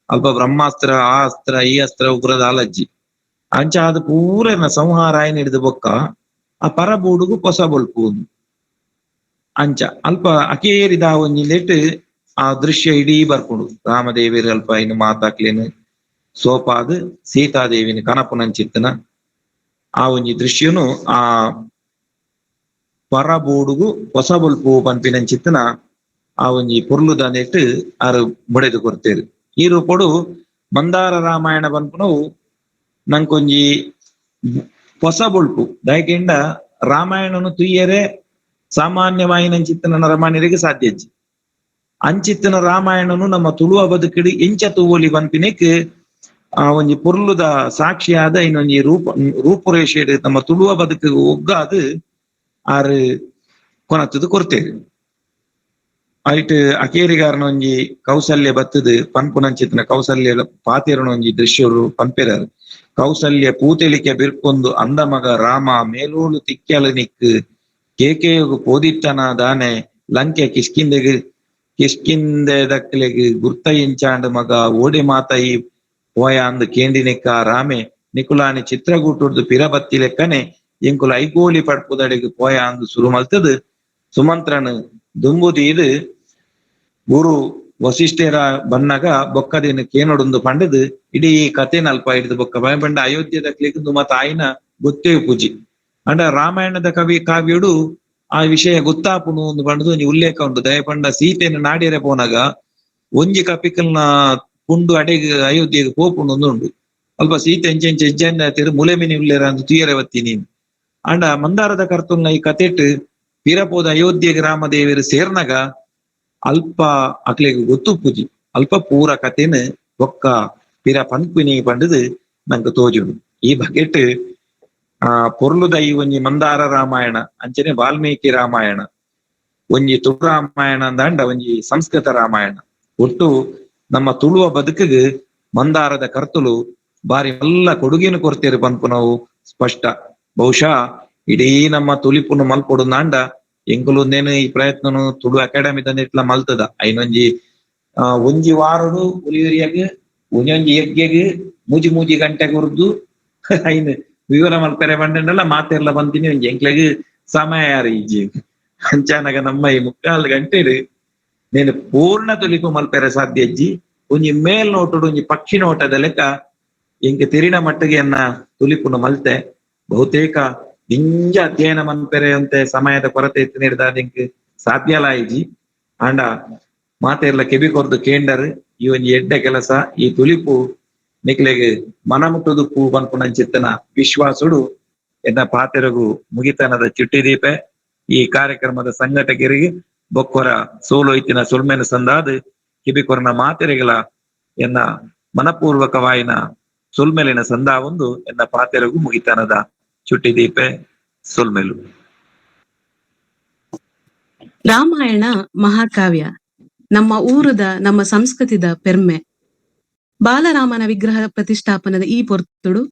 ಅಲ್ಪ ಬ್ರಹ್ಮಾಸ್ತ್ರ ಆ ಅಸ್ತ್ರ ಈ ಅಸ್ತ್ರ ಉಗ್ರದ ಅಲಜ್ಜಿ ಅಂಚ ಅದು ಪೂರ ಸಂಹಾರ ಆಯ್ನ ಹಿಡಿದು ಬೊಕ್ಕ ಆ ಪರಬೂಡುಗು ಪೊಸ ಬೊಳ್ಪು ಅಂಚ ಅಲ್ಪ ಅಕೇರಿದ ಒಂಜಿ ಲೆಟ್ ಆ ದೃಶ್ಯ ಇಡೀ ಬರ್ಪುಂಡು. ರಾಮದೇವಿರ ಅಲ್ಪ ಇನ್ನು ಮಾತಾಕ್ಲೇನು ಸೋಪಾದು ಸೀತಾದೇವಿನ ಕನಪುನಂಚಿತ್ತನ ಆ ಒಂಜಿ ದೃಶ್ಯನು ಆ ಪರಬೋಡುಗು ಹೊಸ ಬೊಲ್ಪು ಪನ್ಪಿನಂಚಿತ್ತನ ಆ ಒಂಜಿ ಪೊರ್ಲುದ ನೆಟ್ಟು ಆರು ಬಡೆದು ಕೊರ್ತೇರು. ಈ ರೂಪಡು ಮಂದಾರ ರಾಮಾಯಣ ಪನ್ಪುನವು ನಂಕೊಂಜಿ ಹೊಸ ಬೊಳ್ಪು. ದಯಕೆಂಡ ರಾಮಾಯಣನು ತುಯ್ಯರೆ ಸಾಮಾನ್ಯವಾಯಿನಂಚಿತ್ತನ ನರಮಾನ್ಯರಿಗೆ ಸಾಧ್ಯ ಅಜ್ಜಿ. ಅಂಚಿತ್ತನ ರಾಮಾಯಣನು ನಮ್ಮ ತುಳುವ ಬದುಕಿಡಿ ಎಂಚ ತೂವೊಲಿ ಪನ್ಪಿನೆಕ್ ಆ ಒಂಜಿ ಪೊರ್ಲುದ ಸಾಕ್ಷಿಯಾದ ಇನ್ನೊಂಜಿ ರೂಪುರೇಷೆ ನಮ್ಮ ತುಳುವ ಬದುಕು ಒಗ್ಗಾದು ಆರು ಕೊನತ್ತದು ಕೊರ್ತೇರು. ಐಟ್ ಅಕೇರಿಗಾರನ ಒಂಜಿ ಕೌಸಲ್ಯ ಬತ್ತದು ಪನ್ಪುನಂಚಿತ್ತನ ಕೌಸಲ್ಯ ಪಾತಿರನ ಒಂಜಿ ದೃಶ್ಯರು ಪನ್ಪೆರಾರು. ಕೌಸಲ್ಯ ಪೂತೆಲಿಕೆ ಬಿರ್ಕೊಂದು ಅಂದ ಮಗ ರಾಮ ಮೇಲೋಳು ತಿಕ್ಕ್ಯಲ ನಿಕ್ಕು ಕೇಕೆಯಗು ಪೋದಿಟ್ಟನ ದಾನೆ ಲಂಕೆ ಕಿಷ್ಕಿಂದೆಗ್ ಕಿಷ್ಕಿಂದೆ ದಕ್ಲೆಗ್ ಗುರ್ತ ಇಂಚಾಂಡ್ ಮಗ ಓಡೆ ಮಾತಾಯಿ ಪೋಯ ಅಂದ್ ಕೇಂಡಿನೆಕ್ಕ ರಾಮೆ ನಿಕುಲಾನಿ ಚಿತ್ರಗೂಟುರ್ದು ಪಿರಬತ್ತಿ ಲೆಕ್ಕನೆ ಎಂಕುಲ ಐಗೋಲಿ ಪಡ್ಪುದಡೆಗ್ ಪೋಯ ಅಂದ್ ಸುರು ಮಲ್ತದು ಸುಮಂತ್ರನ್ ದುಂಬುದೀದು ಗುರು ವಸಿಷ್ಠರ ಬನ್ನಗ ಬೊಕ್ಕದಿನ ಕೇನೊಡೊಂದು ಪಂಡದು ಇಡೀ ಕತೆ ನಲ್ಪ ಹಿಡಿದು ಬೊಕ್ಕ ಭಯ ಪಂಡ ಅಯೋಧ್ಯೆ ದಕ್ಲೆಗ್ ದುಮ ತಾಯಿನ ಗೊತ್ತೇ ಪೂಜಿ. ಅಂಡ ರಾಮಾಯಣದ ಕವಿ ಕಾವ್ಯಡು ಆ ವಿಷಯ ಗೊತ್ತಾಪುನು ಒಂದು ಪಂಡದು ಒಂಜಿ ಉಲ್ಲೇಖ ಉಂಟು. ದಯಪಂಡ ಸೀತೆಯನ್ನು ನಾಡಿಯರೆ ಪೋನಾಗ ಒಂಜಿ ಕಪಿಕಲ್ನ ಪುಂಡು ಅಡೆಗ್ ಅಯೋಧ್ಯೆಗೆ ಪೋಪುಂಡು ಒಂದು ಉಂಡು. ಅಲ್ಪ ಸೀತೆ ಎಂಚೆಂಚ ಹೆಜ್ಜೆಂದ ತಿರು ಮುಲೆಮಿನಿ ಉಲ್ಲೇರ ಅಂದು ತುಯರೆ ಬತ್ತಿ ನೀನು. ಅಂಡ ಮಂದಾರದ ಕರ್ತುಲ್ನ ಈ ಕತೆಟ್ ಪಿರಪೋದ ಅಯೋಧ್ಯೆಗೆ ರಾಮದೇವರು ಸೇರ್ನಾಗ ಅಲ್ಪ ಅಕ್ಲೆಗ್ ಗೊತ್ತು ಪೂಜಿ ಅಲ್ಪ ಪೂರ ಕತೆನ ಬೊಕ್ಕ ಪಿರ ಪನ್ಪಿನಿ ಪಂಡದು ನಂಗೆ ತೋಜುಂಡು. ಈ ಬಗೆಟ್ ಆ ಪೊರ್ಲುದ ಈ ಒಂಜಿ ಮಂದಾರ ರಾಮಾಯಣ ಅಂಚನೆ ವಾಲ್ಮೀಕಿ ರಾಮಾಯಣ ಒಂಜಿ ತುಳು ರಾಮಾಯಣ ಅಂದಾಂಡ ಒಂಜಿ ಸಂಸ್ಕೃತ ರಾಮಾಯಣ ಒಟ್ಟು ನಮ್ಮ ತುಳುವ ಬದುಕಿಗೆ ಮಂದಾರದ ಕರ್ತುಲು ಬಾರಿ ಮಲ್ಲ ಕೊಡುಗೆನು ಕೊರ್ತೀರಿ ಪನ್ಪುನವು ಸ್ಪಷ್ಟ. ಬಹುಶಃ ಇಡೀ ನಮ್ಮ ತುಲಿಪುನು ಮಲ್ಪೊಡು ನಾಂಡ ಎಂಕುಲುಂದೇನು ಈ ಪ್ರಯತ್ನನು ತುಳು ಅಕಾಡೆಮಿ ತಂದಿಟ್ಲ ಮಲ್ತದ. ಐನೊಂಜಿ ಒಂಜಿ ವಾರಡು ಉರಿಯುರಿಯಾಗ ಒಂಜೊಂಜಿ ಯಜ್ಞೆಗ್ ಮೂಜಿ ಮೂಜಿ ಗಂಟೆ ಗುರ್ದು ಐನು ವಿವರ ಮಲ್ಪೆರೆ ಬಂಡಲ್ಲ ಮಾತೆರ್ಲ ಬಂತೀನಿ ಒಂಜಿ ಎಂಕ್ಲೆಗ್ ಸಮಯ ಯಾರು ಇಜ್ಜಿ. ಅಂಚಾನಗ ನಮ್ಮ ಈ ಮುಕ್ಕಾಲು ಗಂಟೆ నేను ಪೂರ್ಣ ತುಲಿಪು ಮಲ್ಪೆರೆ ಸಾಧ್ಯ ಅಜ್ಜಿ. ಒಂಜಿ ಮೇಲ್ ನೋಟುಡು ಒಂಜಿ ಪಕ್ಷಿ ನೋಟದ ಲೆಕ್ಕ ಎಂಕ್ ತಿರಿನ ಮಟ್ಟಿಗೆ ಎನ್ನ ತುಲಿಪುನು ಮಲ್ತೆ. ಬಹುತೇಕ ದಿಂಜ ಅಧ್ಯಯನ ಮನ್ಪೆರೆ ಅಂತೆ ಸಮಯದ ಕೊರತೆ ಇತ್ತು ನೀಡ್ದ ಎಂಕ್ ಸಾಧ್ಯ ಲಾಯಿಜಿ. ಆಂಡ ಮಾತೆರ್ಲ ಕೆಬಿ ಕೊರ್ದು ಕೇಂಡರ್ ಈ ಒಂಜಿ ಎಡ್ಡೆ ಕೆಲಸ ಈ ತುಲಿಪು ನಿಕ್ಲೆಗ್ ಮನ ಮುಟ್ಟುದುಪ್ಪು ಪನ್ಪುನಂಚಿತ್ತನ ವಿಶ್ವಾಸುಡು ಎನ್ನ ಪಾತೆರಗು ಮುಗಿತನದ ಚಿಟ್ಟಿ ದೀಪೆ. ಈ ಕಾರ್ಯಕ್ರಮದ ಸಂಘಟಕರಿಗೆ ಬೊಕ್ಕೊರ ಸೋಲೊಯ್ತಿನ ಸೊಲ್ಮೆನ ಸಂದಾದ ಕಿಬಿಕೊರನ ಮಾತೆರೆಗಳ ಎನ್ನ ಮನಪೂರ್ವಕವಾಯಿನ ಸೊಲ್ಮೆಲಿನ ಸಂದಾ ಒಂದು ಎನ್ನ ಪಾತೆರಗು ಮುಗಿತನದ ಚುಟ್ಟಿ ದೀಪೆ ಸೊಲ್ಮೆಲು. ರಾಮಾಯಣ ಮಹಾಕಾವ್ಯ ನಮ್ಮ ಊರದ ನಮ್ಮ ಸಂಸ್ಕೃತಿದ ಪೆರ್ಮೆ. ಬಾಲರಾಮನ ವಿಗ್ರಹ ಪ್ರತಿಷ್ಠಾಪನದ ಈ ಪೊರ್ತುಡು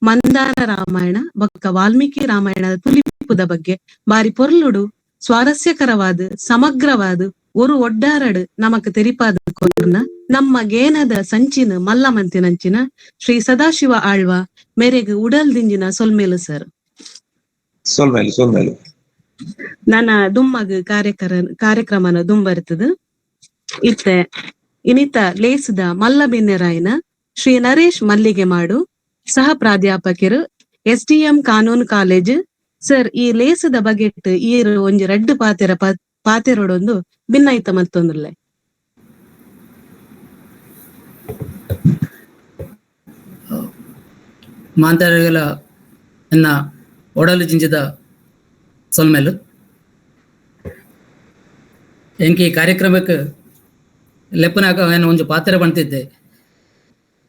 ಮಂದಾರ ರಾಮಾಯಣ ಬೊಕ್ಕ ವಾಲ್ಮೀಕಿ ರಾಮಾಯಣದ ತುಲಿಪುದ ಬಗ್ಗೆ ಬಾರಿ ಪೊರ್ಲುಡು ಸ್ವಾರಸ್ಯಕರವಾದ ಸಮಗ್ರವಾದ ಒರು ಒಡ್ಡಾರಡು ನಮಕ್ ತೆರಿಪಾದ ಕೊರ್ನ ನಮ್ಮ ಗೇನದ ಸಂಚಿನ ಮಲ್ಲಮಂತಿನಂಚಿನ ಶ್ರೀ ಸದಾಶಿವ ಆಳ್ವ ಮೇರೆಗ್ ಉಡಲ್ ದಿಂಜಿನ ಸೊಲ್ಮೇಲು ಸರ್. ಸೊಲ್ಮೇಲು ಸೊಲ್ಮೇಲು. ನನ್ನ ದುಮ್ಮಗ್ ಕಾರ್ಯಕ್ರಮನ ದುಂಬರ್ತದ ಇತ್ತೆ ಇನಿತ ಲೇಸದ ಮಲ್ಲಬಿನ್ನೆರಾಯನ ಶ್ರೀ ನರೇಶ್ ಮಲ್ಲಿಗೆ ಮಾಡು ಸಹ ಪ್ರಾಧ್ಯಾಪಕರು ಎಸ್ಡಿಎಂ ಕಾನೂನು ಕಾಲೇಜ್ ಸರ್. ಈ ಲೇಸದ ಬಗೆಟ್ ಈರು ಒಂಜಿ ರಡ್ಡು ಪಾತೆರ ಪಾತೆರೊಡೊಂದು ಭಿನ್ನೈತ ಮತ್ತೊಂದುಲ್ಲೆ. ಮಾಂತರಿಗೆಲ್ಲ ಎನ್ನ ಒಡಲು ಜಿಂಜಿದ ಸೊಲ್ಮೆಲು. ಎಂಕಿ ಈ ಕಾರ್ಯಕ್ರಮಕ್ಕೆ ಲೆಪ್ಪನಾಗ ಏನು ಒಂದು ಪಾತ್ರೆ ಬಂತಿದ್ದೆ.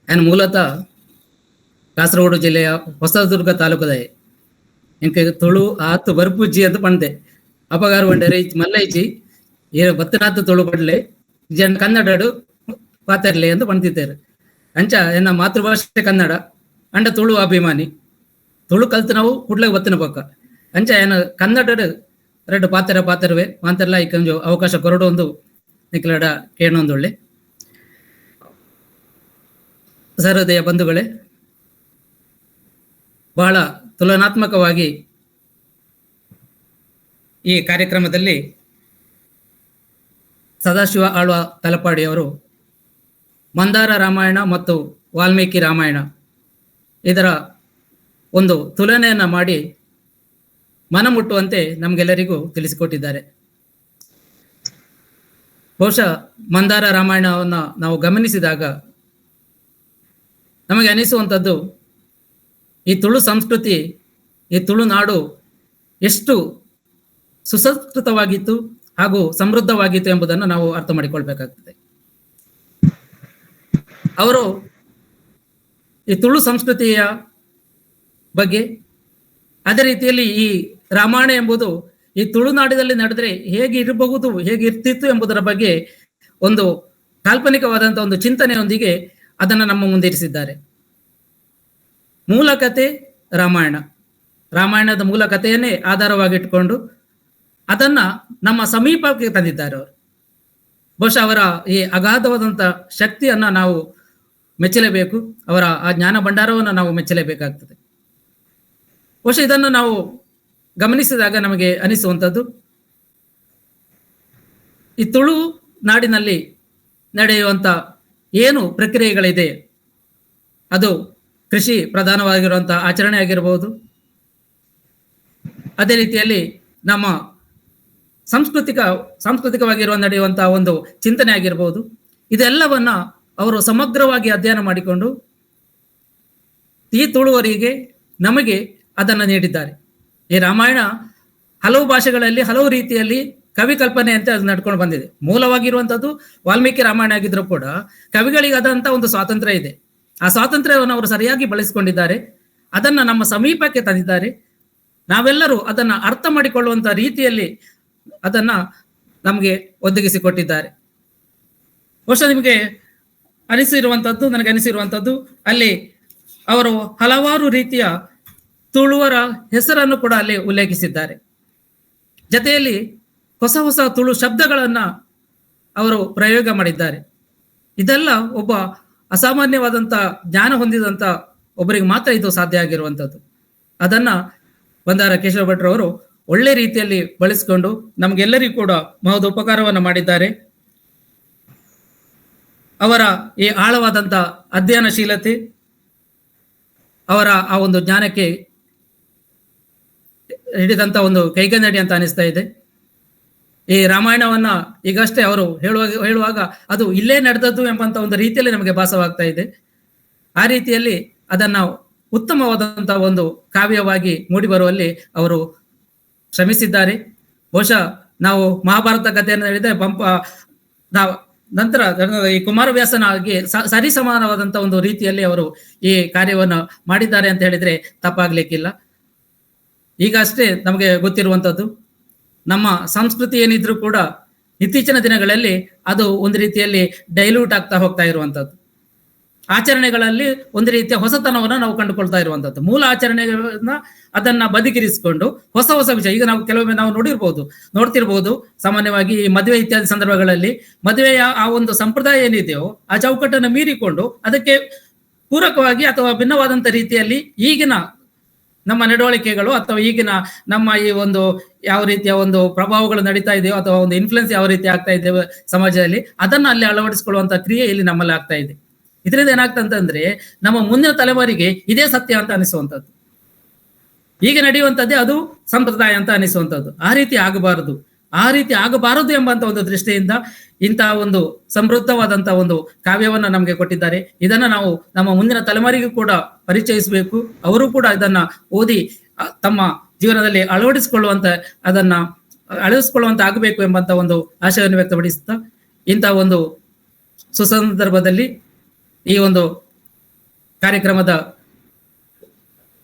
ನಾನು ಮೂಲತಃ ಕಾಸರಗೋಡು ಜಿಲ್ಲೆಯ ಹೊಸದುರ್ಗ ತಾಲೂಕದ. ಎಂಕೆ ತುಳು ಆತು ಬರ್ಪುಜ್ಜಿ ಅಂತ ಪಂಡೆ ಅಪಗಾರ ಬಂಡರೆ ಮಲ್ಲೈಜಿ ಏ ಬತ್ತನಾಥ ತುಳು ಪಡ್ಲೆ ಜನ ಕನ್ನಡಡು ಪಾತೆರ್ಲೆ ಅಂತ ಪಂತಿದ್ದಾರೆ. ಅಂಚ ಎನ್ನ ಮಾತೃಭಾಷೆ ಕನ್ನಡ ಅಂಡ ತುಳು ಅಭಿಮಾನಿ, ತುಳು ಕಲ್ತು ನಾವು ಕುಡ್ಲೆ ಬತ್ತಿನ ಪಕ್ಕ. ಅಂಚ ಏನ ಕನ್ನಡಡು ಎರಡು ಪಾತೆರ ಪಾತೆರವೆ ಮಾತೆಲ್ಲ ಈ ಕೊಂಚ ಅವಕಾಶ ಕೊರಡು ಒಂದು ನಿಕ್ಲಡ ಕೇಣೊಂದೊಳ್ಳೆ. ಸಹೃದಯ ಬಂಧುಗಳೇ, ಬಹಳ ತುಲನಾತ್ಮಕವಾಗಿ ಈ ಕಾರ್ಯಕ್ರಮದಲ್ಲಿ ಸದಾಶಿವ ಆಳ್ವ ತಲಪಾಡಿಯವರು ಮಂದಾರ ರಾಮಾಯಣ ಮತ್ತು ವಾಲ್ಮೀಕಿ ರಾಮಾಯಣ ಇದರ ಒಂದು ತುಲನೆಯನ್ನು ಮಾಡಿ ಮನಮುಟ್ಟುವಂತೆ ನಮಗೆಲ್ಲರಿಗೂ ತಿಳಿಸಿಕೊಟ್ಟಿದ್ದಾರೆ. ಬಹುಶಃ ಮಂದಾರ ರಾಮಾಯಣವನ್ನು ನಾವು ಗಮನಿಸಿದಾಗ ನಮಗೆ ಅನಿಸುವಂಥದ್ದು, ಈ ತುಳು ಸಂಸ್ಕೃತಿ, ಈ ತುಳುನಾಡು ಎಷ್ಟು ಸುಸಂಸ್ಕೃತವಾಗಿತ್ತು ಹಾಗೂ ಸಮೃದ್ಧವಾಗಿತ್ತು ಎಂಬುದನ್ನು ನಾವು ಅರ್ಥ ಮಾಡಿಕೊಳ್ಬೇಕಾಗ್ತದೆ. ಅವರು ಈ ತುಳು ಸಂಸ್ಕೃತಿಯ ಬಗ್ಗೆ, ಅದೇ ರೀತಿಯಲ್ಲಿ ಈ ರಾಮಾಯಣ ಎಂಬುದು ಈ ತುಳುನಾಡಿನಲ್ಲಿ ನಡೆದರೆ ಹೇಗೆ ಇರಬಹುದು, ಹೇಗೆ ಇರ್ತಿತ್ತು ಎಂಬುದರ ಬಗ್ಗೆ ಒಂದು ಕಾಲ್ಪನಿಕವಾದಂತಹ ಒಂದು ಚಿಂತನೆಯೊಂದಿಗೆ ಅದನ್ನು ನಮ್ಮ ಮುಂದಿರಿಸಿದ್ದಾರೆ. ಮೂಲ ಕತೆ ರಾಮಾಯಣ, ರಾಮಾಯಣದ ಮೂಲ ಕಥೆಯನ್ನೇ ಆಧಾರವಾಗಿಟ್ಟುಕೊಂಡು ಅದನ್ನ ನಮ್ಮ ಸಮೀಪಕ್ಕೆ ತಂದಿದ್ದಾರೆ ಅವರು. ಬಹುಶಃ ಅವರ ಈ ಅಗಾಧವಾದಂಥ ಶಕ್ತಿಯನ್ನ ನಾವು ಮೆಚ್ಚಲೇಬೇಕು, ಅವರ ಆ ಜ್ಞಾನ ಭಂಡಾರವನ್ನು ನಾವು ಮೆಚ್ಚಲೇಬೇಕಾಗ್ತದೆ. ಬಹುಶಃ ಇದನ್ನು ನಾವು ಗಮನಿಸಿದಾಗ ನಮಗೆ ಅನಿಸುವಂಥದ್ದು, ಈ ತುಳು ನಾಡಿನಲ್ಲಿ ನಡೆಯುವಂಥ ಏನು ಪ್ರಕ್ರಿಯೆಗಳಿದೆ, ಅದು ಕೃಷಿ ಪ್ರಧಾನವಾಗಿರುವಂಥ ಆಚರಣೆ ಆಗಿರಬಹುದು, ಅದೇ ರೀತಿಯಲ್ಲಿ ನಮ್ಮ ಸಾಂಸ್ಕೃತಿಕವಾಗಿರುವ ನಡೆಯುವಂತಹ ಒಂದು ಚಿಂತನೆ ಆಗಿರಬಹುದು, ಇದೆಲ್ಲವನ್ನ ಅವರು ಸಮಗ್ರವಾಗಿ ಅಧ್ಯಯನ ಮಾಡಿಕೊಂಡು ಈ ತುಳುವರಿಗೆ ನಮಗೆ ಅದನ್ನು ನೀಡಿದ್ದಾರೆ. ಈ ರಾಮಾಯಣ ಹಲವು ಭಾಷೆಗಳಲ್ಲಿ ಹಲವು ರೀತಿಯಲ್ಲಿ ಕವಿ ಕಲ್ಪನೆ ಅಂತ ಅದು ನಡ್ಕೊಂಡು ಬಂದಿದೆ. ಮೂಲವಾಗಿರುವಂಥದ್ದು ವಾಲ್ಮೀಕಿ ರಾಮಾಯಣ ಆಗಿದ್ರು ಕೂಡ ಕವಿಗಳಿಗಾದಂಥ ಒಂದು ಸ್ವಾತಂತ್ರ್ಯ ಇದೆ. ಆ ಸ್ವಾತಂತ್ರ್ಯವನ್ನು ಅವರು ಸರಿಯಾಗಿ ಬಳಸಿಕೊಂಡಿದ್ದಾರೆ, ಅದನ್ನು ನಮ್ಮ ಸಮೀಪಕ್ಕೆ ತಂದಿದ್ದಾರೆ. ನಾವೆಲ್ಲರೂ ಅದನ್ನು ಅರ್ಥ ಮಾಡಿಕೊಳ್ಳುವಂಥ ರೀತಿಯಲ್ಲಿ ಅದನ್ನ ನಮಗೆ ಒದಗಿಸಿಕೊಟ್ಟಿದ್ದಾರೆ. ಬಹುಶಃ ನಿಮಗೆ ಅನಿಸಿರುವಂಥದ್ದು, ನನಗೆ ಅನಿಸಿರುವಂಥದ್ದು, ಅಲ್ಲಿ ಅವರು ಹಲವಾರು ರೀತಿಯ ತುಳುವರ ಹೆಸರನ್ನು ಕೂಡ ಅಲ್ಲಿ ಉಲ್ಲೇಖಿಸಿದ್ದಾರೆ. ಜೊತೆಯಲ್ಲಿ ಹೊಸ ಹೊಸ ತುಳು ಶಬ್ದಗಳನ್ನು ಅವರು ಪ್ರಯೋಗ ಮಾಡಿದ್ದಾರೆ. ಇದೆಲ್ಲ ಒಬ್ಬ ಅಸಾಮಾನ್ಯವಾದಂಥ ಜ್ಞಾನ ಹೊಂದಿದಂಥ ಒಬ್ಬರಿಗೆ ಮಾತ್ರ ಇದು ಸಾಧ್ಯ ಆಗಿರುವಂಥದ್ದು. ಅದನ್ನ ಬಂದಾರ ಕೇಶವ ಭಟ್ರವರು ಒಳ್ಳೆ ರೀತಿಯಲ್ಲಿ ಬಳಸಿಕೊಂಡು ನಮಗೆಲ್ಲರಿಗೂ ಕೂಡ ಮಹದ ಉಪಕಾರವನ್ನು ಮಾಡಿದ್ದಾರೆ. ಅವರ ಈ ಆಳವಾದಂಥ ಅಧ್ಯಯನಶೀಲತೆ, ಅವರ ಆ ಒಂದು ಜ್ಞಾನಕ್ಕೆ ಹಿಡಿದಂಥ ಒಂದು ಕೈಗನ್ನಡಿ ಅಂತ ಅನಿಸ್ತಾ ಇದೆ. ಈ ರಾಮಾಯಣವನ್ನ ಈಗಷ್ಟೇ ಅವರು ಹೇಳುವಾಗ ಅದು ಇಲ್ಲೇ ನಡೆದದ್ದು ಎಂಬಂತ ಒಂದು ರೀತಿಯಲ್ಲಿ ನಮಗೆ ಭಾಸವಾಗ್ತಾ ಇದೆ. ಆ ರೀತಿಯಲ್ಲಿ ಅದನ್ನ ಉತ್ತಮವಾದಂತಹ ಒಂದು ಕಾವ್ಯವಾಗಿ ಮೂಡಿಬರುವಲ್ಲಿ ಅವರು ಶ್ರಮಿಸಿದ್ದಾರೆ. ಬಹುಶಃ ನಾವು ಮಹಾಭಾರತ ಕಥೆಯನ್ನು ಹೇಳಿದ್ರೆ ಪಂಪ ನಾವು ನಂತರ ಈ ಕುಮಾರವ್ಯಾಸನಾಗಿ ಸರಿಸಮಾನವಾದಂತಹ ಒಂದು ರೀತಿಯಲ್ಲಿ ಅವರು ಈ ಕಾರ್ಯವನ್ನು ಮಾಡಿದ್ದಾರೆ ಅಂತ ಹೇಳಿದ್ರೆ ತಪ್ಪಾಗ್ಲಿಕ್ಕಿಲ್ಲ. ಈಗ ಅಷ್ಟೇ ನಮಗೆ ಗೊತ್ತಿರುವಂಥದ್ದು, ನಮ್ಮ ಸಂಸ್ಕೃತಿ ಏನಿದ್ರೂ ಕೂಡ ಇತ್ತೀಚಿನ ದಿನಗಳಲ್ಲಿ ಅದು ಒಂದು ರೀತಿಯಲ್ಲಿ ಡೈಲ್ಯೂಟ್ ಆಗ್ತಾ ಹೋಗ್ತಾ ಇರುವಂಥದ್ದು. ಆಚರಣೆಗಳಲ್ಲಿ ಒಂದು ರೀತಿಯ ಹೊಸತನವನ್ನು ನಾವು ಕಂಡುಕೊಳ್ತಾ ಇರುವಂಥದ್ದು. ಮೂಲ ಆಚರಣೆಗಳನ್ನ ಅದನ್ನ ಬದಿಗಿರಿಸಿಕೊಂಡು ಹೊಸ ಹೊಸ ವಿಷಯ ಈಗ ನಾವು ಕೆಲವೊಮ್ಮೆ ನಾವು ನೋಡ್ತಿರ್ಬೋದು. ಸಾಮಾನ್ಯವಾಗಿ ಈ ಮದುವೆ ಇತ್ಯಾದಿ ಸಂದರ್ಭಗಳಲ್ಲಿ ಮದುವೆಯ ಆ ಒಂದು ಸಂಪ್ರದಾಯ ಏನಿದೆಯೋ ಆ ಚೌಕಟ್ಟನ್ನು ಮೀರಿಕೊಂಡು ಅದಕ್ಕೆ ಪೂರಕವಾಗಿ ಅಥವಾ ಭಿನ್ನವಾದಂಥ ರೀತಿಯಲ್ಲಿ ಈಗಿನ ನಮ್ಮ ನಡವಳಿಕೆಗಳು ಅಥವಾ ಈಗಿನ ನಮ್ಮ ಈ ಒಂದು ಯಾವ ರೀತಿಯ ಒಂದು ಪ್ರಭಾವಗಳು ನಡೀತಾ ಇದೆಯೋ ಅಥವಾ ಒಂದು ಇನ್ಫ್ಲುಯೆನ್ಸ್ ಯಾವ ರೀತಿ ಆಗ್ತಾ ಇದೆ ಸಮಾಜದಲ್ಲಿ, ಅದನ್ನ ಅಲ್ಲಿ ಅಳವಡಿಸಿಕೊಳ್ಳುವಂತ ಕ್ರಿಯೆ ಇಲ್ಲಿ ನಮ್ಮಲ್ಲಿ ಆಗ್ತಾ ಇದೆ. ಇದರಿಂದ ಏನಾಗ್ತಂತಂದ್ರೆ ನಮ್ಮ ಮುಂದಿನ ತಲೆಮಾರಿಗೆ ಇದೇ ಸತ್ಯ ಅಂತ ಅನಿಸುವಂಥದ್ದು, ಈಗ ನಡೆಯುವಂಥದ್ದೇ ಅದು ಸಂಪ್ರದಾಯ ಅಂತ ಅನಿಸುವಂಥದ್ದು. ಆ ರೀತಿ ಆಗಬಾರದು. ಆ ರೀತಿ ಆಗಬಾರದು ಎಂಬಂತ ಒಂದು ದೃಷ್ಟಿಯಿಂದ ಇಂತಹ ಒಂದು ಸಮೃದ್ಧವಾದಂತಹ ಒಂದು ಕಾವ್ಯವನ್ನ ನಮಗೆ ಕೊಟ್ಟಿದ್ದಾರೆ. ಇದನ್ನ ನಾವು ನಮ್ಮ ಮುಂದಿನ ತಲೆಮಾರಿಗೂ ಕೂಡ ಪರಿಚಯಿಸಬೇಕು. ಅವರು ಕೂಡ ಇದನ್ನ ಓದಿ ತಮ್ಮ ಜೀವನದಲ್ಲಿ ಅಳವಡಿಸಿಕೊಳ್ಳುವಂತ ಅದನ್ನ ಅಳವಡಿಸಿಕೊಳ್ಳುವಂತ ಆಗಬೇಕು ಎಂಬಂತ ಒಂದು ಆಶಯವನ್ನು ವ್ಯಕ್ತಪಡಿಸುತ್ತಾ ಇಂತಹ ಒಂದು ಸುಸಂದರ್ಭದಲ್ಲಿ ಈ ಒಂದು ಕಾರ್ಯಕ್ರಮದ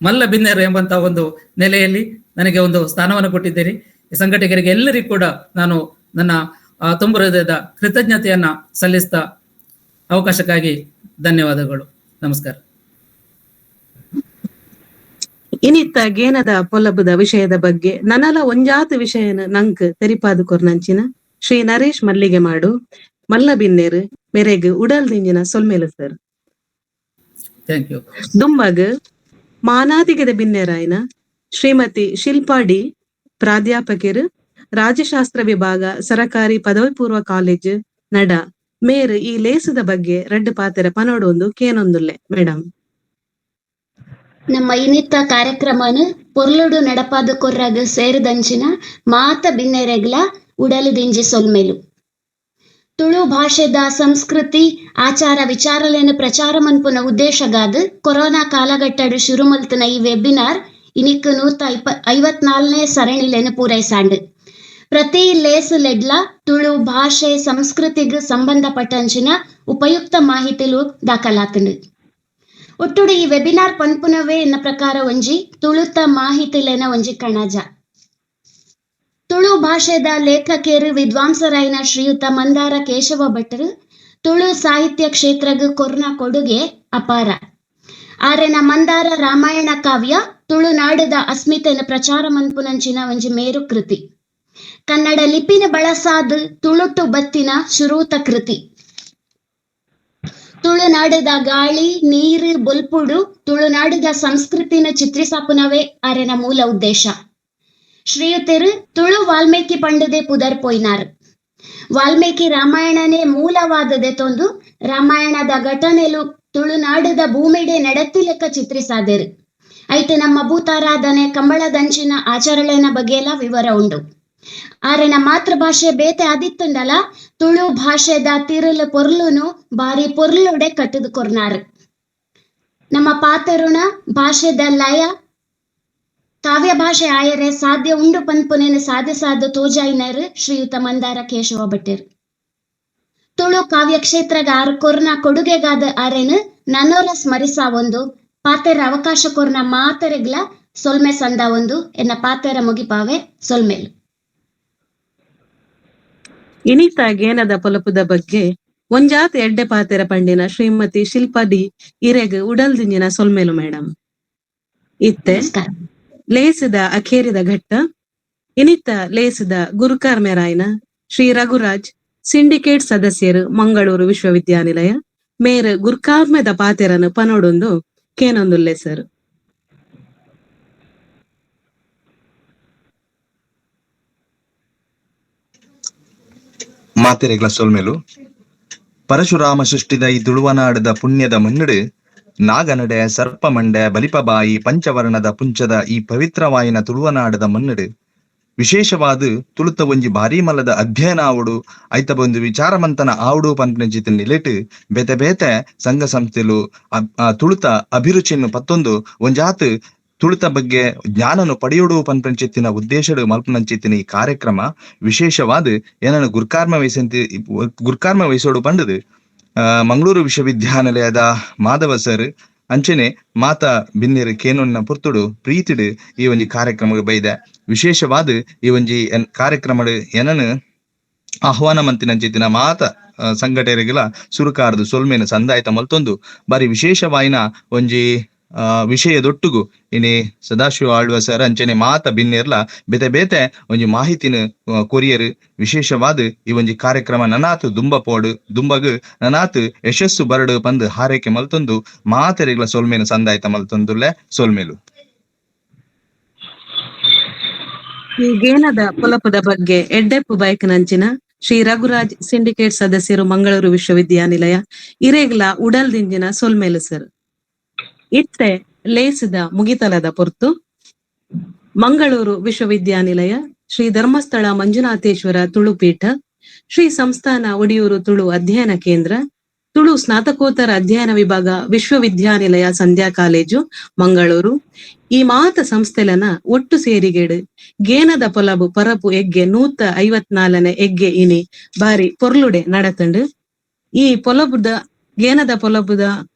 ಮಲ್ಲ ಬಿನ್ನೆರು ಎಂಬಂತ ಒಂದು ನೆಲೆಯಲ್ಲಿ ನನಗೆ ಒಂದು ಸ್ಥಾನವನ್ನು ಕೊಟ್ಟಿದ್ದೀರಿ. ಈ ಸಂಘಟಕರಿಗೆ ಎಲ್ಲರಿಗೂ ಕೂಡ ನಾನು ನನ್ನ ತುಂಬು ಹೃದಯದ ಕೃತಜ್ಞತೆಯನ್ನ ಸಲ್ಲಿಸ್ತಾ ಅವಕಾಶಕ್ಕಾಗಿ ಧನ್ಯವಾದಗಳು. ನಮಸ್ಕಾರ. ಇನಿತ್ತ ಗೇನದ ಪೊಲಬುದ ವಿಷಯದ ಬಗ್ಗೆ ನನಲ ಒಂಜಾತ ವಿಷಯನ ನಂಕ್ ತೆರಿಪಾದು ಕೊರ್ನಂಚಿನ ಶ್ರೀ ನರೇಶ್ ಮಲ್ಲಿಗೆ ಮಾಡು ಮಲ್ಲ ಬಿನ್ನೇರು ಮೆರೆಗ್ ಉಡಲ್ ದಿಂಜಿನ ಸೊಲ್ಮೇಲು sir. Thank you. ದುಂಬಗ್ ಮಾನಾದಿಗದ ಬಿನ್ನೇರಾಯನ ಶ್ರೀಮತಿ ಶಿಲ್ಪಾ ಡಿ ಪ್ರಾಧ್ಯಾಪಕರು ರಾಜ್ಯಶಾಸ್ತ್ರ ವಿಭಾಗ ಸರಕಾರಿ ಪದವಿ ಪೂರ್ವ ಕಾಲೇಜ್ ನಡ ಮೇರ್ ಈ ಲೇಸದ ಬಗ್ಗೆ ರಡ್ಡು ಪಾತೆರ ಪನೋಡು ಒಂದು ಕೇನೊಂದುಲ್ಲೆ ಮೇಡಮ್. ನಮ್ಮ ಇನಿತ್ತ ಕಾರ್ಯಕ್ರಮನ ಪೊರ್ಲುಡು ನಡಪಾದ ಕೊರ್ರಾಗ ಸೇರಿದಂಚಿನ ಮಾತ ಬಿನ್ನೆರೆಗ್ಲ ಉಡಲು ದಿಂಜಿ ಸೊಲ್ಮೆಲು. ತುಳು ಭಾಷೆದ ಸಂಸ್ಕೃತಿ ಆಚಾರ ವಿಚಾರಲೇನು ಪ್ರಚಾರ ಮನ್ಪುನ ಉದ್ದೇಶಗಾದ ಕೊರೋನಾ ಕಾಲಘಟ್ಟಡು ಶುರು ಮಲ್ತನ ಈ ವೆಬಿನಾರ್ ಇನಿಕ್ 154ನೇ ಸರಣಿಲೇನು ಪೂರೈಸಾಂಡು. ಪ್ರತಿ ಲೇಸು ಲೆಡ್ಲ ತುಳು ಭಾಷೆ ಸಂಸ್ಕೃತಿಗೆ ಸಂಬಂಧಪಟ್ಟಂಚಿನ ಉಪಯುಕ್ತ ಮಾಹಿತಿಲು ದಾಖಲಾತಂಡು. ಒಟ್ಟುಡು ಈ ವೆಬಿನಾರ್ ಪನ್ಪುನವೇ ಎನ್ನ ಪ್ರಕಾರ ಒಂಜಿ ತುಳುತ ಮಾಹಿತಿಲೇನ ಒಂಜಿ ಕಣಜ. ತುಳು ಭಾಷೆದ ಲೇಖಕರು ವಿದ್ವಾಂಸರಾಯನ ಶ್ರೀಯುತ ಮಂದಾರ ಕೇಶವ ಭಟ್ಟರು ತುಳು ಸಾಹಿತ್ಯ ಕ್ಷೇತ್ರಗ್ ಕೊರ್ನ ಕೊಡುಗೆ ಅಪಾರ. ಆರೆನ ಮಂದಾರ ರಾಮಾಯಣ ಕಾವ್ಯ ತುಳುನಾಡದ ಅಸ್ಮಿತೆನ ಪ್ರಚಾರ ಮನ್ಪುನಂಚಿನ ಒಂಜಿ ಮೇರು ಕೃತಿ. ಕನ್ನಡ ಲಿಪಿನ ಬಳಸಾದ ತುಳುಟು ಬತ್ತಿನ ಶುರೂತ ಕೃತಿ. ತುಳುನಾಡದ ಗಾಳಿ ನೀರು ಬೊಲ್ಪುಡು ತುಳುನಾಡದ ಸಂಸ್ಕೃತಿನ ಚಿತ್ರಿಸಾಪುನವೇ ಆರೆನ ಮೂಲ ಉದ್ದೇಶ. ಶ್ರೀಯುತರು ತುಳು ವಾಲ್ಮೀಕಿ ಪಂಡದೆ ಪುದರ್ ಪೋಯ್ನಾರ್. ವಾಲ್ಮೀಕಿ ರಾಮಾಯಣನೇ ಮೂಲವಾದದೆ ತೊಂದು ರಾಮಾಯಣದ ಘಟನೆಲು ತುಳುನಾಡದ ಭೂಮಿಡೆ ನಡತಿ ಲೆಕ್ಕ ಚಿತ್ರಿಸಾದೆರು. ಐತೆ ನಮ್ಮ ಭೂತಾರಾಧನೆ ಕಂಬಳದಂಚಿನ ಆಚರಣೆನ ಬಗ್ಗೆಲ್ಲ ವಿವರ ಉಂಡು. ಆರೆನ ಮಾತೃಭಾಷೆ ಬೇತೆ ಆದಿತ್ತುಂಡಲ ತುಳು ಭಾಷೆದ ತಿರುಳು ಪೊರ್ಲುನು ಬಾರಿ ಪೊರ್ಲುಡೆ ಕಟ್ಟದು ಕೊರ್ನಾರು. ನಮ್ಮ ಪಾತರುಣ ಭಾಷೆದ ಲಯ ಕಾವ್ಯ ಭಾಷೆ ಆಯರೆ ಸಾಧ್ಯ ಉಂಡು ಪನ್ಪುನೇನು ಸಾಧ್ಯ ಸಾಧ ತೋಜಾಯಿನರು ಶ್ರೀಯುತ ಮಂದಾರ ಕೇಶವ ಭಟ್ಟರು. ತುಳು ಕಾವ್ಯ ಕ್ಷೇತ್ರಗ ಆರು ಕೊರ್ನ ಕೊಡುಗೆಗಾದ ಆರೆನು ನನ್ನೋರ ಸ್ಮರಿಸ ಒಂದು ಪಾತೆರ ಅವಕಾಶ ಕೊರ್ನ ಮಾತರೆಗ್ಲ ಸೊಲ್ಮೆ ಸಂದ ಒಂದು ಎನ್ನ ಪಾತೆರ ಮುಗಿಪಾವೆ ಸೊಲ್ಮೇಲು. ಇನಿತ ಗೇನದ ಪೊಲಪುದ ಬಗ್ಗೆ ಒಂಜಾತ ಎಡ್ಡೆ ಪಾತೆರ ಪಂಡಿನ ಶ್ರೀಮತಿ ಶಿಲ್ಪಾ ಡಿ ಇರೆಗ್ ಉಡಲ್ ದಿಂಜಿನ ಸೊಲ್ಮೇಲು ಮೇಡಮ್. ಇತ್ತೆ ಲೇಸದ ಅಖೇರಿದ ಘಟ್ಟ ಇನಿತ ಲೇಸದ ಗುರುಕಾರ್ಮೆರಾಯನ ಶ್ರೀ ರಘುರಾಜ್ ಸಿಂಡಿಕೇಟ್ ಸದಸ್ಯರು ಮಂಗಳೂರು ವಿಶ್ವವಿದ್ಯಾನಿಲಯ ಮೇರ್ ಗುರ್ಕಾರ್ಮೆದ ಪಾತೆರನು ಪನೋಡೊಂದು ಕೇನೊಂದುಲ್ಲೆ ಸರ್. ಮಾತೆರೆಗ್ಲ ಸೊಲ್ಮೇಲು. ಪರಶುರಾಮ ಸೃಷ್ಟಿದ ಈ ತುಳುವನಾಡದ ಪುಣ್ಯದ ಮಣ್ಣುಡು ನಾಗನಡೆ ಸರ್ಪಮಂಡೆ ಬಲಿಪಬಾಯಿ ಪಂಚವರ್ಣದ ಪುಂಚದ ಈ ಪವಿತ್ರವಾಯಿನ ತುಳುವನಾಡದ ಮಣ್ಣುಡು ವಿಶೇಷವಾದ ತುಳುತ ಒಂಜಿ ಭಾರಿ ಮಲ್ಲದ ಅಧ್ಯಯನ ಆವಡು ಐತ ಬಂದು ವಿಚಾರಮಂತನ ಆವಡು ಪನ್ಪಿನ ನಿಲೆಟ್ ಬೇತೆ ಬೇತೆ ಸಂಘ ಸಂಸ್ಥೆಲು ತುಳುತ ಅಭಿರುಚಿಯನ್ನು ಪತ್ತೊಂದು ಒಂಜಾತ್ ತುಳುತ ಬಗ್ಗೆ ಜ್ಞಾನನು ಪಡೆಯೋಡು ಪನ್ಪಂಚಿತ್ತಿನ ಉದ್ದೇಶಡು ಮಲ್ಪನಂಚಿತ್ತಿನ ಈ ಕಾರ್ಯಕ್ರಮ ವಿಶೇಷವಾದ ಏನನ್ನು ಗುರ್ಕಾರ್ಮ ವಹಿಸೋಡು ಪಂಡದು ಮಂಗಳೂರು ವಿಶ್ವವಿದ್ಯಾನಿಲಯದ ಮಾಧವ ಸರ್ ಅಂಚನೆ ಮಾತಾ ಬಿನ್ನೆರು ಕೇನೊನ್ನ ಪುರ್ತುಡು ಪ್ರೀತಿಡು ಈ ಒಂಜಿ ಕಾರ್ಯಕ್ರಮ ಬೈದೆ. ವಿಶೇಷವಾದ ಈ ಒಂಜಿ ಕಾರ್ಯಕ್ರಮ ಏನನ್ನು ಆಹ್ವಾನ ಮಂತಿನಂಚಿತ್ತಿನ ಮಾತ ಸಂಘಟನೆಗಳ ಸುರುಕಾರದು ಸೊಲ್ಮೇನ ಸಂದಾಯತ ಮಲ್ತೊಂದು ಬಾರಿ ವಿಶೇಷವಾಯಿನ ಒಂಜಿ ವಿಷಯದೊಟ್ಟುಗು ಇನಿ ಸದಾಶಿವ ಆಳ್ವ ಸರ್ ಅಂಚನೆ ಮಾತ ಬಿನ್ನೆರ್ಲ ಬೇತೆ ಬೇತೆ ಒಂಜಿ ಮಾಹಿತಿನ ಕೊರಿಯರ್. ವಿಶೇಷವಾದ ಈ ಒಂಜಿ ಕಾರ್ಯಕ್ರಮ ನನಾತ್ ದುಂಬ ಪೋಡು ದುಂಬಗ್ ನನಾತ್ ಯಶಸ್ಸು ಬರಡು ಪಂದ್ ಹಾರೈಕೆ ಮಲ್ತೊಂದು ಮಾತೆರೆಗ್ಲ ಸೊಲ್ಮೇನ ಸಂದಾಯ್ತ ಮಲ್ತೊಂದುಲ್ಲೆ ಸೊಲ್ಮೇಲು. ಈ ಗೇನದ ಪೊಲಪದ ಬಗ್ಗೆ ಎಡ್ಡೆಪ್ಪು ಬೈಕ್ನಂಚಿನ ಶ್ರೀ ರಘುರಾಜ್ ಸಿಂಡಿಕೇಟ್ ಸದಸ್ಯರು ಮಂಗಳೂರು ವಿಶ್ವವಿದ್ಯಾನಿಲಯ ಇರೇಗ್ಲ ಉಡಲ್ ದಿಂಜಿನ ಸೊಲ್ಮೇಲು ಸರ್. ಇತ್ತೆ ಲೇಸಿದ ಮುಗಿತಲದ ಪೊರ್ತು ಮಂಗಳೂರು ವಿಶ್ವವಿದ್ಯಾನಿಲಯ ಶ್ರೀ ಧರ್ಮಸ್ಥಳ ಮಂಜುನಾಥೇಶ್ವರ ತುಳುಪೀಠ, ಶ್ರೀ ಸಂಸ್ಥಾನ ಒಡಿಯೂರು ತುಳು ಅಧ್ಯಯನ ಕೇಂದ್ರ, ತುಳು ಸ್ನಾತಕೋತ್ತರ ಅಧ್ಯಯನ ವಿಭಾಗ ವಿಶ್ವವಿದ್ಯಾನಿಲಯ ಸಂಧ್ಯಾ ಕಾಲೇಜು ಮಂಗಳೂರು ಈ ಮಾತ ಸಂಸ್ಥೆಲನ ಒಟ್ಟು ಸೇರಿಗೇಡು ಗೇನದ ಪೊಲಬು ಪರಪು ಎಗ್ಗೆ 154ನೇ ಎಗ್ಗೆ ಇನಿ ಬಾರಿ ಪೊರ್ಲುಡೆ ನಡತಂಡು. ಈ ಪೊಲಬುದ ಗೇನದ ಪೊಲಬುದ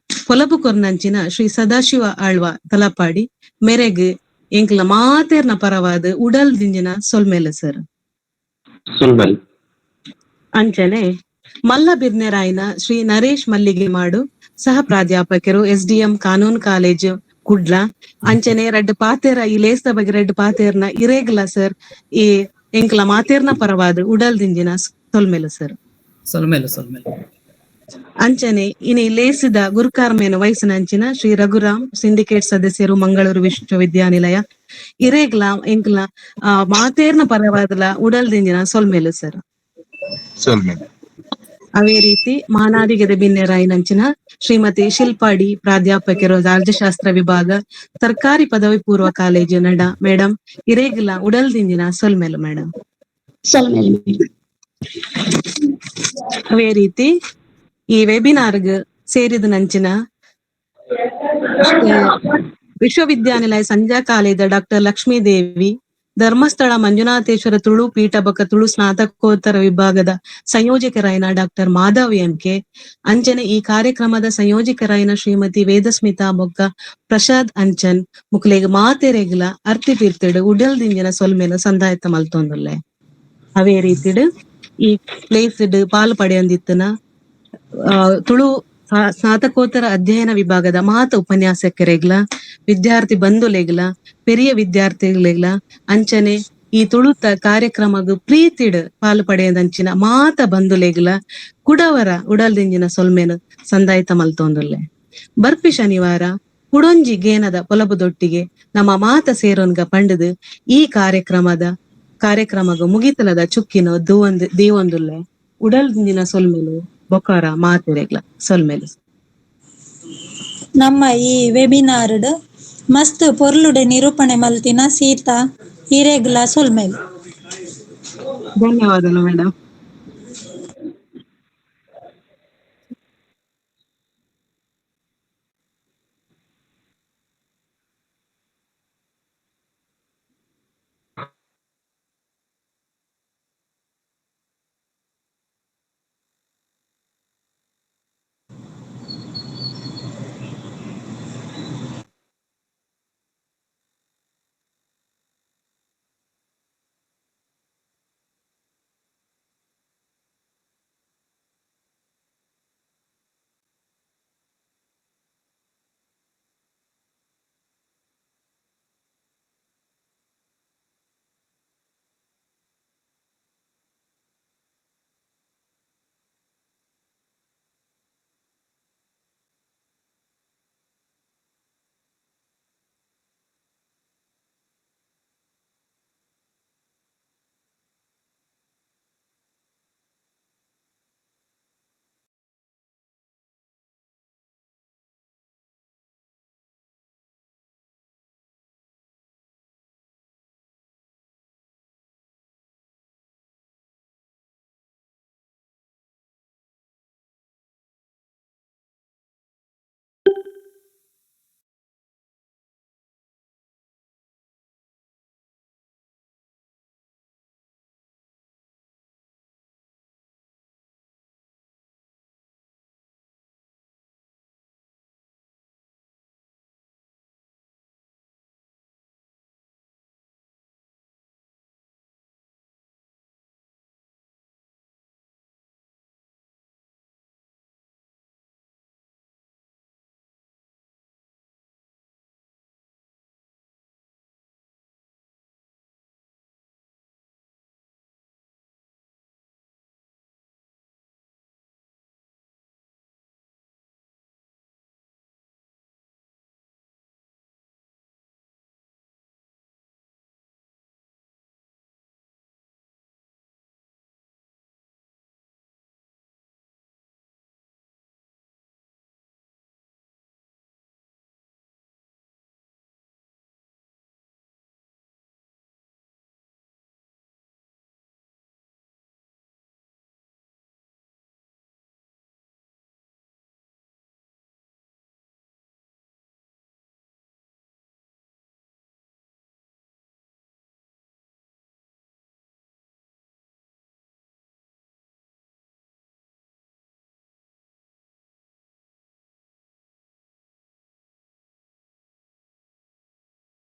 ಪೊಲಬು ಕೊರ್ನಂಚಿನ ಶ್ರೀ ಸದಾಶಿವ ಆಳ್ವ ತಲಪಾಡಿ ಮೆರೆಗ್ ಎಂಕ್ಲ ಮಾತೇರ್ನ ಪರವಾದ ಉಡಲ್ ದಿಂಜಿನ ಸೊಲ್ಮೆಲೆ ಸರ್. ಸೊಲ್ಮೆಲ್. ಅಂಚನೆ ಮಲ್ಲ ಬಿರ್ನೆರಾಯನ ಶ್ರೀ ನರೇಶ್ ಮಲ್ಲಿಗೆ ಮಾಡು ಸಹ ಪ್ರಾಧ್ಯಾಪಕರು ಎಸ್ಡಿಎಂ ಕಾನೂನು ಕಾಲೇಜು ಕುಡ್ಲ. ಅಂಚನೆ ರಡ್ಡ್ ಪಾತೇರ ಈ ಲೇಸ್ದ ಬಗ್ಗೆ ರಡ್ಡ್ ಪಾತೇರ್ನ ಇರೇಗ್ಲ ಸರ್ ಈ ಎಂಕ್ಲ ಮಾತೇರ್ನ ಪರವಾದ ಉಡಲ್ ದಿಂಜಿನ ಸೊಲ್ಮೆಲು ಸರ್. ಸೊಲ್ಮೆಲು ಸೊಲ್ಮೆಲು. ಅಂಚನೆ ಇನಿ ಲೇಸಿದ ಗುರುಕಾರ್ಮೇನ ವಯಸ್ಸಿನಂಚಿನ ಶ್ರೀ ರಘುರಾಮ್ ಸಿಂಡಿಕೇಟ್ ಸದಸ್ಯರು ಮಂಗಳೂರು ವಿಶ್ವವಿದ್ಯಾನಿಲಯ ಇರೇಗ್ಲ ಎಂಕ್ಲ ಮಾತೇರ್ನ ಪರವಾದಲ ಉಡಲ್ ದಿಂಜಿನ ಸೊಲ್ಮೆಲು ಸರ್. ಸೊಲ್ಮೆಲು. ಅವೇ ರೀತಿ ಮಾನಾದಿಗೆದ ಬಿನ್ನೆರಾಯಿನಂಚಿನ ಶ್ರೀಮತಿ ಶಿಲ್ಪಾಡಿ ಪ್ರಾಧ್ಯಾಪಕರು ರಾಜ್ಯಶಾಸ್ತ್ರ ವಿಭಾಗ ಸರ್ಕಾರಿ ಪದವಿ ಪೂರ್ವ ಕಾಲೇಜು ನಡ ಮೇಡಮ್ ಇರೇಗ್ಲ ಉಡಲ್ ದಿಂಜಿನ ಸೊಲ್ಮೆಲು ಮೇಡಮ್. ಸೊಲ್ಮೆಲು ಮೇಡಮ್. ಅವೇ ರೀತಿ ಈ ವೆಬಿನಾರ್ಗ್ ಸೇರಿದ ನಂಚಿನ ವಿಶ್ವವಿದ್ಯಾನಿಲಯ ಸಂಧ್ಯಾ ಕಾಲೇಜ ಡಾಕ್ಟರ್ ಲಕ್ಷ್ಮೀದೇವಿ, ಧರ್ಮಸ್ಥಳ ಮಂಜುನಾಥೇಶ್ವರ ತುಳು ಪೀಠ ಬೊಕ್ಕ ತುಳು ಸ್ನಾತಕೋತ್ತರ ವಿಭಾಗದ ಸಂಯೋಜಕರಾಯನ ಡಾಕ್ಟರ್ ಮಾಧವ್ ಎಂಕೆ, ಅಂಚನೆ ಈ ಕಾರ್ಯಕ್ರಮದ ಸಂಯೋಜಕರಾಯನ ಶ್ರೀಮತಿ ವೇದಸ್ಮಿತಾ ಬೊಕ್ಕ ಪ್ರಸಾದ್ ಅಂಚನ್ ಮುಕ್ಲೆಗ್ ಮಾತೆರೆಗ್ಲ ಅರ್ತಿ ಪಿರ್ತಿಡು ಉಡಲ್ ದಿಂಜಿನ ಸೊಲ್ಮೆನು ಸಂದಾಯತ ಮಲ್ತೊಂದುಲ್ಲೆ. ಅವೇ ರೀತಿಡ್ ಈ ಪ್ಲೇಸ್ ಪಾಲ್ ಪಡೆಯೊಂದಿತ್ತನ ತುಳು ಸ್ನಾತಕೋತ್ತರ ಅಧ್ಯಯನ ವಿಭಾಗದ ಮಾತ ಉಪನ್ಯಾಸಕರೆಗ್ಲ, ವಿದ್ಯಾರ್ಥಿ ಬಂಧುಲೆಗ್ಲ, ಪೆರಿಯ ವಿದ್ಯಾರ್ಥಿಲೆಗ್ಲ, ಅಂಚನೆ ಈ ತುಳುತ ಕಾರ್ಯಕ್ರಮಗ್ ಪ್ರೀತಿಡ್ ಪಾಲು ಪಡೆಯದಂಚಿನ ಮಾತ ಬಂಧುಲೆಗ್ಲ ಕುಡವರ ಉಡಲ್ದಿಂಜಿನ ಸೊಲ್ಮೆನು ಸಂದಾಯ್ತ ಮಲ್ತೊಂದುಲ್ಲೆ. ಬರ್ಪಿ ಶನಿವಾರ ಕುಡೊಂಜಿ ಗೇನದ ಪೊಲಬುದೊಟ್ಟಿಗೆ ನಮ್ಮ ಮಾತ ಸೇರೋನ್ಗ ಪಂಡದು ಈ ಕಾರ್ಯಕ್ರಮಗ ಮುಗಿತಲದ ಚುಕ್ಕಿನ ದೀವೊಂದುಲ್ಲೆ. ಉಡಲ್ದಿಂಜಿನ ಸೊಲ್ಮೆಲು ಬೊಕಾರ ಮಾತೆರೆಗ್ಲ ಸೊಲ್ಮೆಲು. ನಮ್ಮ ಈ ವೆಬಿನಾರ್ ಮಸ್ತ್ ಪೊರ್ಲುಡೆ ನಿರೂಪಣೆ ಮಲ್ತಿನ ಸೀತಾ ಹಿರೇಗ್ಲ ಸೊಲ್ಮೆಲು. ಧನ್ಯವಾದಗಳು ಮೇಡಮ್.